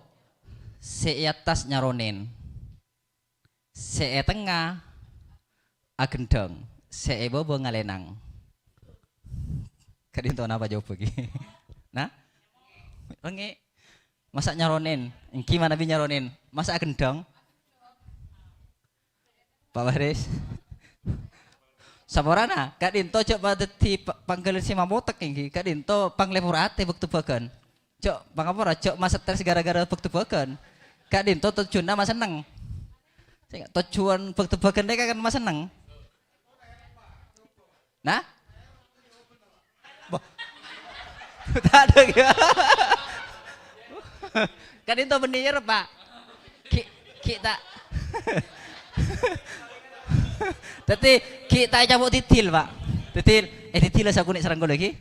sè è attas nyaronèn, sè è tengnga aghendhâng, sè è bâbâ ngalènang. Ka'dhinto napa jawabhâ ghi? Nah? Rengngè'. Masa' nyaronèn? Èngghi manabi nyaronèn. Masa' aghendhâng? Pa' Baris. Saporana, ka'dhinto jhâ' madhâddhi pa-, pangghâlân sè mamotek èngghi. Ka'dhinto panglèpor atè bâk-tebbhâghân. Jhâ' pangapora, jhâ' masetres ghârâ-ghârâ bâk-tebbhâghân. Ka'dhinto tojjhuwânna masenneng. Sè tojjhuwân bâk-tebbhâghân nèka kan masenneng. Nah? Bo-, ta' ada ya. Ka'dhinto bânnè ya, Pa'. Ghi', ghi' ta'. Dhâddhi, ghi' ta' ècapo' didil, Pa'. Didil, eh, didil la sakonè' sareng kaulâ ghi.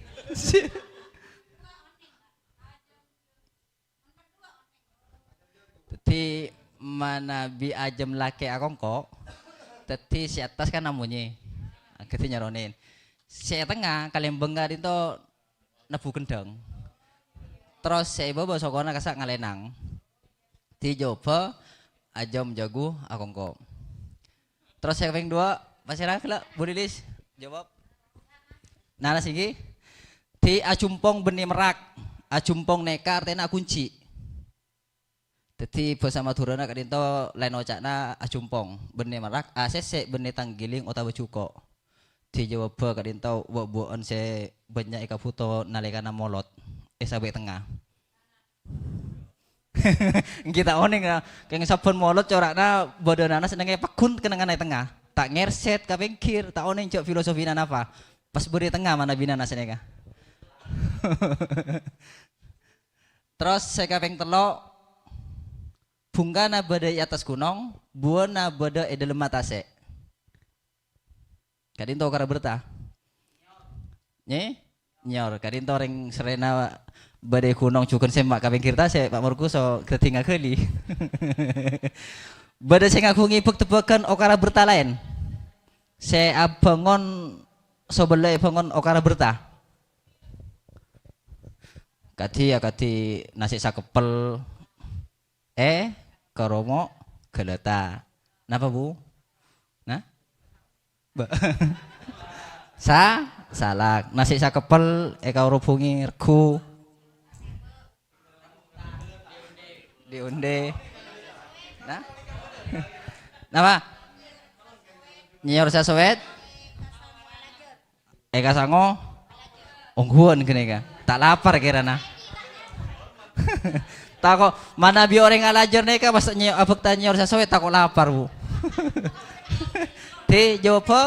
Dhâddhi, manabi ajâm lakè' akongko', dhâddhi sè attas kan amonyè. Akadhi nyaronèn. Sè è tengnga, kalèmbâng ka'dhinto nebbhu ghendhâng. Terros sè è bâbâ sokona kassa' ngalènang. Dhâddhi jâwâbbhâ ajâm jâghu akongko'. Terros sè kapèng duwâ', pasèra ghellâ', Bu Lilis? Jawab. Nanas èngghi. Dhâddhi ajumpong bânnè merrak. Ajumpong nèka artèna aghunji'. Dhâddhi bhâsa Madhurâna ka'dhinto laèn oca'na ajumpong bânnè merrak, asèssè bânnè tangghilèng otabâ jhuko'. Dhâddhi jâwâbbhâ ka'dhinto wâ'-buwâ'ân sè bânnya' èkabhuto nalèkana molot è sabâ' tengnga. Èngghi ta' onèng, ya. Kèng sabbhân molot cora'na bâdâ nanas nèngè paggun kennengnganna è tengnga. Ta' ngèrsèt ka pèngghir, ta' onèng jâ' filosofina napa. Pas bâdâ è tengnga manabi nanas nèka. Terros sè kapèng tello', bhungkana bâdâ è attas ghunong, buwâna bâdâ è dâlemma tasè'. Ka'dhinto okara berta. Nyè? Nyor. Ka'dhinto orèng sèrrèna bâdâ è ghunong jhughân sè ma' ka pèngghir tasè', Pa' Markuso, dhâddhi ngaghâli. Bâdâ sè ngaghungè bâk-tebbhâghân okara berta laèn. Sè abângon, sobellâ èbângon okara berta. Kadhi, ya, kadhi nasè' sakeppel. Eh, karomo' ghâlâta. Napa, Bu? Nah? Ba-, sa-, salak. Nasè' sakeppel èkaorobhungè règhu. Di-onde. Nah? Napa? Nyèyor sasowèt? Èkasango? Ongghuwân ghânèka. Ta' lapar kèrana. Tako', manabi orèng alajâr nèka pas nye-, abhâkta nyèyor sasowèt tako' lapar, Bu. Dhâddhi, jâwâbbhâ?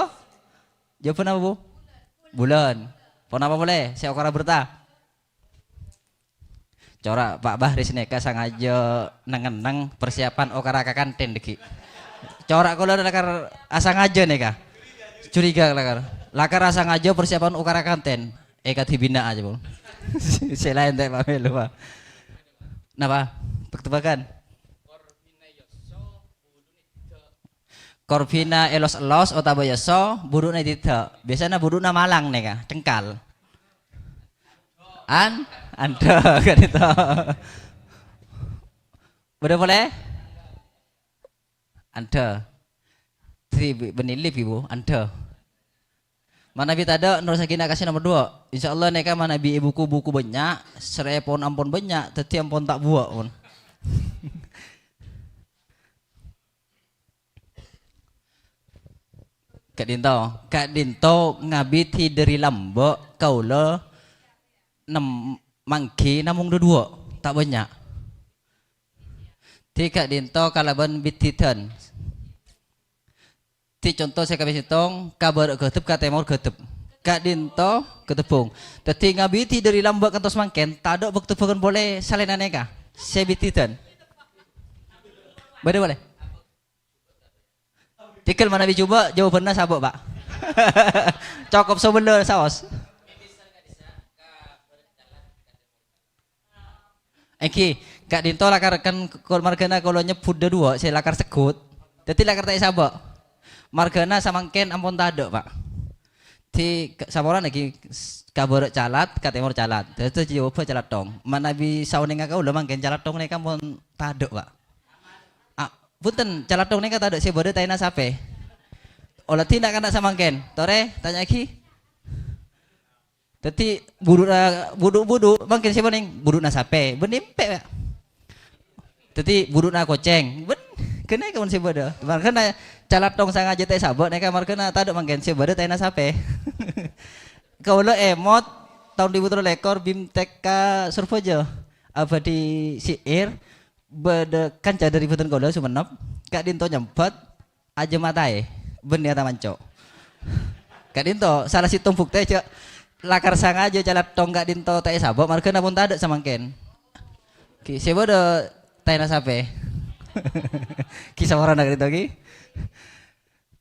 Jâwâbbhâ napa, Bu? Bulân. Ponapa polè? Sè okara berta? Cora' Pa' Bahris nèka sangajâ neng-enneng persiapan okara ka kantin, dhâggi'. Cora' kaulâ lakar asangajâ nèka. Curiga lakar. Lakar asangajâ persiapan okara kantin. Eh, kadhi binaa aja, Bu. Sè laèn ta' pamèlo, Pa'. Napa? Tebak-tebakan? Korbhina èlos-èlos otabâ yèso, budhu'na didâ'. Biasana budhu'na malang nèka, cengkal. An-, andhâ', ka'dinto. Bâdâ polè? Andhâ'. Dhâddhi bi-, bânnè lip, Ibu, andhâ'. Manabi tadâ', nerrossaghi na' kassa' nomer duwâ'. Insyaallah nèka manabi è buku-buku bânnya', sèrèpon ampon bânnya', dhâddhi ampon ta' buwâ' pon. Ka'dinto, ka'dinto ngabidi dhâri lambâ' kaulâ nem-, mangghi namong dhu-, dhuwâ', ta' bânnya'. Dhi ka'dinto kalabân bidhidhân. Dhi conto sè kapèng sèttong, ka bârâ' ghâdhep, ka tèmor ghâdhep. Ka'dinto ghâdhebbhung. Dhâddhi ngabidi dhâri lambâ' kantos mangkèn, tadâ' bâkto bhâkal polè salaènna nèka. Sè bidhidhân. Bâdâ polè? Tèghâl manabi jhubâ', jhâwâbânna sabâ', Pa'. Cokop sobellâ saos. Èngghi, ka'dinto lakar kan kol-, marghâna kaulâ nyebbhut dhu-, dhuwâ' sè lakar segghut. Dhâddhi lakar ta' èsabâ'. Marghâna samangkèn ampon tadâ', Pa'. Dhi ka-, saporana ghi s-, ka bârâ' calat, ka tèmor calat. Dhâddhi jhâwâbbhâ calathong. Manabi saonèngnga kaulâ mangkèn calathong nèka ampon tadâ', Pa'. Ah, bhunten, calathong nèka tadâ' sè bâdâ taèna sapè. Ola dhi na'-kana' samangkèn. Torè, tanya'aghi. Dhâddhi, budhu'na, budhu'-budhu', mangkèn sè bânnè budhu'na sapè, bânnè empè', Pa'. Dhâddhi, budhu'na kocèng, bân-, ghânèka mon sè bâdâ. Marghâna calathong sangajâ ta' èsabâ' nèka marghâna tadâ' mangkèn sè bâdâ taèna sapè. Kaulâ èmot taon duwâ èbu tello lèkor BIM TK Sorbhâjâ. Abâdhi syi'ir, bâdâ kanca dhâri bhâdhân kaulâ Songennep, ka'dinto nyambhât, Ajâm ataè, bânnè ata manco'. Ka'dinto, sala sèttong buktè jâ' lakar sangajâ calathong ka'dinto ta' èsabâ', marghâna pon tadâ' samangkèn. Ghi, sè bâdâ taèna sapè. Ghi saporana ka'dinto, ghi.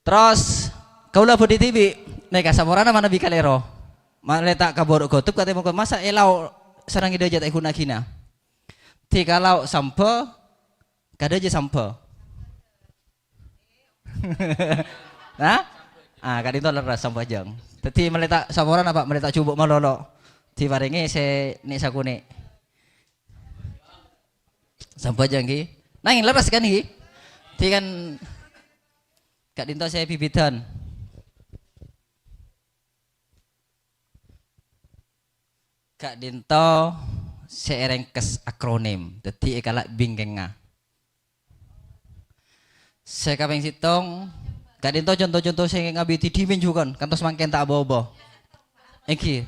Terros, kaulâ budi dhibi', nèka saporana manabi kalèro. Malè ta' ka bârâ' ghâdhep, katè mongko masa' è lao' sareng è dâjâ ta' èghuna-ghina. Dhi ka lao' sambhâ, ka dâjâ sambhâ. Hah? Ah, ka'dinto lerres sambhâjâng. Dhâddhi, malè ta' saporana, Pa', malè ta' jhubâ' malolo. Diparèngè sè nè'-sakonè'. Sambhâjâng, ghi. Nangèng lerres, kan, ghi? Dhi, kan, ka'dinto sè bibidhân. Ka'dinto sè èrèngkes akronim, dhâddhi èkala' bingkèngnga. Sè kapèng sèttong, ka'dinto conto-conto sè ngabidi dhimèn jhughân, kantos mangkèn ta' aoba-oba. Èngghi.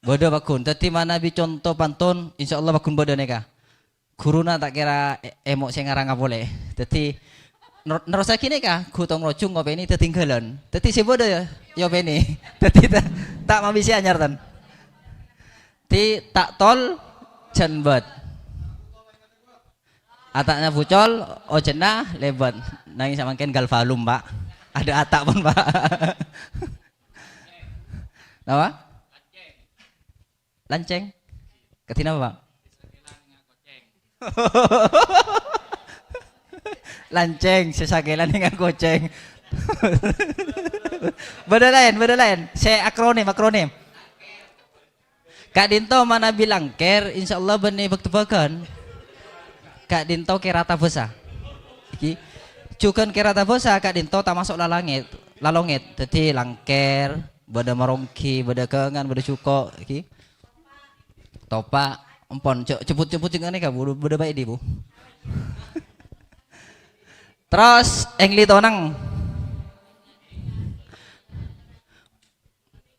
Bâdâ pagghun. Dhâddhi manabi conto pantun, insyaallah pagghun bâdâ nèka. Ghuruna ta' kèra è-, èmo' sè ngaranga polè. Dhâddhi, ner-, nerrossaghi nèka, ghutong rojung ngopènè dhâddhi ghâlân. Dhâddhi sè bâdâ yâ, yâ opènè. Dhâddhi ta', ta' mabisè anyar, tan. Dhi ta' tol, jhân bât. Ata'na bucol, ojhânna lèbât. Nangèng samangkèn ghâl bhâlum, Pa'. Adâ' ata' pon, Pa'. Napa? Lancèng. Kadhi napa, Pa'? Lancèng, sè sakèlan nèng kocèng. Bâdâ laèn, bâdâ laèn. Sè akronim, akronim. Ka'dinto manabi langkèr, insyaallah bânnè bâk-tebâghân. Ka'dinto kèrata bhâsa. Ghi. Jhughân kèrata bhâsa ka'dinto tamaso' lalangèt, lalongèt. Dhâddhi langkèr, bâdâ maronggi, bâdâ ghângan, bâdâ jhuko', ghi. Topa', empon, jhâ', jemput-jemput jhâ' nganèka, Bu, bâdâ bâi' dhi, Bu. Terros, ènglè tonang.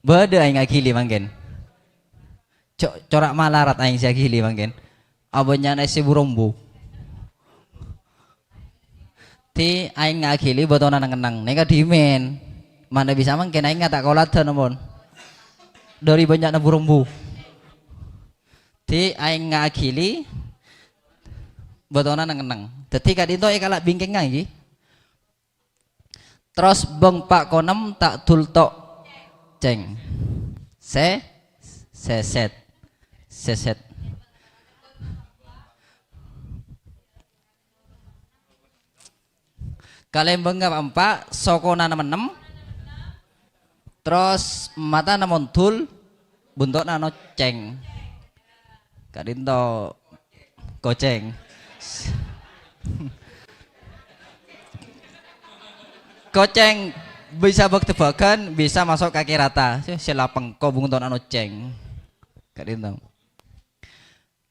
Bâdâ aèng aghili mangkèn. Co-, cora' malarat aèng sè aghili mangkèn. Abânnya'na sè bu-rombu. Dhi aèng aghili bâtona neng-enneng. Nèka dhimèn. Manabi samangkèn aèngnga ta' kaoladan, ampon. Dhâri bânnya'na bu-rombu. Dhi aèng aghili bâtona neng-enneng. Dhâddhi ka'dinto èkala' bingkèngnga, ghi. Terros bâng pa' konem ta' dul to' cèng. Sè, sèsèt. Sèsèt. Kalèmbângnga pa'-empa', sokona nem-ennem. Terros matana mondhul, bunto'na nocèng. Ka'dinto kocèng. Kocèng, Bisa bâk-tebâghân, bisa maso' ka qirata. Sè, sè la pengko bungton ano cèng. Ka'dinto.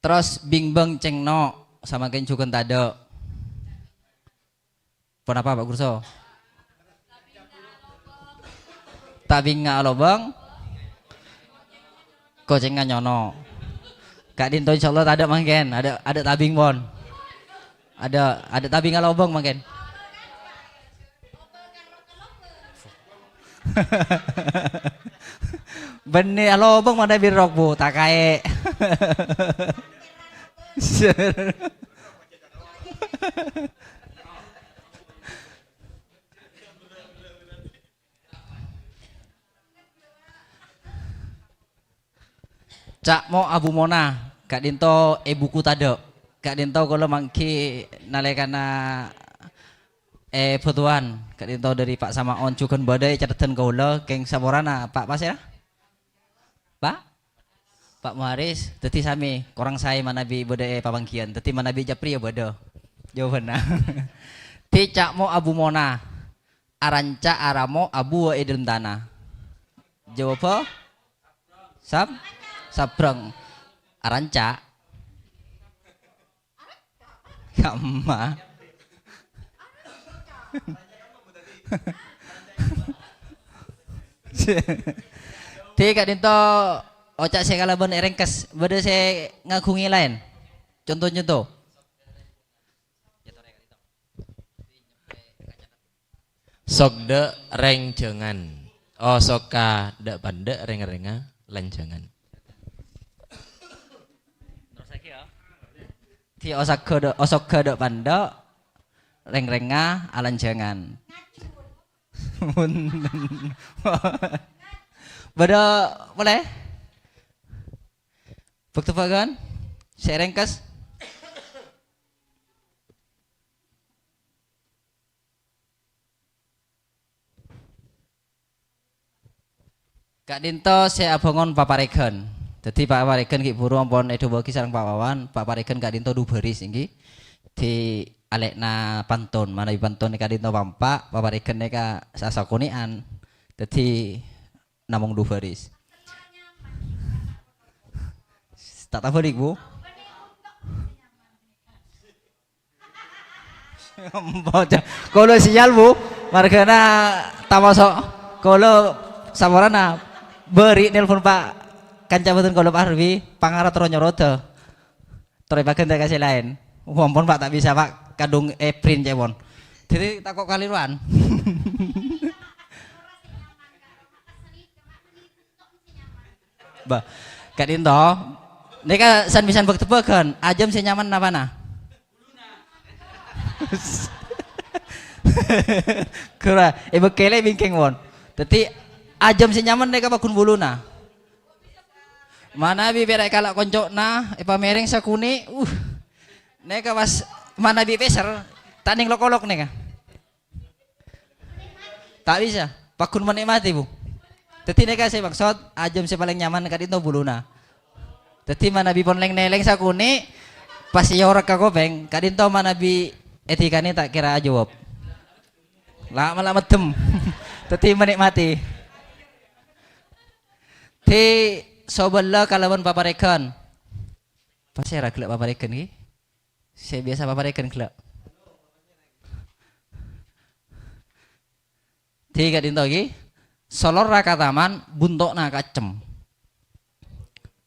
Terros bing-bâng cèngno', samangkèn jhughân tadâ'. Ponapa, Pak Gurso? Tabingnga alobâng, kocèngnga nyono'. Ka'dinto insyaallah tadâ' mangkèn, adâ', adâ' tabing pon. Adâ', adâ' tabing alobâng mangkèn. Bânnè alobâng manabi rok, Bu, takaè'. Ca'mo Abu Mona, ka'dinto è buku tadâ'. Ka'dinto kaulâ mangghi nalèkana è bhâtowan, ka'dinto dâri Pak Samaon jhughân bâdâ è cateddhân kaulâ, kèng saporana, Pak, pasèra? Pak? Pak Muharis, dhâddhi samè, korang saè manabi bâdâ è papangghiyân. Dhâddhi manabi Japri ya bâdâ. Jawabanna. Ti ca'mo Abu Mona. Aranca' aramo abu wa è dâlem tana. Jawabhâ? Sab-, sabrâng. Aranca'. Kamma. Ti ka'dinto oca' sè kalabân èrèngkes. Bâdâ sè ngaghungè laèn? Conto-conto. Sokdâ' rèng jhângan. Oh, sokka dâ'-pandâ' rèng-rèngnga lanjhângan. Terros lagi ya. Ti osagga dâ'-, osogga dâ'-pandâ' rèng-rèngnga alanjhângan. Bâdâ polè? Bâk-tebâghân? Sè èrèngkes? Ka'dinto sè abângon paparèghân. Dhâddhi paparèghân ghi' bhuru ampon èdhâbuwâghi sareng Pak Wawan, paparèghân ka'dinto du baris, ènggi. Di alè'na pantun, manabi pantun ka'dinto pa'-empa', paparèghân nèka sasakonè'an. Dhâddhi namong du baris. Ta' tabâlik, Bu. Bocah. Kaulâ sial, Bu. Marghâna tamaso' kaulâ saporana bâri' nelpon Pak kanca bhâdhân kaulâ Pak Harwi, pangara terro nyorodhâ. Terro èpaghântè ka sè laèn. Wah, ampon, Pak, ta' bisa, Pak. Kadhung èprint cèpon. Dhâddhi tako' kalèrowan. Bâh, ka'dinto. Nèka san-bhisan bâk-tebâghân, ajâm sè nyaman napana? Ghârâ, èbâkkèlè bingkèng, pon. Dhâddhi, ajâm sè nyaman nèka paggun buluna. Manabi pèra' èkala' konco'na, èpamèrèng sakonè', uh, nèka pas manabi pèser, ta' nèng lok-olok nèka. Ta' bisa. Paggun menikmati, Bu. Dhâddhi nèka sè maksod, ajâm sè palèng nyaman ka'dinto buluna. Dhâddhi manabi pon lèng-nèlèng sakonè', pas èyorek ka kopèng, ka'dinto manabi èdikanè ta' kèra ajâwâb. La', la' meddem. Dhâddhi menikmati. Dhâddhi sobellâ kalabân paparèghân. Pasèra ghellâ' paparèghân ghi? Sè biyasa paparèghân ghellâ'. Dhâddhi ka'dinto ghi, solorra ka taman, bunto'na kaccem.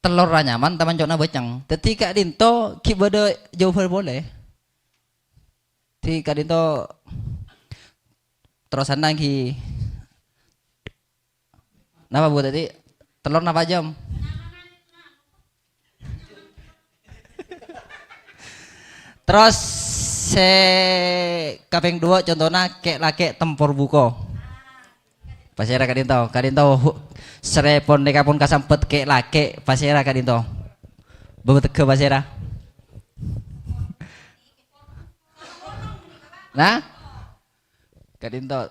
Tellorra nyaman, taman cona bâceng. Dhâddhi ka'dinto ghi' bâdâ jawabhân polè. Dhâddhi ka'dinto terrosanna ghi. Napa, Bu, tadi? Tellor napa ajâm? Terros sè kapèng duwâ' contona kè'-lakè' tempor buko. Pasèra ka'dinto? Ka'dinto hu-, sèrèpon nèka pon kasambhât kè'-lakè', pasèra ka'dinto? Bâbâteggâ pasèra? Nah? Ka'dinto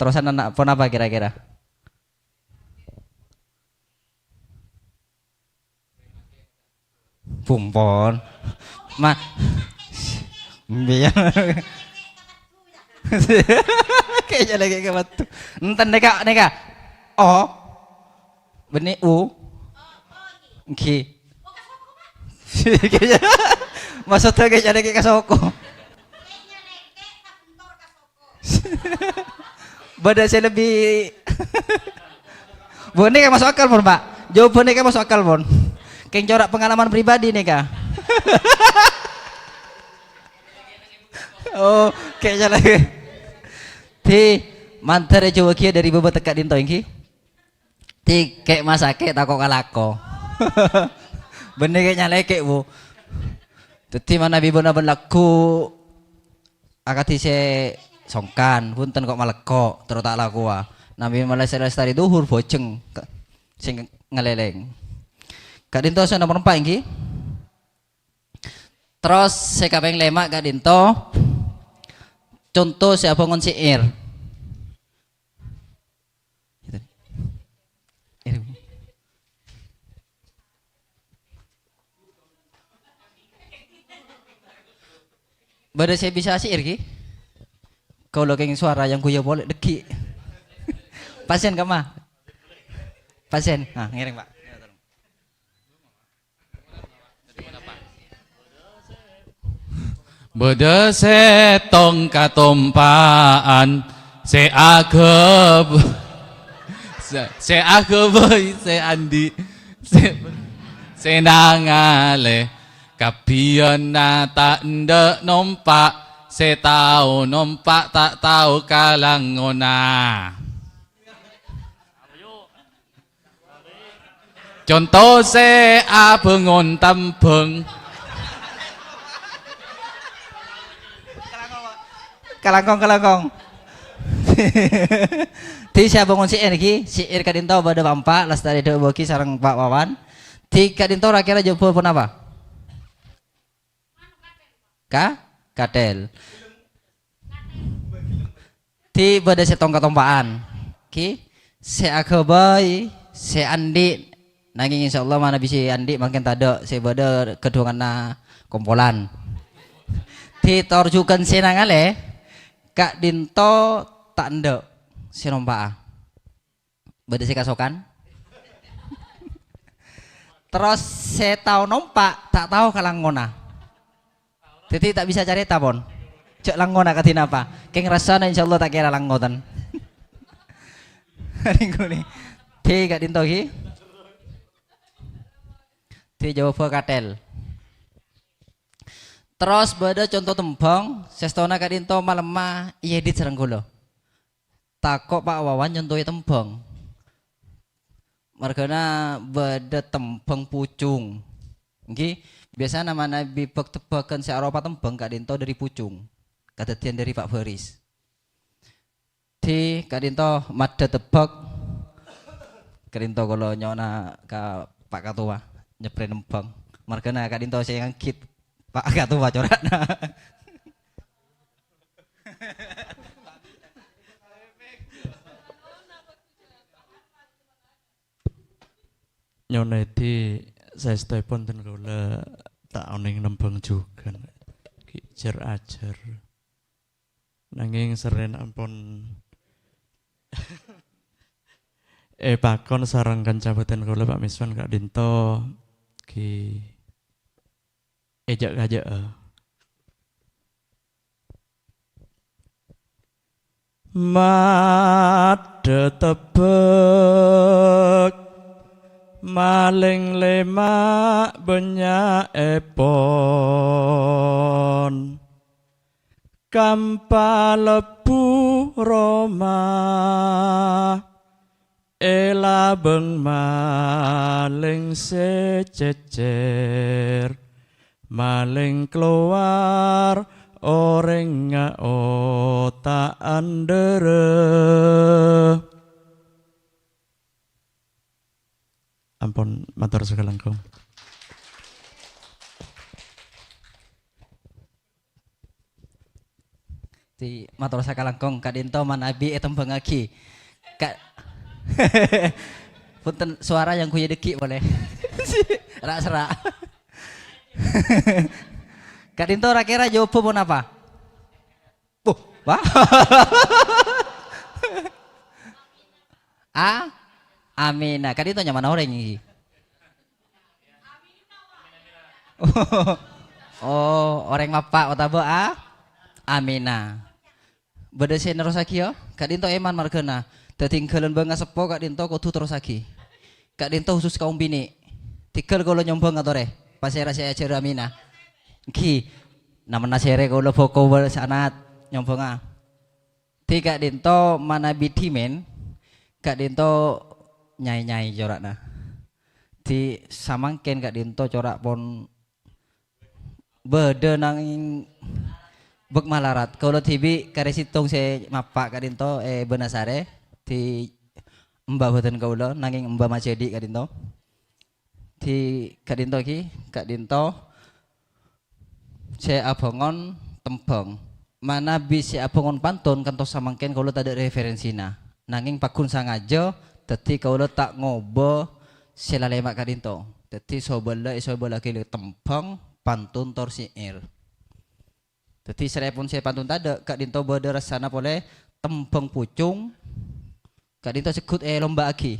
terrosanna ponapa kira-kira? Bumpon. Ma-, mbiyen. Kèya lagi ka bâto. Enten nèka, nèka. O. Bânnè U. Èngghi. Maksudnya kèya lagi ka soko. Bâdâ sè lebbi. Bu, nèka maso' akal pon, Pak. Jawaban nèka maso' akal pon. Kèng cora' pengalaman pribadi nèka. Oh, kèya lagi. Dhi, mandhâr èjâwâghi dhâri bâbâ tekka' dinto, èngghi. Dhi, kè' masakè' tako' kalako. Bânnè kè' nyalèkè', Bu. Dhâddhi manabi bân-abân lagghu akadhi sè songkan, bhunten ko' malekko', terro ta' lakowa. Nabi malè sè lestari dhuhur, bhâjheng ka-, sè ngalèlèng. Ka'dinto sè nomer empa', èngghi. Terros sè kapèng lèma' ka'dinto, conto sè abângon syi'ir. Bâdâ sè bisa syi'ir, ghi? Kaulâ kèng sowara yang guya polè, dhâggi'. Pasèn, ka'emma? Pasèn. Nah, ngèrèng, Pak. Bâdâ sèttong katompa'an sè aghâb-, sè, sè aghâbây sè andi', sè, sè nangalè. Kabbhiyânna ta' endâ' nompa', sè tao nompa' ta' tao kalangona. Conto sè abângon tambhâng. Kalangkong, kalangkong. Dhi sè abângon syi'ir ghi, syi'ir ka'dinto bâdâ pa'-empa', lastarè dhâbuwâghi sareng Pa' Wawan. Dhi ka'dinto ra-kèra jhubâ ponapa? Ka? Kathèl. Dhi bâdâ sèttong katompa'an. Ghi, sè aghâbây, sè andi'. Nangèng insyaallah manabi sè andi' mangkèn tadâ' sè bâdâ ghâdhuwanganna kompolan. Dhi tor jhughân sè nangalè, ka'dinto ta' endâ' sè nompa'a. Bâdâ sè kasokan. Terros sè tao nompa', ta' tao ka langngona. Dhâddhi ta' bisa carèta, pon. Jhâ' langngona kadhi napa. Kèng rassana insyaallah ta' kèra langngona. Ning kuli. Dhi ka'dinto ghi. Dhi jhubâ kathèl. Terros bâdâ conto tembhâng, sèstona ka'dinto malemma èedit sareng kaulâ. Tako' Pa' Wawan nyontoè tembhâng. Marghâna bâdâ tembhâng pucung. Èngghi, biyasana manabi bhâk-tebbhâghân sè aropa tembhâng ka'dinto dhâri pucung. Kadhâddhiyân dhâri Pa' Baris. Dhi ka'dinto maddhâ tebbhâk. Ka'dinto kaulâ nyo'ona ka Pa' Katowa nyeprè nembhâng. Marghâna ka'dinto sè nganggit Pa' Katowa cora'na. Nyo'ona èdhi saèstoèpon dân kaulâ ta' onèng nembhâng jhughân. Ghi' jhâr-ajhâr. Nangèng sarrèna ampon èpakon sareng kanca bhâdhân kaulâ, Pa' Miswan ka'dinto ghi èjhâ'-kajhâ'â. Maddhâ tebbhâk, malèng lèma' bânnya'èpon. Kampa lebbhu roma, èlabâng malèng sè cècèr. Malèng kalowar, orèngnga ta' andhârâ. Ampon, mator sakalangkong. Dhi, mator sakalangkong, ka'dinto manabi ètembhângaghi. Ka-, Bhunten, sowara yang guya dhâggi' polè. Ra'-sera'. Ka'dinto ra-kèra jhubâ ponapa? Buh, Wah. A? Amina. Ka'dinto nyamana orèng iki. Oh, orèng Mappa' otabâ A? Amina. Bâdâ sè nerrossaghi, yâ? Ka'dinto èman marghâna. Dhâddhi, èngghâlân bângaseppo ka'dinto kodhu terrossaghi. Ka'dinto khusus kaum binè'. Tèghâl kaulâ nyombhâng atorè. Pasèra sè ajhâr Amina? Èngghi. Namanna sèrè kaulâ bhâko bâ sanat nyombhângnga. Dhâddhi ka'dinto manabi dhimèn, ka'dinto nyaè-nyaè cora'na. Dhâddhi samangkèn ka'dinto cora' pon bâdâ nangèng bâk malarat. Kaulâ dhibi' karè sèttong sè mappa' ka'dinto è Bânasarè, dhâddhi emba bhâdhân kaulâ, nangèng emba majhâdhi' ka'dinto. Dhâddhi ka'dinto ghi, ka'dinto sè abângon tembhâng. Manabi sè abângon pantun kantos samangkèn kaulâ tadâ' referensina. Nangèng pagghun sangajâ, dhâddhi kaulâ ta' ngobâ sè lalèma' ka'dinto. Dhâddhi sobâlla èsobâllaghi tembhâng, pantun, tor syair. Dhâddhi sèrèpon sè pantun tadâ', ka'dinto bâdâ rassana polè tembhâng pucung, ka'dinto segghut èlombâ'aghi.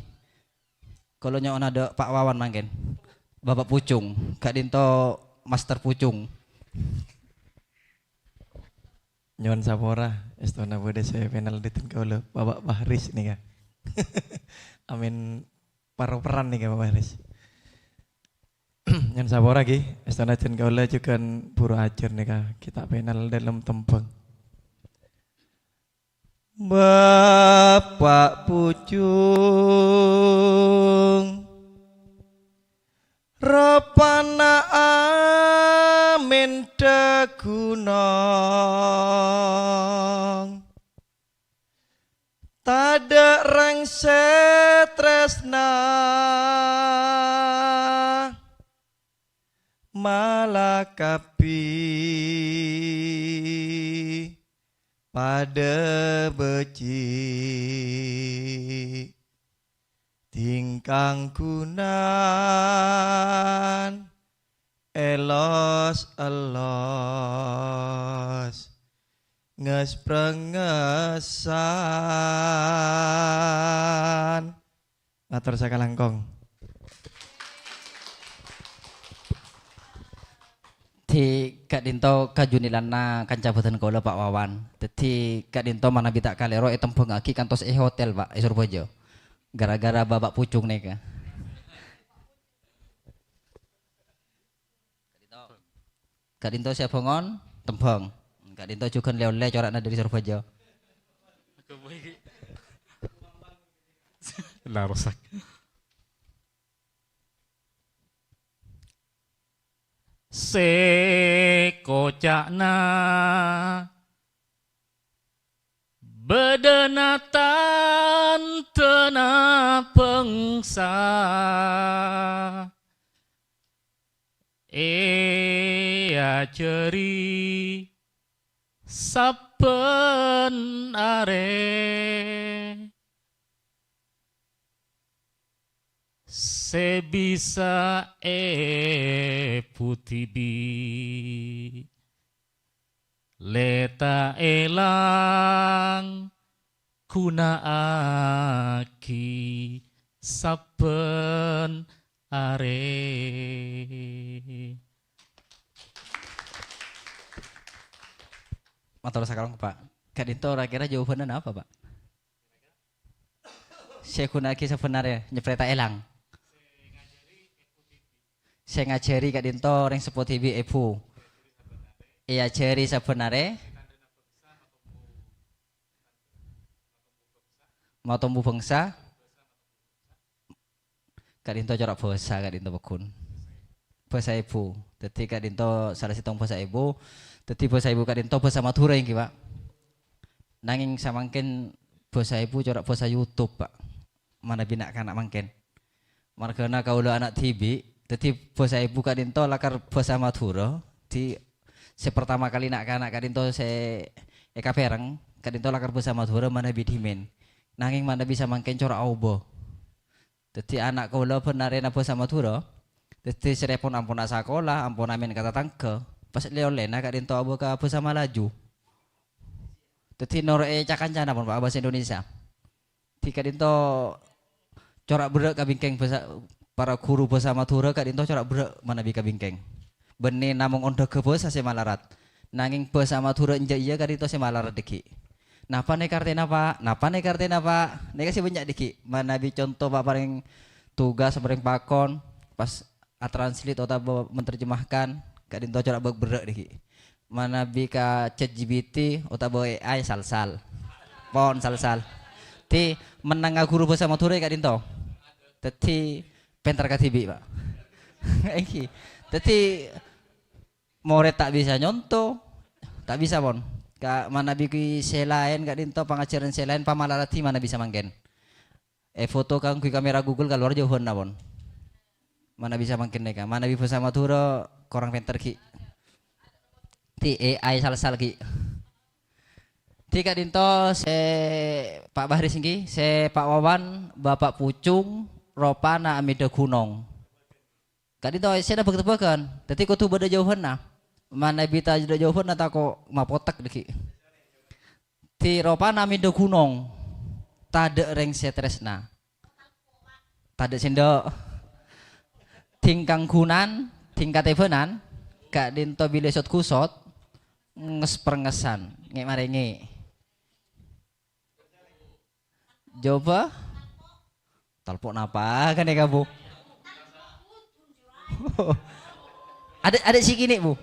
Kaulâ nyo'ona dâ' Pa' Wawan mangkèn. Bapa' Pucung, ka'dinto Master Pucung. Nyo'on sapora, èstona bâdâ sè penaldi dhân kaulâ, Bapa' Fahris nèka. Amin paroperan nèka, Bapa' Fahris. Nyo'on sapora, ghi, èstona dhân kaulâ jhughân buru ajhâr nèka, ghi' ta' penal dâlem tembhâng. Bapa' Pucung, ropana amèn dhâghunong, tadâ' rèng sè trèsna, mala kabbhi padâ bâji'. Tingkang ghunan èlos-èlos, nges-prengesan. Mator sakalangkong. Dhâddhi, ka'dinto kajunilanna kanca bhâdhân kaulâ, Pa' Wawan. Dhâddhi, ka'dinto manabi ta' kalèro ètembhângaghi kantos è hotèl, Pa', è Sorbhâjâ. Gara-gara Bapa' Pucung nèka. Ka'dinto sè abângon, tembhâng. Ka'dinto jhughân lè-ollè cora'na dâri Sorbhâjâ. La rosak. Sè koca'na bâdâna tandhâna bhângsa èajhâri sabbhân arè. Sè bisa èbhudhi bi' lè ta' èlang, ghuna'aghi sabbhân arè. Mator sakalangkong, Pa'. Ka'dinto ra-kèra jawabanna napa, Pa'? Sè ghuna'aghi sabbhân arè, nyèprèta èlang. Sè ngajhâri ka'dinto rèng seppo dhibi', èbhu. Èajhâri sabbhân arè. Matombu bhângsa. Ka'dinto cora' bhâsa ka'dinto pagghun. Bhâsa èbhu. Dhâddhi ka'dinto sala sèttong bhâsa èbhu. Dhâddhi bhâsa èbhu ka'dinto bhâsa Madhurâ èngghi, Pa'. Nangèng samangkèn bhâsa èbhu cora' bhâsa YouTube, Pa'. Manabi na'-kana' mangkèn. Marghâna kaulâ ana' dhibi', dhâddhi bhâsa èbhu ka'dinto lakar bhâsa Madhurâ. Dhâddhi sè partama kalè na'-kana' ka'dinto sè èkapèrèng, ka'dinto lakar bhâsa Madhurâ manabi dhimèn. Nangèng manabi samangkèn cora' aobâ. Dhâddhi ana' kaulâ bân arèna bhâsa Madhurâ. Dhâddhi sèrèpon ampon asakola, ampon amèn ka tatangghâ, pas lè-ollèna ka'dinto abâ ka bhâsa Malaju. Dhâddhi noro'è ca-kancana pon, Pak, bhâsa Indonesia. Dhâddhi ka'dhinto cora' berrâ' ka bingkèng bhâsa, para ghuru bhâsa Madhurâ ka'dhinto cora' berrâ' manabi ka bingkèng. Bânnè namong ondhâghâ bhâsa sè malarat. Nangèng bhâsa Madhurâ enjâ' iyâ ka'dhinto sè malarat dhâggi'. "Napa nèka artèna, Pak? Napa nèka artèna, Pak?" Nèka sè bânnya' dhâggi'. Manabi conto, Pak, parèng tugas, parèng pakon, pas atranslate otabâ menterjemahkan, ka'dhinto cora' bâk-, berrâ' dhâggi'. Manabi ka ChatGPT otabâ A I, sal-sal. Pon sal-sal. Dhâddhi, mennang ghuru bhâsa Madhurâ ka'dhinto. Dhâddhi, pènter kadhibi', Pak. Èngghi. Dhâddhi, morèd ta' bisa nyonto, ta' bisa, pon. Ka-, manabi ki sè laèn ka'dhinto, pangajhârân sè laèn, pamalaradhi manabi samangkèn. Èfoto kaangghuy kamera Google, kalowar jâuwânna, pon. Manabi samangkèn nèka. Manabi bhâsa Madhurâ korang pènter, ghi. Dhâddhi A I sal-sal, ghi. Dhâddhi ka'dhinto sè Pak Bahris èngghi, sè Pak Wawan, Bapak Pucung, ropana amèdhâ ghunong. Ka'dhinto sè nabâk-tebâghân. Dhâddhi kodhu bâdâ jâuwânna. Manabi tadâ' jâuwânna tako' mapotek dhâggi'. Dhâddhi ropana amèdhâ ghunong. Tadâ' rèng sè trèsna. Tadâ' sèndhâ'. Dhing kangghunan, dhing katèbhânan, ka'dhinto bilâ sot-ghusot, nges-prengngesan, ngè' marèngè. Coba. Talpo' napa ka'dhinto, Bu? Adâ', adâ' sè kènè', Bu?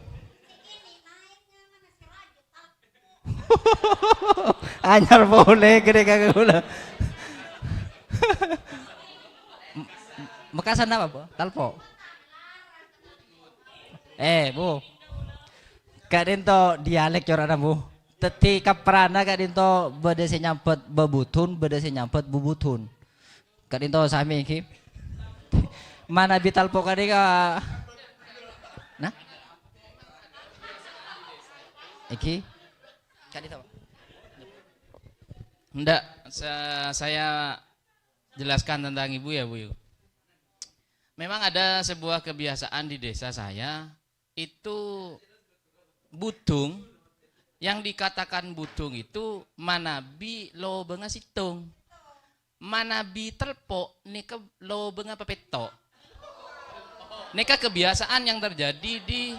Anyar polè ka'dhinto ka kaulâ. Mekasan napa, Bu? Talpo'. Eh, Bu. Ka'dhinto dialek cora'na, Bu. Dhâddhi kaprana ka'dhinto bâdâ sè nyambhât bâbudhun, bâdâ sè nyambhât bubudhun. Ka'dhinto samè, èngghi. Manabi talpo' ka'dhinto. Nah? Èngghi. Ka'dhinto, Pak. Ndak, sa-, saya jelaskan tentang Ibu ya, Bu. Memang ada sebuah kebiasaan di desa saya, itu budhung, yang dikatakan budhung itu manabi lobângnga sèttong. Manabi talpo' nèka lobângnga papètto'. Nèka kebiasaan yang terjadi di,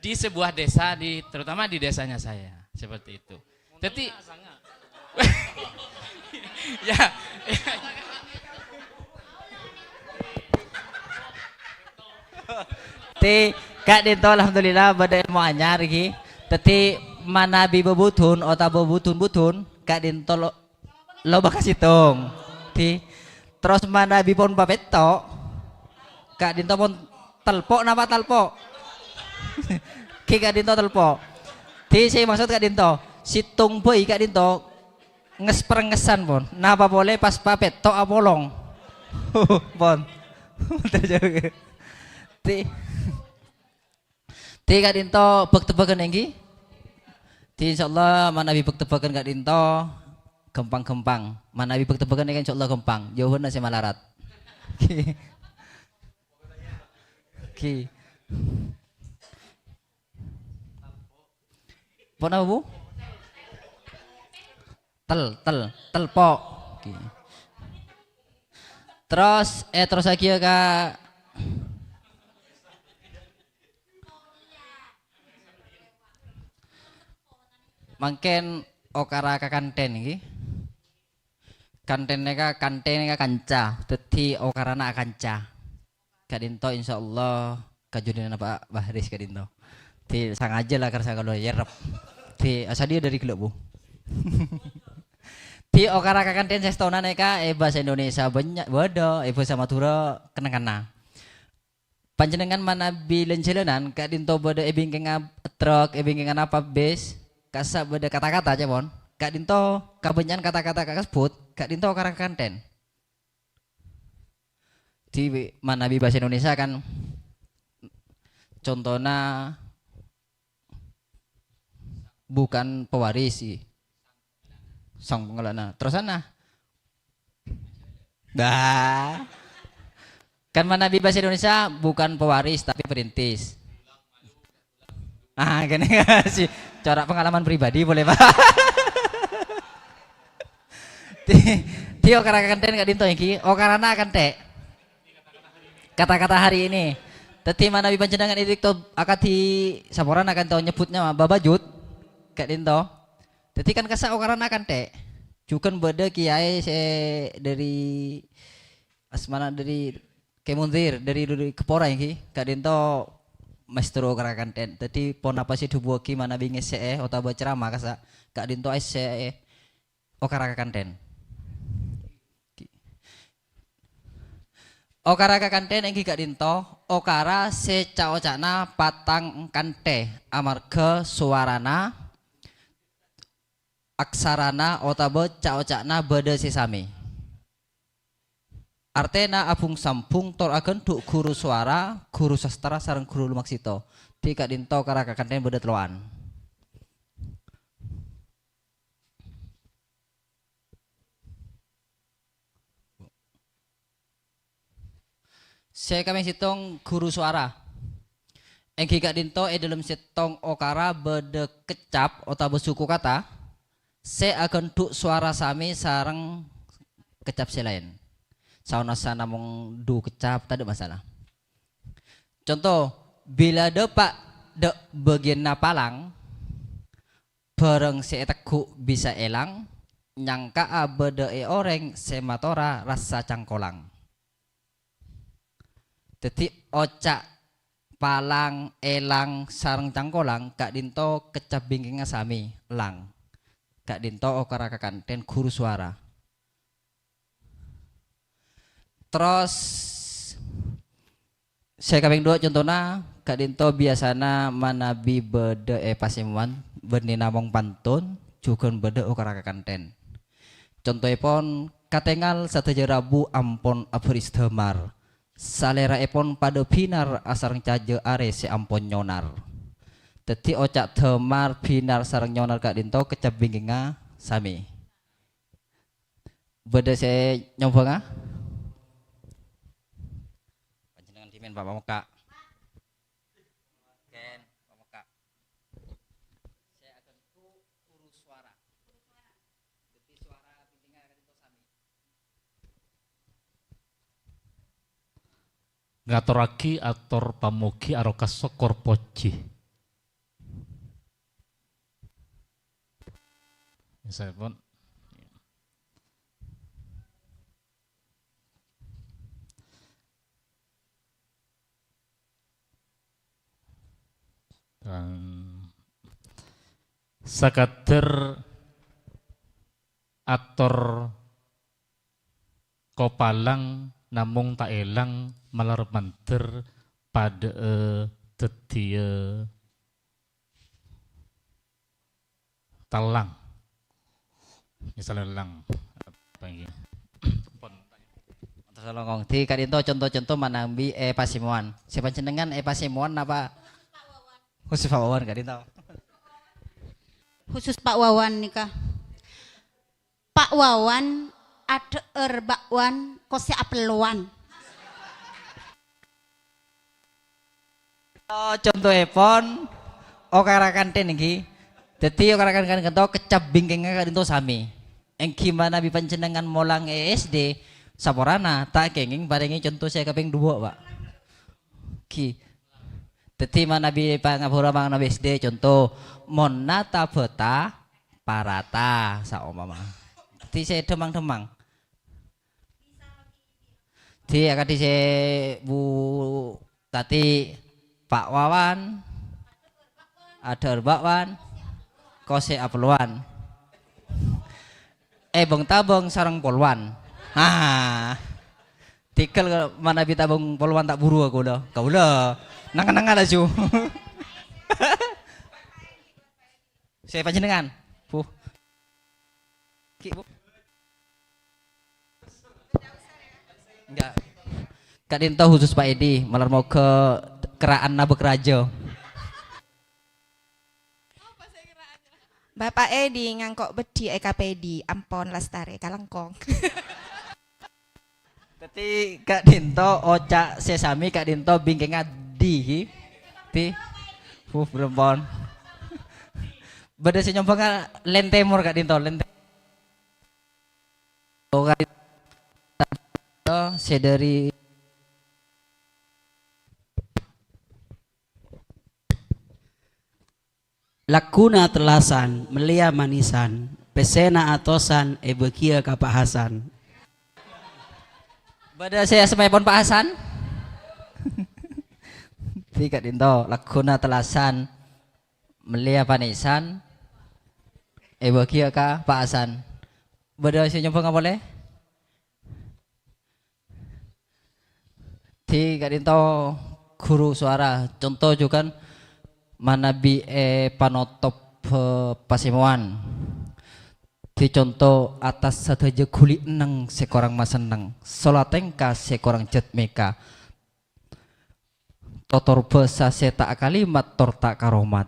di sebuah desa, di, terutama di desanya saya, seperti itu. Dhâddhi, ya, Dhâddhi, ka'dhinto alhamdulillah bâdâ èlmo anyar, ghi. Dhâddhi, manabi bubudhun otabâ budhun-budhun, ka'dhinto lo-, lobângnga sèttong. Dhâddhi, terros manabi pon papètto', ka'dhinto pon talpo' napa talpo'? Ghi, ka'dhinto talpo'. Dhâddhi, sè maksod ka'dhinto, sèttong bhâi ka'dhinto nges-prengngesan, pon. Napa polè pas papètto' apolong. Pon. Dhâddhi, dhâddhi ka'dhinto bâk-tebâghân èngghi. Dhâddhi insyaallah manabi bâk-tebâghân ka'dhinto ghâmpang-ghâmpang. Manabi bâk-tebâghân nèka insyaallah ghâmpang. Jâuwânna sè malarat. Ghi. Ghi. Pon apa, Bu? Tel, tel, telpo'. Oke. Terros, eh, terros lagi ya, Kak. Mangkèn okara ka kanthèn, ngghi. Kanthèn nèka, kanthèn nèka kanca. Dhâddhi okarana akanca. Ka'dhinto insyaallah kajudina Pak Bahris ka'dhinto. Dhâddhi sangajâ la kersa kaulâ nyerrep. Dhâddhi asadhiyâ dâri ghellâ', Bu. Dhâddhi okara ka kanthèn sèstona nèka, eh, bhâsa Indonesia bânnya', bâdâ, eh, bhâsa Madhurâ kennengnganna. Panjhennengngan manabi lan-jhâlânan, ka'dhinto bâdâ è bingkèngnga truk, è bingkèngnga napa bis, kassa' bâdâ kata-kata, ca'èpon. Ka'dhinto kabânnya'an kata-kata kasebbhut, ka'dhinto okara ka kanthèn. Dhâddhi, manabi bhâsa Indonesia kan contona bukan pewaris, i. Sang penggelana. Terrosanna? Bah. Kan manabi bhâsa Indonesia bukan pewaris tapi perintis. Ah, kene sih. Corak pengalaman pribadi boleh, Pak. Dhâddhi okara kakanthèn ka'dhinto èngghi, okarana akanthè'. Kata-kata hari ini. Dhâddhi manabi panjhennengngan èdikto akadhi saporana ka'dhinto nyebbhutnya babajut ka'dhinto. Dhâddhi kan kassa' okarana akanthè'. Jhughân bâdâ kiyaè sè dhâri asmana dhâri Kè Munzir, dhâri, dhâri Ghâpora èngghi, ka'dhinto maèstro okara kakanthèn. Dhâddhi ponapa sè èdhâbuwâghi manabi ngèssè'è otabâ ceramah kassa', ka'dhinto èssè'è okara kakanthèn. Okara kakanthèn èngghi ka'dhinto, okara sè ca'-oca'na patang kanthè, amarghâ sowarana, aksarana, otabâ ca'-oca'na bâdâ sè samè. Artèna abhung-sambhung tor aghândhu' ghuru sowara, ghuru sastra, sareng ghuru lumaksita. Dhâddhi ka'dhinto okara kakanthèn bâdâ tello'an. Sè kapèng sèttong, ghuru sowara. Èngghi ka'dhinto è dhâlem sèttong okara bâdâ keccap otabâ suku kata sè aghândhu' sowara samè sareng keccap sè laèn. Saonasanna namong du keccap, tadâ' masalah. Conto, bilâ dâpa' dâ' bâgiyânna palang, bhârâng sè ètegghu' bisa èlang, nyangka'a bâdâ è orèng sè matora rassa cangkolang. Dhâddhi, oca' palang, èlang, sareng cangkolang ka'dhinto keccap bingkèngnga samè, lang. Ka'dhinto okara kakanthèn ghuru sowara. Terros, sè kapèng duwâ' contona, ka'dhinto biyasana manabi bâdâ è pasemowan, bânnè namong pantun, jhughân bâdâ okara kakanthèn. Contoèpon, katèngal sadhâjâ rabu ampon abhâris dhâmar. Salèra'èpon padâ bhinar asareng cajâ arè sè ampon nyonar. Dhâddhi oca' dhâmar, bhinar sareng nyonar ka'dhinto keccap bingkèngnga samè. Bâdâ sè nyombhângnga? Panjhennengngan dhimèn, Pak Pamokka. Kèn, Pamokka. Sè aghândhu' ghuru sowara. Dhâddhi sowara bingkèngnga ka'dhinto samè. Ngatorraghi ator pamogi aroka sokkor pojhi. Saèpon. Dan sakadâr ator kopalang namong ta' èlang malar mandhâr padâ'â dhâddhiyâ tellang. Misalnya tellang. Apa ini? Pon. Terus longkong. Di ka'dhinto conto-conto manabi è pasemowan. Sè panjhennengngan è pasemowan napa? Khusus Pak Wawan ka'dhinto. Khusus Pak Wawan nèka. Pak Wawan, adhâ'âr bakwan, kosè apellowan. Oh, contoèpon, okara kanthèn èngghi. Dhâddhi, okara kanthèn ka'dhinto keccap bingkèngnga ka'dhinto samè. Èngghi manabi panjhennengngan molang è S D, saporana ta' kèngèng parèngè conto sè kapèng duwâ', Pak. Ghi. Dhâddhi, manabi pangabhurâ manabi S D, conto, monna ta-bâta, parata, saompama. Dhâddhi sè dhemmang-dhemmang. Dhâddhi akadhi sè Bu Tati, Pak Wawan, adhâ'âr bakwan, kosè apellowan. Èbâng-tabâng sareng polwan. Ah. Tèghâl manabi tabâng polwan ta' bhuruwâ kaulâ. Kaulâ. Neng-ennengnga laju. Sè panjhennengngan, Bu. Ki, Bu. Enggak. Ka'dhinto khusus Pak Edi, malar moghâ kera'anna bâk rajâ. Bapak Edi ngangko' beddhi è Kapedi, ampon lastarè kalangkong. Dhâddhi, ka'dhinto oca' sè samè ka'dhinto bingkèngnga di, ghi? Di. Huh, berempon. Bâdâ sè nyombhângnga lèn tèmor ka'dhinto, lèn tè-, sè dhâri Lagghuna tellasan, mellèya manisan, pèssèna atosan, èbâghiyâ ka Pa' Hasan. Bâdâ sè asmaèpon Pa' Hasan? Dhika ka'dinto, lagghuna tellasan, mellèya manisan, èbâghiyâ ka Pa' Hasan. Bâdâ sè nyombhângnga polè? Dhika ka'dinto ghuru sowara, conto jhughân manabi è panotop, eh, pasemowan. Dhika conto atas sadhâjâ ghuli enneng sè korang masenneng, sola tèngka sè korang jhât mèka. Totor bhâsa sè ta' akalimat tor ta' karomat.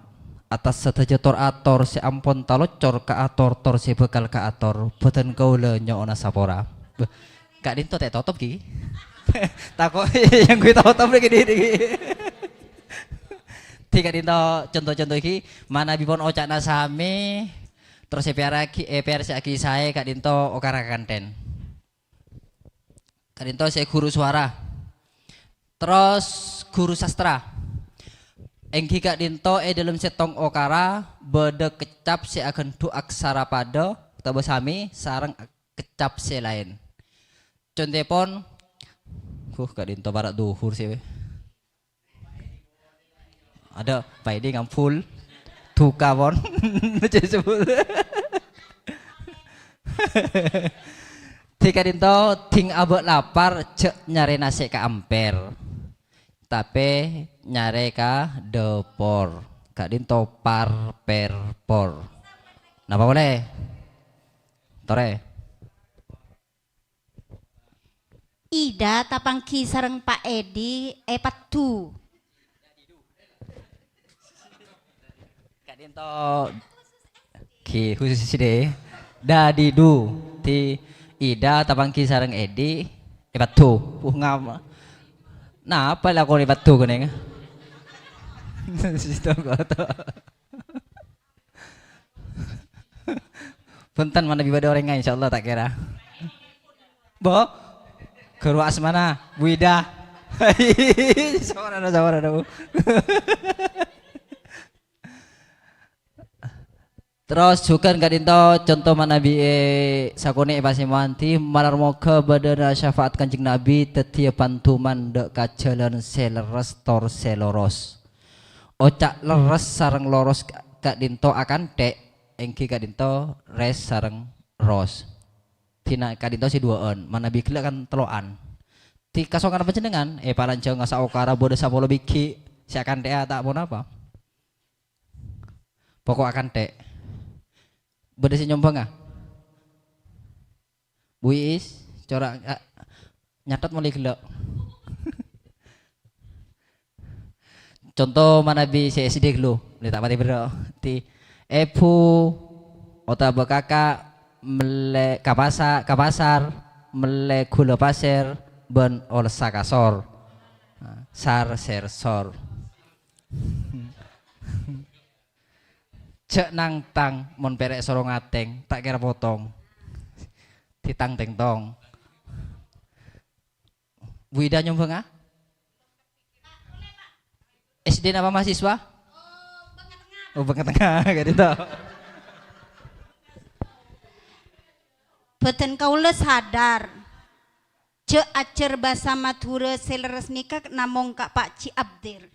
Atas sadhâjâ tor-ator sè ampon taloccor kaator tor sè bhâkal kaator, bhâdhân kaulâ nyo'ona sapora. Bâh, ka'dinto ta' ètotop, ghi? Tako' èyangghuy totop lagi, ghi, ghi. Dhika ka'dinto conto-conto, ghi, manabi pon oca'na samè, terros èpèyarraghi, èpèyarsèyaghi saè ka'dinto okara kanthèn. Ka'dinto sè ghuru sowara. Terros ghuru sastra. Èngghi ka'dinto è dhâlem sèttong okara bâdâ keccap sè aghândhu' aksara padâ otabâ samè sareng keccap sè laèn. Contèpon, huh, ka'dinto para' dhuhur sè, wè. Adâ, paèdhi ngampul. Duka pon. Cè' sebut. Dhika ka'dinto, dhing abâ' lapar, jhâ' nyarè nasè' ka amper. Tapè nyarè ka dâpor. Ka'dinto par, per, por. Napa polè? Torè. Ida tapangghi sareng Pa' Edi è Paddu. Ka'dinto ghi khusus dâ'. Dâddi dhu. Dhi Ida tapangghi sareng Edi è Paddu. Uh, ngapa? Napa lakon è Paddu kènè'? Situ koto. Bhunten manabi bâdâ orèngnga, insyaallah ta' kèra. Bo? Ghuru asmana, Bu Ida. Saporana, saporana, Bu. Terros jhughân ka'dinto conto manabi è sakonè' è pasemowan dhi, malar moghâ bâdâna syafaat Kanjeng Nabi dhâddhiyâ panduman dâ' ka jhâlân sè lerres tor sè loros. Oca' lerres sareng loros ka-, ka'dinto akanthè', èngghi ka'dinto res sareng ros. Dhina ka'dinto sè duwâ'ân, manabi ghellâ' kan tello'an. Dhi kasongan panjhennengngan, è, palanjhângnga saokara bâdâ sapolo bighi' sè akanthè'a ta' ponapa. Poko' akanthè'. Bâdâ sè nyombhângnga? Bu Iis, cora', a, nyatet molè ghellâ'. Conto manabi sè S D ghâllu, lè ta' patè berrâ'. Dhi, èbhu otabâ kaka' mellè ka pasa-, ka pasar, mellè ghulâ pasèr bân olessa kasor. Sar, ser, sor. Jhâ' nangtang, mon pèrè' soro ngatèng, ta' kèra potong. Ditang tèngtong. Bu Ida nyombhângnga? S D napa mahasiswa? Oh, bângèt tengnga, ka'dinto. Bhâdhân kaulâ sadar. Jhâ' ajhâr bhâsa Madhurâ sè lerres nèka namong ka' Pak Ji Abdir.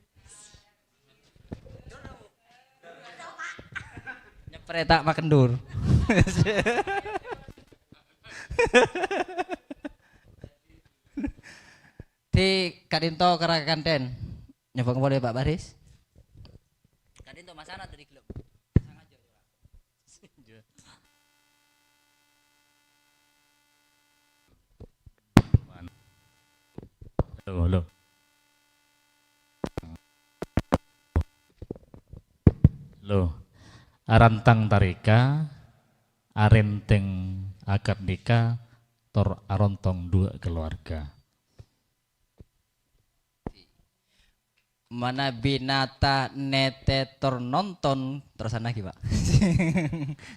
Nyeprè ta' makendhur. Dhi ka'dinto kèra kanthèn. Nyoba polè, Pak Baris. Ka'dinto masana dâri ghellâ'. Halo, halo. Halo. Arantang tarèka, arèntèng akad nikah, tor arontong dua keluarga. Manabi nata nètè tor nonton, terrosanna ghi, Pak.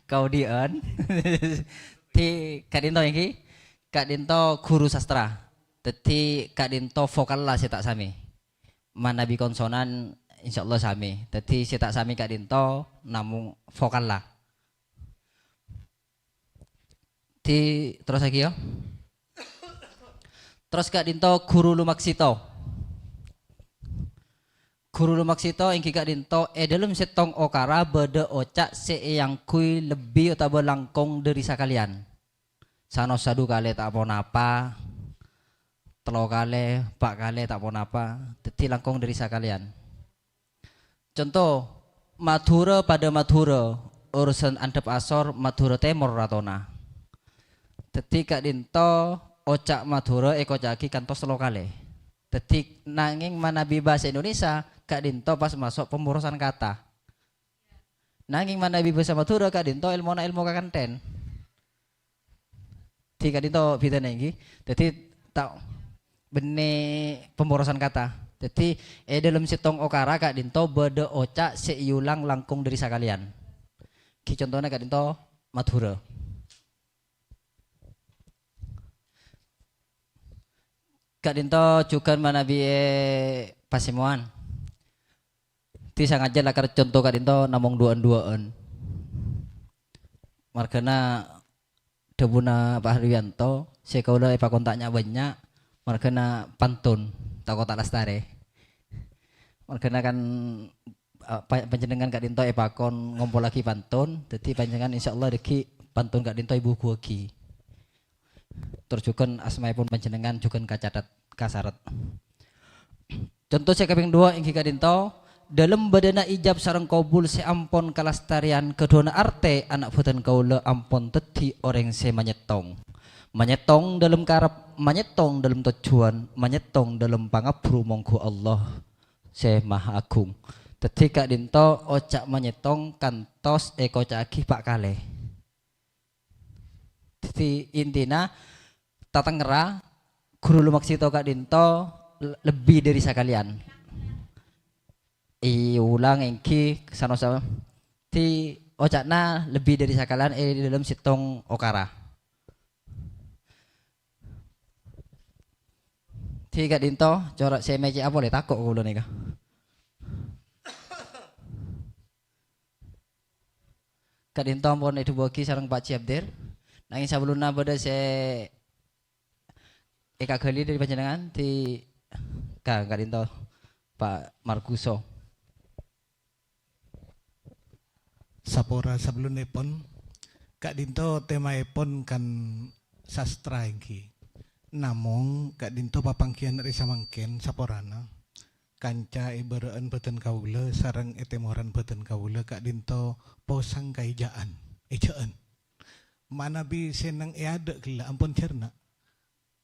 Kaodi'ân. Dhi ka'dinto èngghi, ka'dinto ghuru sastra. Dhâddhi ka'dhinto vokalla sè ta' samè. Manabi konsonan, insyaallah samè. Dhâddhi sè ta' samè ka'dhinto namong vokalla. Di-, terrossaghi, yâ. Terros ka'dhinto ghuru lumaksita. Ghuru lumaksita èngghi ka'dhinto è dhâlem sèttong okara bâdâ oca' sè èangghuy lebbi otabâ langkong dhâri sakalèyan. Sanaossa du kalè ta' ponapa, tello kalè, empa' kalè ta' ponapa, dhâddhi langkong dhâri sakalèyan. Conto, Madhurâ padâ Madhurâ, urusan andhâp asor Madhurâ Tèmor ratona. Dhâddhi ka'dhinto oca' Madhurâ èkoca'aghi kantos tello kalè. Dhâddhi nangèng manabi bhâsa Indonesia ka'dhinto pas maso' pemborosan kata. Nangèng manabi bhâsa Madhurâ ka'dhinto èlmona èlmo kakanthèn. Di ka'dhinto bhidhâna èngghi. Dhâddhi ta' bânnè pemborosan kata. Dhâddhi è dhâlem sèttong okara ka'dhinto bâdâ oca' sè èulang langkong dhâri sakalèyan. Ghi contona ka'dhinto Madhurâ. Ka'dhinto jhughân manabi è pasemowan. Di sangajâ lakar conto ka'dhinto namong duwâ'ân-duwâ'ân. Marghâna dhâbuna Pak Hardiwianto, sè kaulâ èpakon ta' nya'-bânnya', marghâna pantun, tako' ta' lastarè. Marghâna kan, eh, pa-, panjhennengngan ka'dhinto èpakon ngompollaghi pantun, dhâddhi panjhennengngan insyaallah dhâggi' pantun ka'dhinto èbhubuwâghi. Tor jhughân asmaèpon panjhennengngan jhughân kacatet, kasaret. Conto sè kapèng duwâ' èngghi ka'dhinto, dhâlem bâdâna ijab sareng kobul sè ampon kalastarèyan kadhuwâna artè ana' bhâdhân kaulâ ampon dhâddhi orèng sè manyèttong. Manyèttong dhâlem karep, manyèttong dhâlem tojjhuwân, manyèttong dhâlem pangabbru mongghu Allah sè Maha Agung. Dhâddhi ka'dhinto oca' manyèttong kantos èkoca'aghi pa' kalè. Dhâddhi, intina, tatengngerra, ghuru lumaksita ka'dhinto le-, lebbi dhâri sakalèyan. Èulang èngghi sanaossa di oca'na lebbi dhâri sakalèyan è dhâlem sèttong okara. Di ka'dhinto, cora' sè mècè'a polè, tako' kaulâ nèka. Ka'dhinto ampon èdhâbuwâghi sareng Pak Jabdir. Nangèng sabellunna bâdâ sè èkaghâli dhâri panjhennengngan di ka-, ka'dhinto Pak Markuso. Sapora sabellunèpon, ka'dhinto temaèpon kan sastra èngghi. Namong ka'dhinto papangghiyân rè samangkèn saporana. Kanca è bârâ'ân bhâdhân kaulâ sareng è tèmorân bhâdhân kaulâ ka'dhinto posang ka èjâ'ân, èjâ'ân. Manabi sè neng è adâ' ghellâ' ampon jhârna.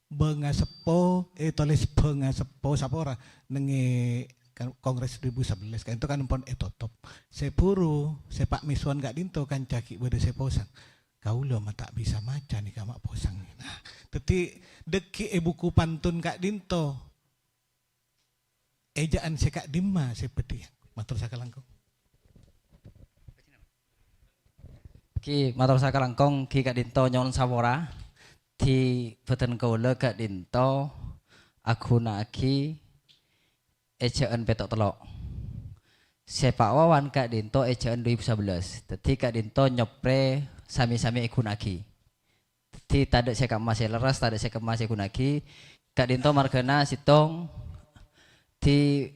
Bângaseppo, eh, tolès bângaseppo sapora neng è kan-, Kongres dua ribu sebelas, ka'dhinto kan ampon ètotop. Sè buru, sè pa' mèsowan ka'dhinto kanca ghi' bâdâ sè posang. Kaulâ ma' ta' bisa maca nèka ma' posang. Nah, dhâddhi dhâggi' è buku pantun ka'dhinto. Èjâ'ân sè ka'dimma sè bâdhiyâ? Mator sakalangkong. Ghi, mator sakalangkong, ghi ka'dhinto nyo'on sapora. Di bhâdhân kaulâ ka'dhinto aghuna'aghi èjâ'ân pètto' tello'. Sè Pa' Wawan ka'dhinto èjâ'ân dua ribu sebelas. Dhâddhi ka'dhinto nyoprè sami-sami èghuna'aghi. Dhâddhi tadâ' sè ka'imma sè lerres, tadâ' sè ka'imma sè èghuna'aghi. Ka'dhinto marghâna sèttong di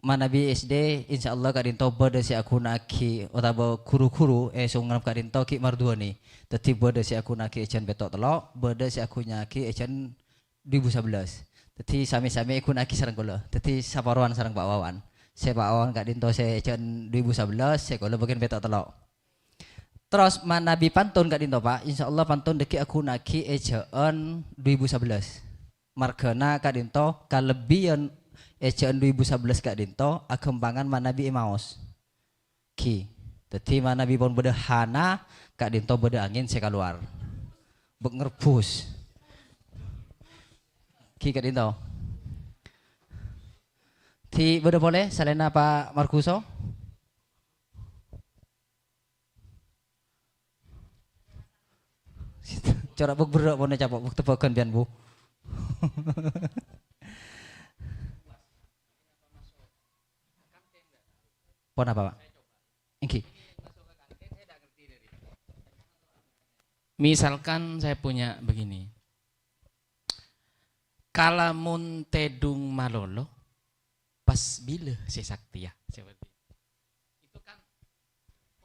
manabi S D, insyaallah ka'dhinto bâdâ sè aghuna'aghi otabâ ghuru-ghuru è Songennep ka'dhinto ghi' marduwâni. Dhâddhi bâdâ sè aghuna'aghi èjâ'ân pètto' tello', bâdâ sè aghuna'aghi èjâ'ân dua ribu sebelas. Dhâddhi sami-sami èghuna'aghi sareng kaulâ. Dhâddhi saparowan sareng Pa' Wawan. Sè Pa' Wawan ka'dhinto sè èjâ'ân dua ribu sebelas, sè kaulâ bâgiyân pètto' tello'. Terros manabi pantun ka'dhinto, Pa', insyaallah pantun dhâggi' aghuna'aghi èjâ'ân dua ribu sebelas. Marghâna ka'dhinto kalebbiyân èjâ'ân dua ribu sebelas ka'dhinto aghâmpangan manabi èmaos. Ghi. Dhâddhi manabi pon bâdâ hana ka'dhinto bâdâ angèn sè kalowar. Bek ngerbus. Ghi ka'dhinto. Di bâdâ polè salaènna Pa' Markuso? Cora' bek berrâ' pon ècapo', bek tebbhâghân biyân, Bu. Pon apa, Pak? Enggih. Misalkan saya punya begini. Kalamon tèdung malolo, pas bilâ sè saktèya? Seperti itu. Itu kan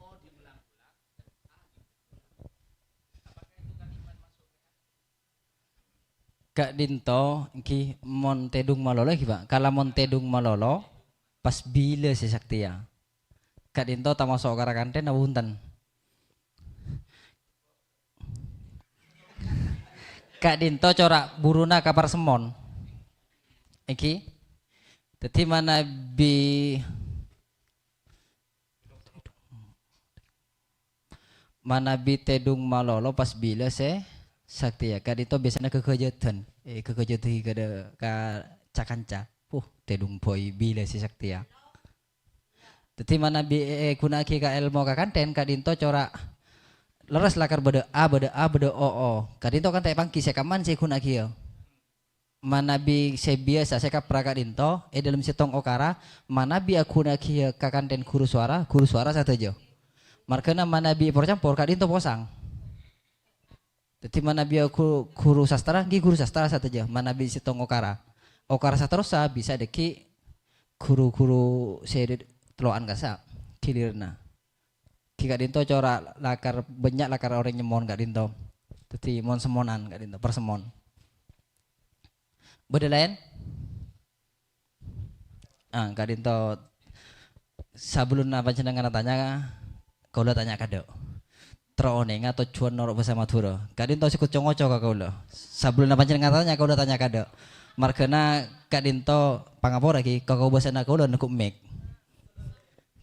O diulang-ulang dan A diulang-ulang. Apakah itu kalimat masuk ke hati? Ka'dinto, engghi, mon tèdung malolo, engghi, Pak. Kalamon tèdung malolo, pas bilâ sè saktèya? Ka'dinto tamaso' okara kanthèn apa bhunten? Ka'dinto cora' buruna ka parsemmon. Engghi. Dhâddhi manabi, manabi tèdung malolo pas bilâ sè saktèya. Ka'dinto biasana ghâghâjâdhân. Eh, ghâghâjâdhân ka, ka ca-kanca. Huh, tèdung bhâi bilâ sè saktèya. Dhâddhi manabi è-, èghuna'aghi ka èlmo ka kanthèn, ka'dinto cora' lerres lakar bâdâ A, bâdâ A, bâdâ O, O. Ka'dinto kan ta' èpangghi sè kamman sè èghuna'aghiyâ. Manabi sè biyasa sè kapra ka'dinto, è dhâlem sèttong okara, manabi aghuna'aghiyâ ka kanthèn ghuru sowara, ghuru sowara sadhâjâ. Marghâna manabi èpor-campor, ka'dinto posang. Dhâddhi manabi ghu-, ghuru sastra, ghi ghuru sastra sadhâjâ, manabi sèttong okara. Okara saterrossa bisa dhâggi' ghuru-ghuru sè tello'an kassa' ghiliranna. Ghi ka'dinto cora' lakar, bânnya' lakar orèng nyemmon ka'dinto. Dhâddhi mon-semmonan ka'dinto, parsemmon. Bâdâ laèn? Ah, ka'dinto sabellunna panjhennengngan atanya, kaulâ tanya kaadâ'. Terro onènga tojjhuwân noro' bhâsa Madhurâ. Ka'dinto sè ngoco-ngoco ka kaulâ. Sabellunna panjhennengngan atanya, kaulâ tanya kaadâ'. Marghâna ka'dinto pangapora ghi, kakobâsana kaulâ neggu' mic.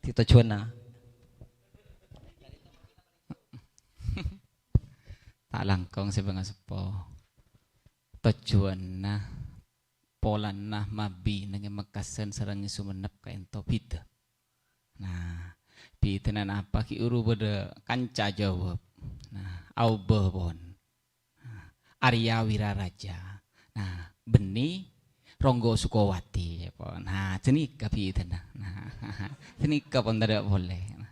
Ghi tojjhuwânna. Ta' langkong sè bângaseppo. Tojjhuwânna polana mabi neng è Mekkasân sareng è Songennep kaènto bhidhâ. Nah, bhidhâna napa ghi' ghuru bâdâ kanca jâwâb. Nah, aobâ pon. Nah, Arya Wiraraja. Nah, bânnè Ronggo Sukowati, ya pon. Nah, ghânèka bhidhâna. Nah, ghânèka pon tadâ' polè. Nah,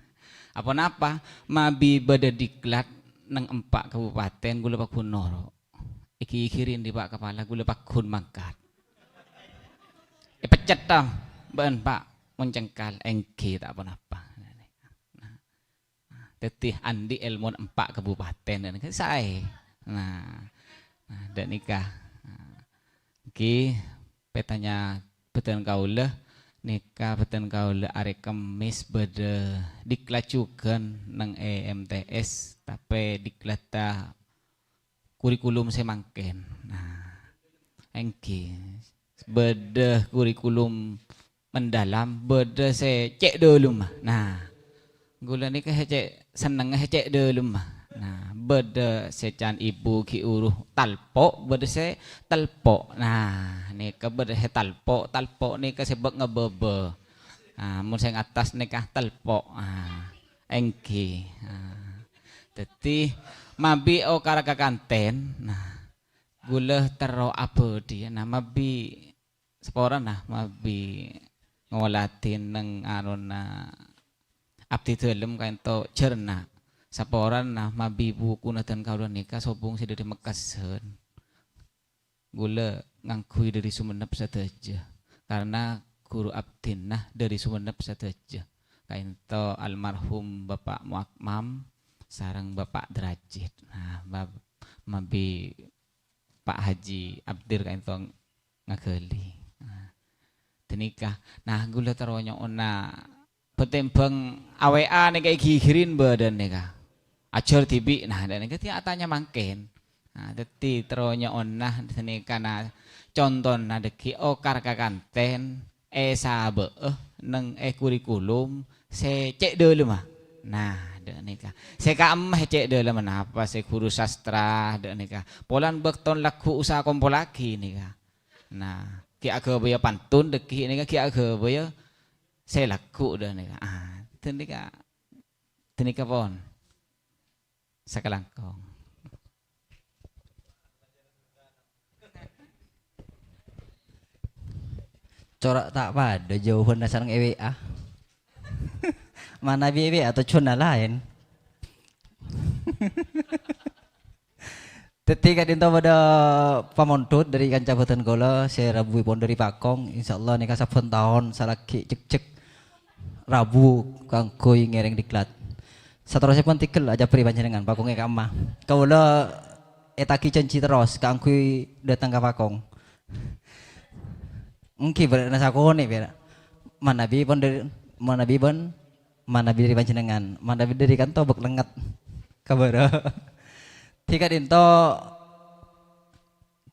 apa-napa mabi bâdâ diklat neng empa' kabupaten, ghulâ paggun noro'. Èghighiri andi' Pa' Kapala, ghulâ paggun mangkat. Èpeccet, to, bâ'ân, Pa', mon cengkal, èngghi, ta' ponapa. Nah, dhâddhi andi' èlmona empa' kabupaten, kan saè. Nah, nah, dâ' nèka. Nah, èngghi, pètanya bhâdhân kaulâ, nèka bhâdhân kaulâ arè Kemmès bâdâ diklat jhughân neng è M T S, tapè diklatta kurikulum sè mangkèn. Nah, èngghi. Bâdâ kurikulum mendalam, bâdâ sè cè' dhâlemma. Nah, ghulâ nèka sè cè' sennengnga sè cè' dhâlemma. Nah, bâdâ sè can ibu ghi' ghuru talpo', bâdâ sè telpo'. Nah, nèka bâdâ sè talpo', talpo' nèka sè bâk ngabâbâ. Nah, mon sè ngattas nèka telpo'. Nah, èngghi. Nah, dhâddhi mabi okara ka kanten. Nah, ghulâ terro abâdhi, nah, mabi saporana, mabi ngoladhi neng anona abdhi dhâlem kaènto jhârna. Saporana mabi bukuna dân kaulâ nèka sobung sè dâri Mekkasân. Ghulâ ngangghuy dâri Songennep sadhâjâ, karna ghuru abdhina dâri Songennep sadhâjâ, kaènto almarhum Bapak Muakmam sareng Bapak Derajit. Nah, bab-, mabi Pak Haji Abdir kaènto ngaghâli. Nah, ghânèka. Nah, ghulâ terro nyo'ona bâtèmbhâng A W A nèka èghighiri bâdâna nèka. Ajhâr dhibi', nah, dâ' nèka dhiyâ atanya mangkèn. Nah, dhâddhi terro nyo'ona ghânèka, nah, contona dhâggi' okar ka kanten èsabâ'â neng è kurikulum sè cè' dhâlemma. Nah, dâ' nèka. Sè kaemma sè cè' dhâlemma napa sè ghuru sastra dâ' nèka. Polana bâktona lagghu' usaha kompollaghi nèka. Nah, ghi' aghâbâyâ pantun dhâggi' nèka ghi' aghâbâyâ sè lagghu' dâ' nèka. Ah, ghânèka. Ghânèka pon. Sakalangkong. Cora' ta' padâ jawabanna sareng è W A. Manabi è W A tojjhuwânna laèn. Dhâddhi ka'dinto bâdâ pamondhut dâri kanca bhâdhân kaulâ sè rabuèpon dâri Pakong. Insyaallah nèka sabbhân taon salaghi' jhekjhek rabu kaangghuy ngèrèng diklat. Saterrossèpon tèghel ajhâbri panjhennengngan, Pakongè ka'imma. Kaulâ ètagi jhânjhi terros kaangghuy dâteng ka Pakong. Èngghi, bârâ'na sakonè', bârâ'. Manabi pon dâri, manabi bân, manabi dâri panjhennengngan, manabi dâri kanto bâk lengnget. Kabârâ. Dhâddhi ka'dinto,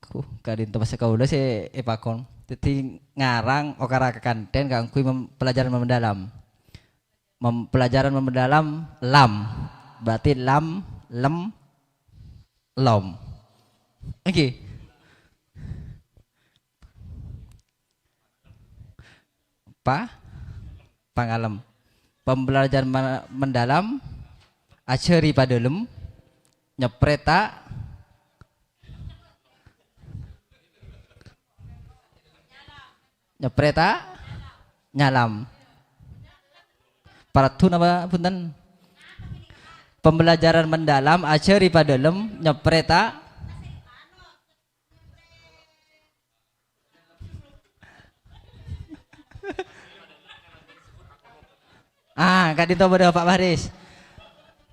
ku-, ka'dinto pas kaulâ sè èpakon. Dhâddhi ngarang okara kakanthèn kaangghuy mem-, pelajaran memperdalam. Mem-, pelajaran memperdalam lam. Berarti lam, lem, lom. Èngghi. Pa-, pangalem. Pembelajaran ma-, mendalam, ajhâri padâlem, nyeprè ta', nyeprè ta', nyalam. Paraddu napa bhunten? Pembelajaran mendalam, ajhâri padâlem, nyeprè ta', Ah, ka'dinto bâdâ Pak Baris.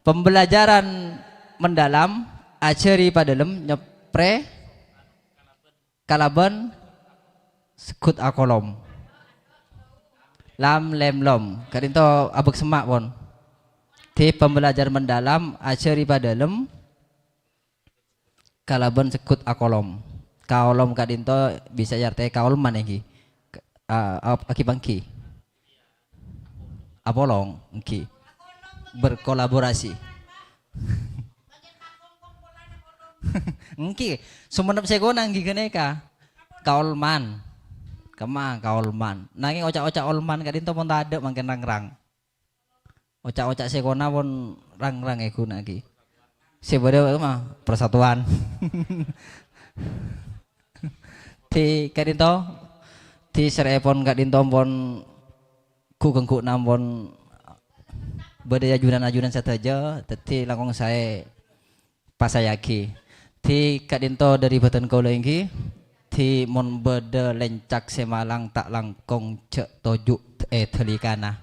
Pembelajaran mendalam, ajhâri padâlem, nyeprè kalabân segghut akolom. Lam, lem, lom. Ka'dinto abâk semma' pon. Dhâddhi pembelajaran mendalam, ajhâri padâlem, kalabân segghut akolom. Kaolom ka'dinto bisa èartè kaolman èngghi. Ka-, a-, ap-, agi-pangghi. Apolong, èngghi. Berkolaborasi. Èngghi, Sumenep sèkona èngghi ghânèka. Kaolman. Kemma kaolman. Nangèng oca'-oca' olman ka'dinto pon tadâ' mangkèn rang-rang. Oca'-oca' sèkona pon rang-rang èghuna'aghi. Sè bâdâ mah persatuan. Dhâddhi ka'dinto, dhâddhi sèrèpon ka'dinto pon ghu-, ghu-, ampon bâdâ ajunan-ajunan sadhâjâ, dhâddhi langkong saè pasayaghi. Dhâddhi ka'dinto dâri bhâdhân kaulâ èngghi, dhâddhi mon bâdâ lèncak sè malang ta' langkong jhâ' toju' è dâlikana.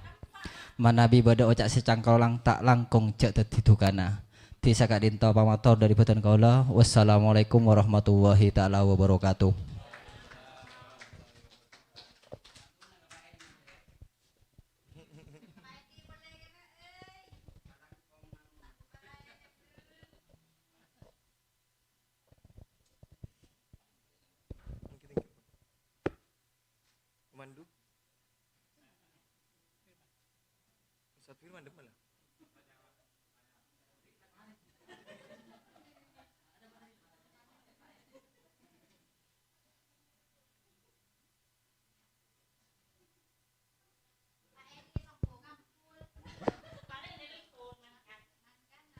Manabi bâdâ oca' sè cangkolang ta' langkong jhâ' dhâddhi dhukana. Dhâddhi saka'dinto pamator dâri bhâdhân kaulâ. Wassalamualaikum warahmatullahi taala wabarakatuh. Mandu. Ustadz Firman demen lah.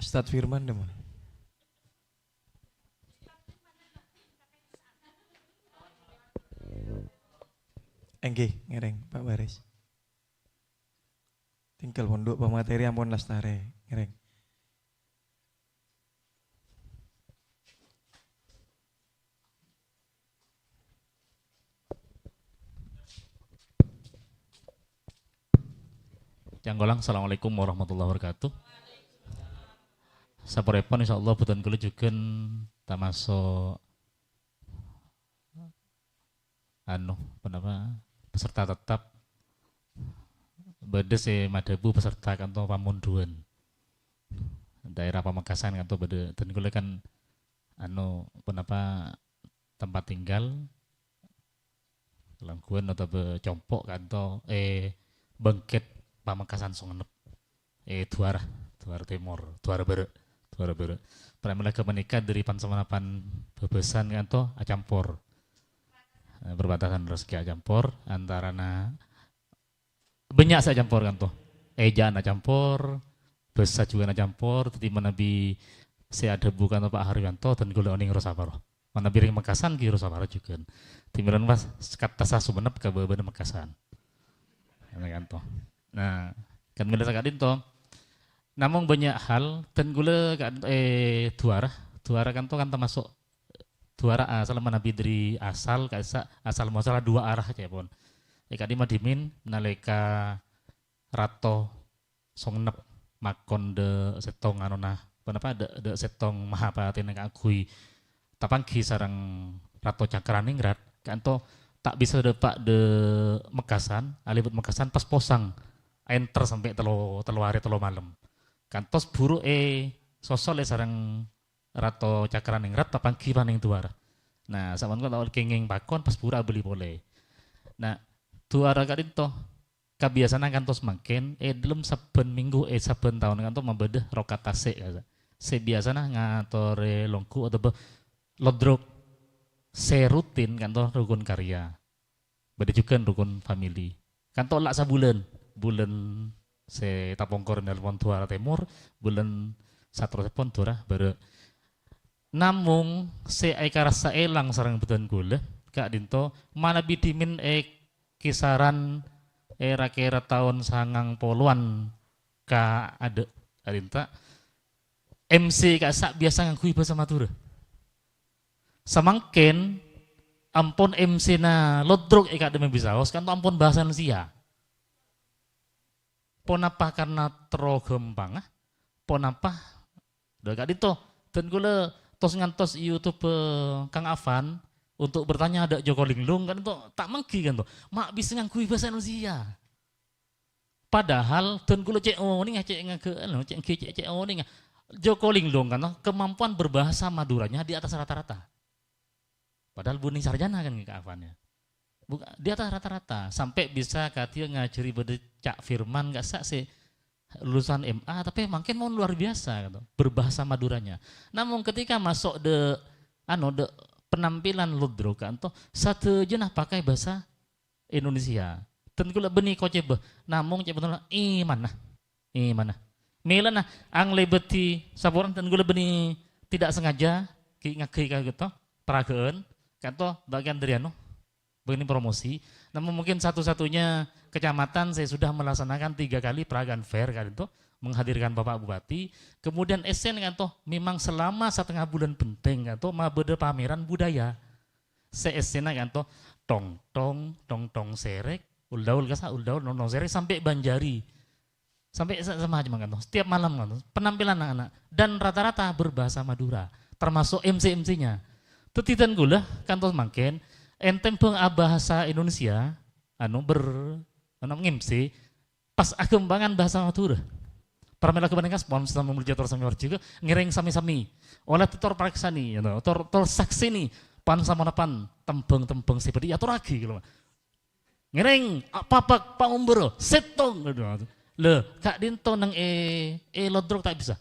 Ustadz Firman demen. Èngghi, ngèrèng, Pak Baris. Tinggal mondhuk pemateri ampon lastarè, ngèrèng. Cangkolang, assalamualaikum warahmatullahi wabarakatuh. Saporèpon, insyaallah, bhâdhân kaulâ jhughân tamaso', anu, ponapa, peserta tetap. Bâdâ sè madhâbu peserta kanto pamondhuwân. Daerah Pamekasan kanto bâdâ, dân kaulâ kan, anu, ponapa, tempat tinggal, langghuwân otabâ compo' kanto, eh, bângkèt Pamekasan Sumenep. Eh, Duwara, Duwara Tèmor, Duwara Bârâ', Duwara Bârâ'. Pramèla ghâpanèka dâri pan-, pan-samanapan bhâbhâsan kanto acampor. Eh, perbatasan rèsèkè acampor antarana bânnya' sè acampor kanto. Èjâ'ân acampor, bhâsa jhughân acampor, dhâddhi manabi sè adhâbu kanto Pak Haryanto dân kaulâ onèng rosa paro. Manabi rèng Mekasan ghi' rosa para jhughân. Timèlan pas katta sa Sumenep ka bâbâna Mekasan. Ngènè kanto. Nah, kan mèlè saka'dinto. Namong bânnya' hal, dân kaulâ ka-, eh, duwârâ, duwârâ kanto kan tamaso' duwârâ asal manabi dâri asal ka essa', asal muasal duwâ' arah ca'èpon. Eh, ka'dimma dhimèn nalèka Rato Songnep makon dâ' sèttong anona, ponapa, dâ', dâ' sèttong mahapatèna kaangghuy tapangghi sareng Rato Cangkraningrat, kanto ta' bisa dâpa' dâ' Mekasan, alèbât Mekasan pas posang, ènter sampè' tello, tello arè tello malem. Kantos buru èsosol è sareng Rato Cangkraningrat tapangghi panèng duwârâ. Nah, sampèyan kok ta' kèngèng pakon pas buru abâli polè. Nah, duwârâ ka'dinto. Kabiyasana kantos mangkèn, è dhâlem sabbhân minggu, è sabbhân taon kanto mabâdâ rokat tasè', kasa. Sè biyasana ngatorè longghu otabâ lodrok. Sè rutin kanto rukun karya. Bâdâ jhughân rukun famili. Kanto la' sabulân, bulân sè tapongkor nèlpon duwârâ tèmor, bulân saterrossèpon duwârâ bârâ'. Namong sè èkarassa èlang sareng bhâdhân kaulâ, ka'dinto manabi dhimèn è kisaran è ra-kèra taon sangang polowan ka adâ', ka'dinto M C ka'issa' biyasa ngangghuy bhâsa Madhurâ. Samangkèn ampon M C-na lodrok è ka'dimma bisaos, kanto ampon bhâsa Indonesia. Ponapa karna terro ghâmpangnga? Ponapa? Dâ' ka'dinto, dân kaulâ tos-ngantos YouTube, eh, Kang Afan untuk bertanya dâ' Joko Linglung, ka'dinto ta' mangghi kanto. Ma' bisa ngangghuy bhâsa Indonesia. Padahal dân kaulâ cè' onèngnga, cè' ngaghâ-, anu, cè' ngghi-, cè', cè' onèngnga. Joko Linglung kanto kemampuan berbahasa Maduranya di atas rata-rata. Padahal bunyi sarjana kan Kang Afan, ya. Buk-, di atas rata-rata, sampai bisa kadhiyâ ngajhâri bâdâ Cak Firman, ka'issa' sè lulusan M A, tapi mangkèn mon luar biasa, gitu, berbahasa Maduranya. Namong ketika maso' dâ', anu, dâ' penampilan lodrok, kanto sadhâjâna pakai bhâsa Indonesia. Dân kaulâ bânnè kocèbhâ, namong cè' bhunten, "È, mana? È, mana?" Mèlana anglèbâdhi saporana dân kaulâ bânnè tidak sengaja, ghi-, ngaghâi ka ghâto, peragaan, kanto bagian dari anu, begini promosi. Namun mungkin satu-satunya kecamatan saya sudah melaksanakan tiga kali peragaan fair kali itu, menghadirkan Bapak Bupati. Kemudian S N kanto memang selama setengah bulan bhenteng kanto mabâdâ pameran budaya. Sè S N kanto tong tong, tong tong sèrèk, uldaul kasa, uldaul, tong tong sèrèk sampai Banjari. Sampai sa-, sama aja makan tuh. Setiap malam kan tuh. Penampilan anak-anak. Dan rata-rata berbahasa Madura. Termasuk M C-M C-nya. Dhâddhi dân kaulâ kantos mangkèn, èntèng bhâng abhâsa Indonesia, anu, ber-, anu, nge-M C, pas aghâmpangan bhâsa Madura. Pramèla ghâpanèka, pon sami mulja tor sami warjiga, ngèrèng sami-sami. Ola tor parèksanè, ya toh, tor, tor saksènè, pan samonapan, tembhâng-tembhâng sè bâdâ, ya torraghi, gitu. Ngèrèng, a-, papak, paombârâ, sèttong. Aduh, aduh. Lè, ka'dinto neng è, è lodrok ta' bisa.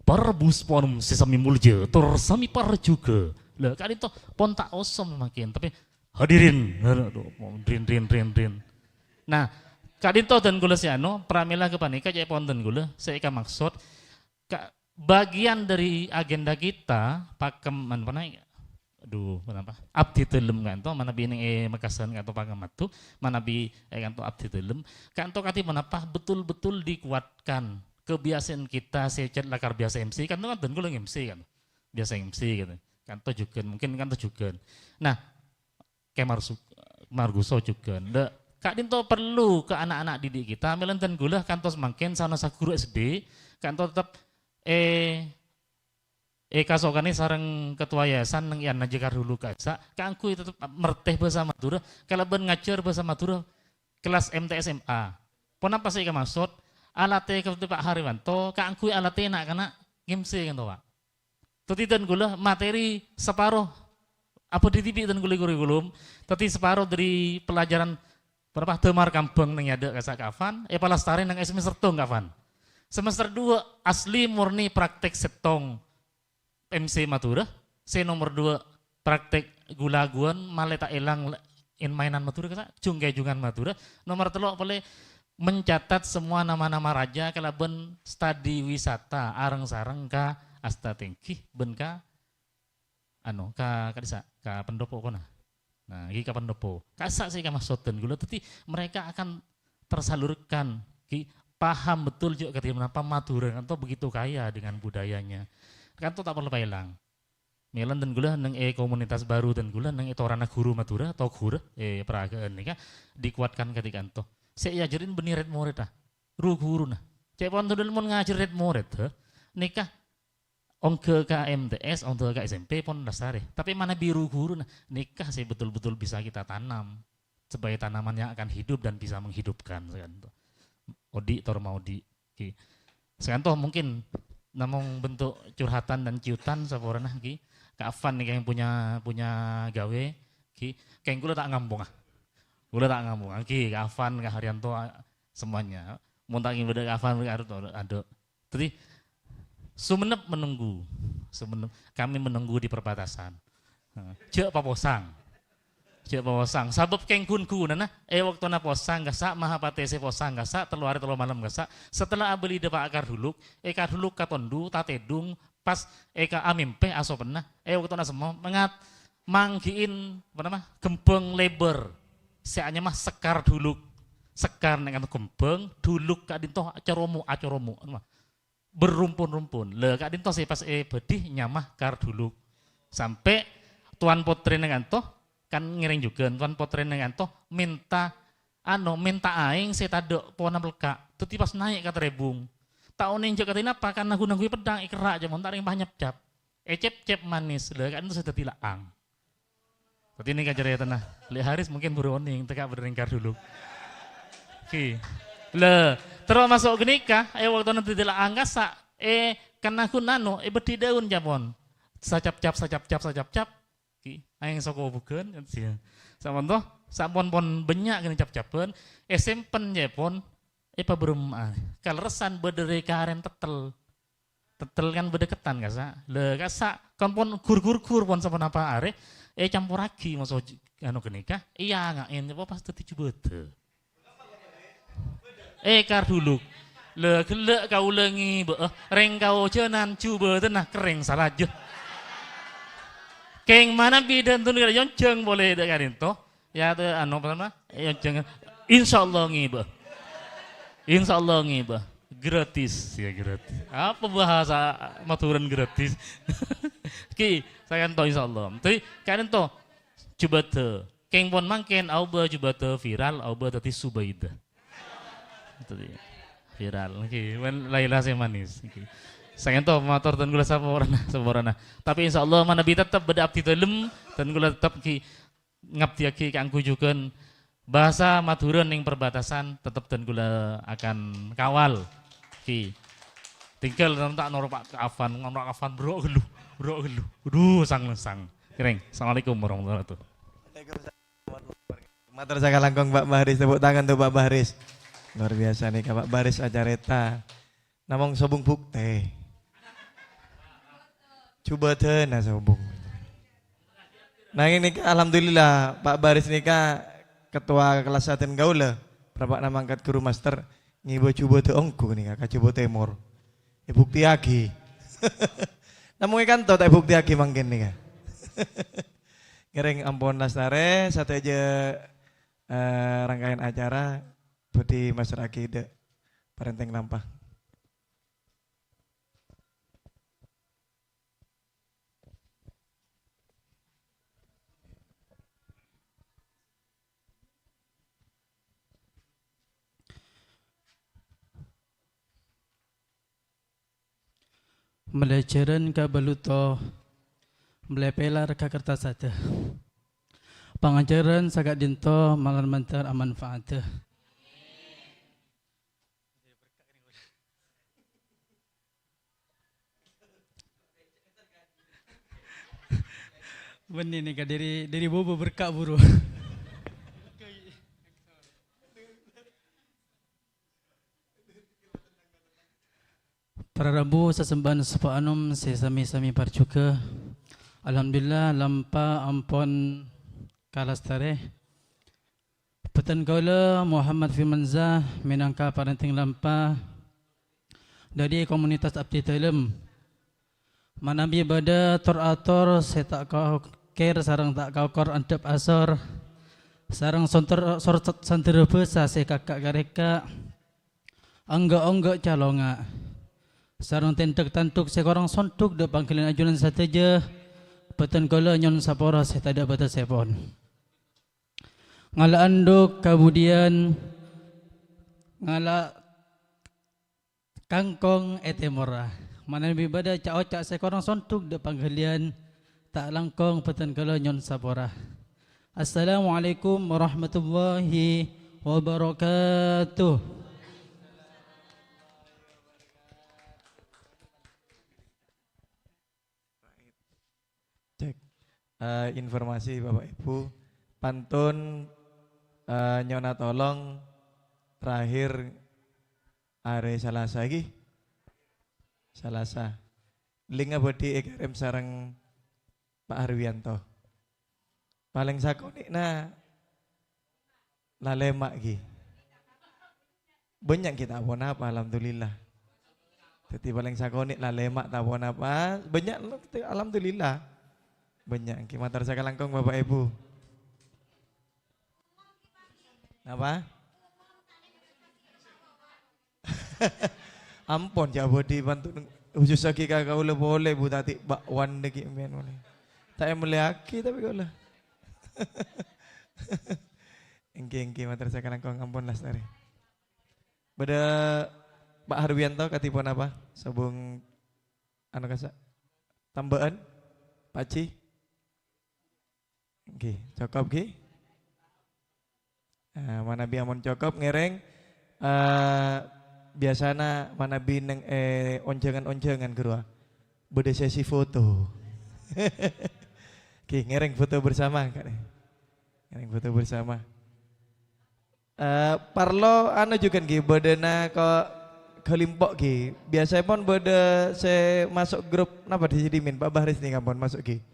Parabhus ponom sè sami molja, tor sami parjughâ. Lè, ka'dinto pon ta' osom mangkèn, tapè hadirin. Aduh, rin, rin, rin, rin. Nah, ka'dinto dân kaulâ sè anu, pramèla ghâpanèka ca'èpon dân kaulâ, sè èkamaksod, ka-, bagian dari agenda kita, pakem-, man-, mana, aduh, kenapa? Abdhi dhâlem kanto, manabi neng è Mekasan kanto pakem adu, manabi è kanto abdhi dhâlem, kanto kadhi ponapa betul-betul dikuatkan kebiasaan kita sè cè' lakar biyasa M C, kanto kan dân kaulâ M C kan, biyasa M C gitu, kanto jhughân, mungkin kanto jhughân. Nah, Kè Marsu-, Marguso jhughân. Lè, ka'dinto perlu ka anak-anak didik kita, mèlana dân kaulâ kantos mangkèn sanaossa ghuru S D, kanto tetep è, èkasokanè sareng ketua yayasan neng Yana Jekar Hulu ka'issa', kaangghuy tetep mertè bhâsa Madhurâ, kalabân ngajhâr bhâsa Madhurâ kelas M T S M A. Ponapa sè èkamaksod? Alatè ka Pak Haryanto, kaangghuy alatè na'-kana' nge-M C kanto, Pak. Dhâddhi dân kaulâ materi saparo apa dhi dhibi' dân kaulâ kurikulum. Dhâddhi saparo dâri pelajaran ponapa, Damar Kambhâng neng è adâ' ka'issa' Kak Afan, èpalastarè neng è semester tong Kak Afan. Semester dua asli murni praktek sèttong M C Madhurâ, sè nomer dua praktek ghu-lagghuwân malè ta' èlang in-mainan Madhurâ ka'issa', jhung-kajhungan Madhurâ. Nomer tello' polè mencatat semua nama-nama raja kalabân studi wisata areng-sareng ka Astatèngghi bân ka anu, ka, ka dissa', ka pendopo kono. Nah, ghi ka pendopo. Kassa' sè èkamaksod dhân kaulâ. Dhâddhi, mereka akan tersalurkan, ghi, paham betul jhâ' kadhi ponapa Madhurâ, kan to begitu kaya dengan budayanya. Kan to ta' parlo paèlang. Mèlan dhân kaulâ neng è komunitas baru dhân kaulâ neng è torana ghuru Madhurâ, Toghur, è Paragâ'ân nèka dikuatkan kadhi ka'anto. Sè èajhârin bânnè red-moredda, ru-ghuruna. Cè' pon dhân mon ngajhâr red-moredda, nèka ongghâ ka M T S, ongghâ ka S M P pon lastarè. Tapè manabi ru-ghuruna, nèka sè betul-betul bisa kita tanam. Supaya tanaman yang akan hidup dan bisa menghidupkan, saka'anto. Odi' tor maodi'. Ghi. Saka'anto mungkin namong bentuk curhatan dan ciutan saporana, ghi. Ka Afan nèka yang punya, punya gawè, ghi. Kèng kaulâ ta' ngampong, ah. Kaulâ ta' ngampong, ah, ghi. Ka Afan, ka Haryanto, ah, semuanya. Mon ta' ngibâdâ ka Afan, adu, adu. Dhâddhi, Sumenep menunggu. Sumenep, kami menunggu di perbatasan. Heeh. Jhâ' paposang. Jhâ' paposang. Sabâb kèng ghun-ghunanna, è bâktona posang kassa', Mahapatè sè posang kassa', tello arè tello malem kassa'. Setelah abâli dâpa' Karduluk, è Karduluk katondu, tatèdung, pas è ka amèmpè asopenna, è bâktona semmo, mengat, manggi'in, apa nama, kembhâng lèbâr. Sè anyama Sekar Duluk. Sekar nèng kembhâng, duluk ka'dinto acoromo', acoromo'. Berrumpun-rumpun. Lha, ka'dinto sè pas èbâdhi nyama Karduluk. Sampè' Tuan Potrèna ka'anto, kan ngèrèng jhughân, Tuan Potrèna ka'anto mènta, ano, mènta aèng sè tadâ' pona pelka'. Dhâddhi pas naè' ka Trèbung. Ta' onèng jhâ' kadhi napa, karna ghu-nangghuy peddhâng èkerra' jhâ' mon ta' rèng pas nyepcap. Ècepcep manis. Lha, ka'dinto sè dhâddhi la'ang. Dhâddhi nèka carètana. Lè' Haris mungkin buru onèng, tèka bâdâ nèng Karduluk. Ghi. Lè, terro maso' ghânèka, è, bâktona dhâddhi la'ang kassa', è, kennanghun anu, è, bâdhi dâun jhâ' pon. Sacapcap, sacapcap, sacapcap. Ghi, aèng soko bhughân, kan, sè. Sampon to, sampon pon bânnya' ghânèka cap-capan, èsèmpen jhâ' pon, èpabârâmma'a. Kalerressan bâdâ rè karèn tèttèl. Tèttèl kan bâdâ kettan, kassa'. Lè, kassa', kan pon ghur-ghur-ghur pon saponapa arè, ècamporraghi maso j-, anu ghânèka, èyanga'è, apa pas dhâddhi jubâdhâ. È, Karduluk. Lè, ghellâ' kaulâ ngibâ'â, rèng kaojhânan jubâdhâna kerrèng salajâ. Kèng manabi dântun kala nyonjhâng polè dâ' ka'dinto. Ya, tè, anu, apa nama? Ya, jangan. Insyaallah ngibâ. Insyaallah ngibâ. Gratis, ya, gratis. Apa bahasa Madhurâna gratis? Ghi, saka'anto insyaallah. Dhâddhi, ka'dinto, jubâdhâ. Kèng pon mangkèn, aobâ jubâdhâ viral, aobâ dhâddhi Subaidah. Dhâddhi, viral. Ghi, mèn Laila sè manis. Ghi. Saka'anto, mator dhân kaulâ saporana, saporana. Tapè insyaallah, manabi teptep bâdâ abdhi dâlem, dhân kaulâ teptep, ghi, ngabdiyaghi kaangghuy jhughân bhâsa Madhurâ nèng perbatasan, teptep dhân kaulâ akan kawal. Ghi. Tinggal ta' noro' Pak Afan, noro' Afan, bro, ghâllu, bro, ghâllu. Aduh, sang-, sang. Ngèrèng. Assalamualaikum warahmatullahi wabarakatuh. Waalaikumsalam warahmatullahi wabarakatuh. Mator sakalangkong Pak Bahris, tepuk tangan tuh Pak Bahris. Luar biasa nèka Pak Bahris acarèta. Namong sobung buktè. Jubâdhâna sobung. Nangèng nèka, alhamdulillah, Pak Baris nèka ketua kelas sadhân kaulâ, bapa'na mangkat guru master, ngibâ jubâdhâ ongghu nèka ka Jhâbâ Tèmor. Èbuktèyaghi. Namong è kanto ta' èbuktèyaghi mangkèn nèka. Ngèrèng ampon lastarè, sadhâjâ, eh, rangkaian acara bhâdhi massra'aghi dâ' parèntèng lampa. Malajârân ka baluto, malèpèlar ka kertas sadhâ. Pangajhârân saka'dinto malar mandhâr amanfaatdhâ. Bânnè nèka dâri, dâri bubur berkah buru. Para rabu sasembhâ'ân seppo anom sè sami-sami parjhughâ. Alhamdulillah, lampa ampon kalastarè. Bhâdhân kaulâ Muhammad Firmansyah mènangka parèntèng lampa dâri komunitas Abdhi Dhâlem. Manabi bâdâ tor-ator sè ta' kaoker sareng ta' kaokor andhâp asor, sareng sontor-, sor-, sanderra bhâsa sè kaka' kareka, angga'-ongga' calonga', sareng tendhâk-tandhuk sè korang sondhuk dâ' pangghâliyân ajunan sadhâjâ, bhâdhân kaulâ nyo'on sapora sè tadâ' bâtessèpon. Ngala' andhuk, kabudiyân ngala' kangkong è tèmorra. Manabi bâdâ ca'-oca' sè korang sondhuk dâ' pangghâliyân, ta' langkong bhâdhân kaulâ nyo'on sapora. Assalamualaikum warahmatullahi wabarakatuh. Cek. Eh, informasi Bapak Ibu, pantun, eh, nyo'ona tolong terakhir arè Salasa ghi. Salasa. Lèngnga bhâdhi èkèrèm sareng Pak Harwianto. Palèng sakonè'na la lèma' ghi. Bânnya' ghi ta' ponapa, alhamdulillah. Dhâddhi palèng sakonè' la lèma' ta' ponapa, bânnya' alhamdulillah. Bânnya' ghi, mator sakalangkong Bapak Ibu. Napa? Ampon, jhâ' bhâdhi pantun khusussaghi ka kaulâ polè, Bu, tadâ' bakwan dhâggi' mèn polè. Ta' èmellèyaghi tapè kaulâ. Èngghi, èngghi, mator sakalangkong, ampon lastarè. Bâdâ Pak Harwianto kadhi ponapa? Sobung anu kasa'. Tambâ'ân? Pak Ji? Ghi, cokop ghi? Ah, manabi ampon cokop ngèrèng, eh, biyasana manabi neng, eh, onjhângan-onjhângan ghâruwa. Bâdâ sesi foto. Ghi, ngèrèng foto bersama, Kak. Ngèrèng foto bersama. Eh, parlo anu jhughân ghi, bâdâna ko-, ghâlimpo' ghi. Biyasèpon bâdâ sè maso' grup napa dhi-, dhimin, Pak Bahris nèka ampon maso' ghi.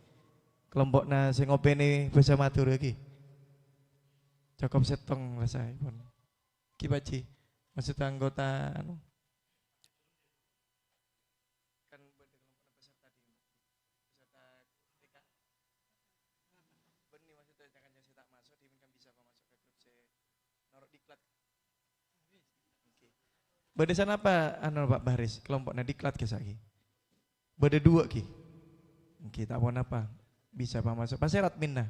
Kelompo'na sè ngopènè bhâsa Madhurâ ghi. Cokop sèttong rasaèpon. Ghi, Pak Ji, maksudnya anggota anu. Kan bâdâ kelompokna peserta di, peserta T K. Bânnè maksudnya kanca sè ta' maso', dhimin kan bisa pamaso' ka grup sè noro' diklat. Oke. Bâdâ sanapa, anu, Pak Baris, kelompo'na diklat kèya saiki? Bâdâ duwâ' ghi. Oke, ta' ponapa. Bisa pamaso'. Pasèra adminna?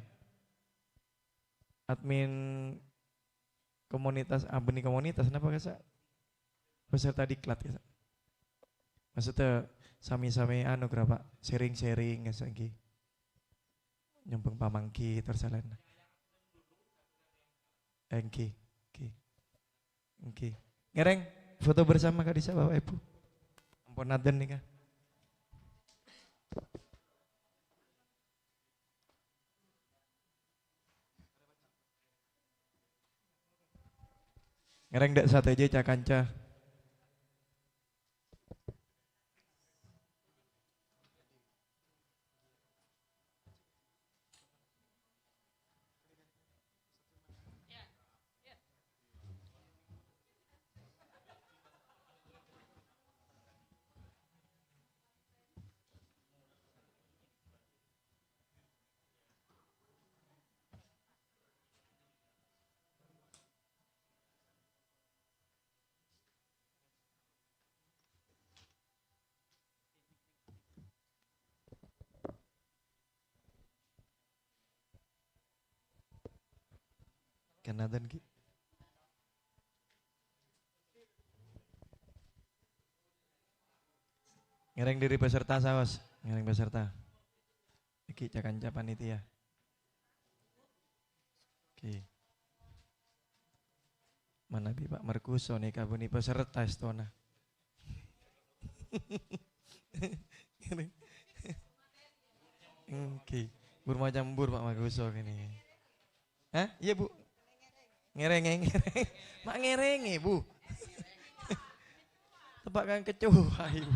Admin komunitas, ah, bânnè komunitas napa, kasa'? Peserta diklat, kasa'. Maksudnya sami-sami anu, kera, Pak, sharing-sharing, kasa', ngghi. Nyombhâng pamangghi, terus lain. Engghi, engghi. Engghi. Ngèrèng foto bersama ka'dissa', Bapak Ibu. Ampon nadân nèka. Ngèrèng dâ' sadhâjâ ca-kanca. Kanadhan, Ki. Ngèrèng dhâri peserta, saos. Ngèrèng peserta. Iki ca-kanca panitia. Oke. Manabi Pak Markuso nèka bânnè peserta èstona. Oke. Bur macam bur Pak Markuso kene. Hah? Iya, Bu. Ngèrèngè, ngèrèng. Mak ngèrèngè, Bu. Tepak kan kecoa, Ibu.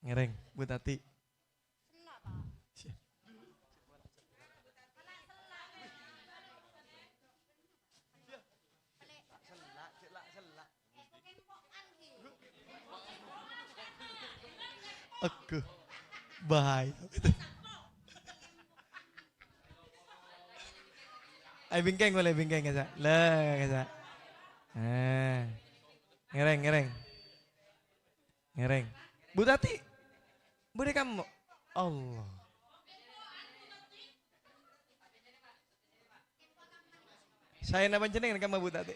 Ngèrèng, Bu Tati. Sè. Aduh. Bahaya. Ayo bingkèng polè, bingkèng kassa'. Lah, kassa'. Eh. Ngèrèng, ngèrèng. Ngèrèng. Bu Tati. Bâdâ kamma. Allah. Saèna panjhennengngan kamma Bu Tati.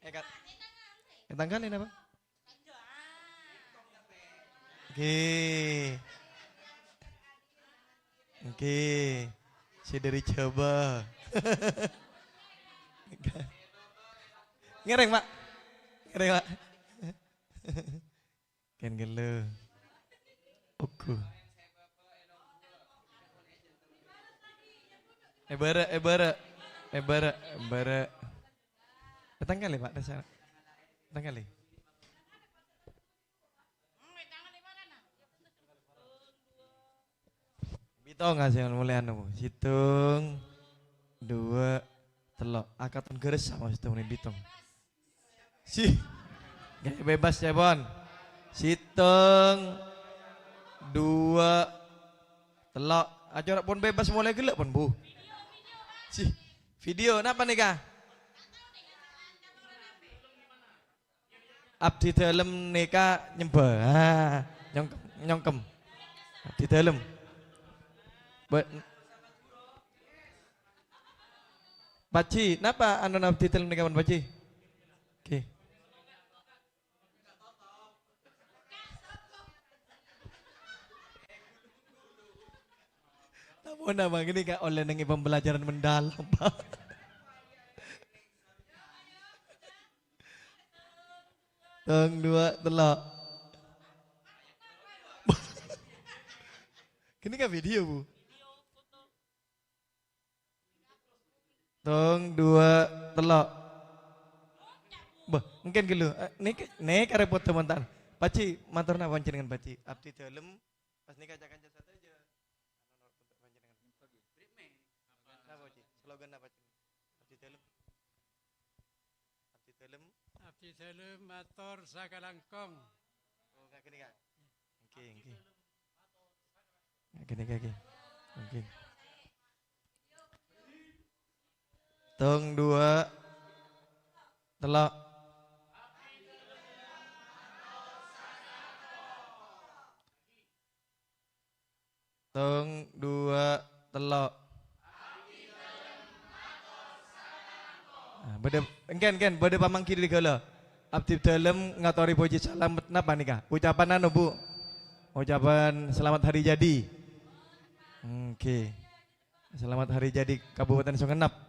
Eh, Kat. Eh, tanggalè napa? Ngghi. Ngghi. Sè dâri Jhâbâ. Ngèrèng, Pak. Ngèrèng, Pak. Kèng ghâllu. Ogu. Èbârâ', èbârâ'. Èbârâ', èbârâ'. Tanggalè, Pak, dâsar. Tanggalè. Bitong, ah, sè molè anu. Sèttong, duwâ', tello'. Akaton gheressa, maksudnya, muni bitong. Si. Gaya bebas, ya, Bon. Sèttong, duwâ', tello'. Acara pon bebas molè ghellâ', pon, Bu. Si. Video, napa nèka? Abdhi dhâlem nèka nyembâ. Ah, nyongkem, nyongkem. Abdhi dhâlem. Ba-, Paji, napa anona abdhi dhâlem nèka, pon, Paji? Oke. Namun apa gini, Kak, oleh nengi pembelajaran mendalam, Pak. Tong, duwâ', tello'. Gini ka video, Bu. Tong, duwâ', tello'. Bâh, engkèn ghâllu. Eh, nèka, nèka repot, teman-teman. Paji, mator napa panjhennengan, Paji? Abdhi dhâlem, pas nèka ca-kanca sadhâjâ. Napa, Paji? Slogan napa, Paji? Abdhi dhâlem. Abdhi dhâlem. Abdhi dhâlem mator sakalangkong. Oh, ngakèn, Kak. Oke, oke. Ngakèn, oke, oke. Oke. Tong, duwâ', tello'. Tong, duwâ', tello'. Ah, bâdâ, engkèn, engkèn, bâdâ pamangghi dâri ghâllu. Abdhi dhâlem ngatorè pojhi salamet napa nèka? Ucapan anu, Bu? Ucapan selamat hari jadi. Oke. Selamat hari jadi Kabupaten Songennep.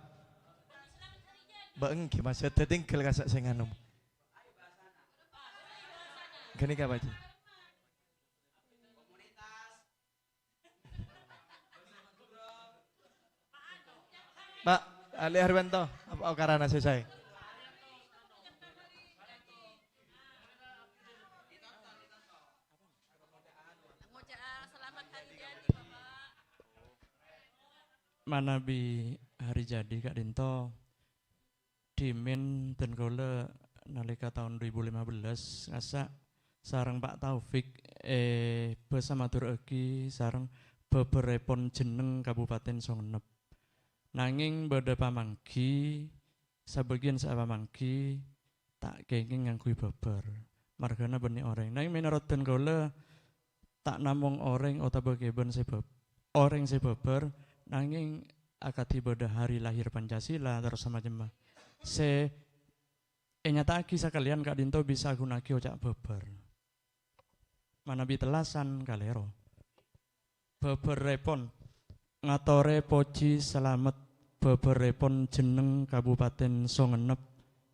Ba engghi, Mas, dâddhi tinggal kassa' sè nganu. Ghânèka, Pak Haji. Pak, Ali Harwanto, apa okarana sè saè? Manabi hari jadi ka'dinto, dhimèn dân kaulâ nalèka taon dua ribu lima belas ngassa' sareng Pak Taufik, eh, bhâsa madhurâ'aghi sareng bhâbhârrèpon jenneng Kabupaten Songennep. Nangèng bâdâ pamangghi, sabâgiyân sè apamangghi ta' kèngèng ngangghuy bhâbhâr, marghâna bânnè orèng. Nangèng mènorot dân kaulâ, ta' namong orèng otabâ kèbân sè bhâb-, orèng sè bhâbhâr, nangèng akadhi bâdâ hari lahir Pancasila, terros samacemma, sè ènyata'aghi sakalèyan ka'dinto bisa aghunaaghi oca' bhâbhâr. Manabi tellasan kalèro. Bhâbhârrèpon ngatorè pojhi salamet bhâbhârrèpon jenneng Kabupaten Songennep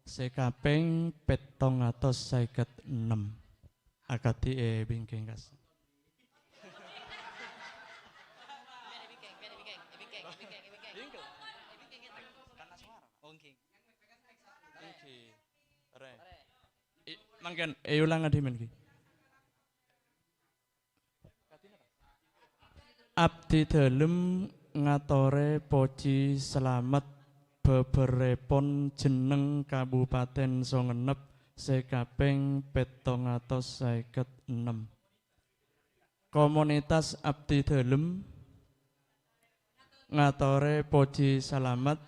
sè kapèng pèttong atos sèket ennem. Akadhi è bingkèng kas. Mangkèn, èulang adhimèn, ghi. Abdhi dhâlem ngatorè pojhi salamet bhâbhârrèpon jenneng Kabupaten Songennep sè kapèng pèttong atos sèket ennem. Komunitas Abdidalem ngatorè pojhi salamet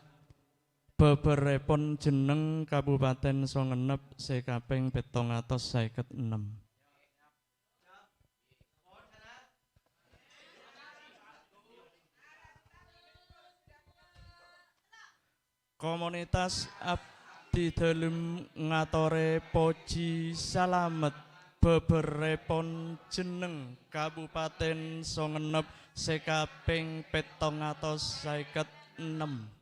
bhâbhârrèpon jenneng Kabupaten Songennep sè kapèng pèttong atos sèket ennem. Komunitas Abdidalem ngatorè pojhi salamet bhâbhârrèpon jenneng Kabupaten Songennep sè kapèng pèttong atos sèket ennem.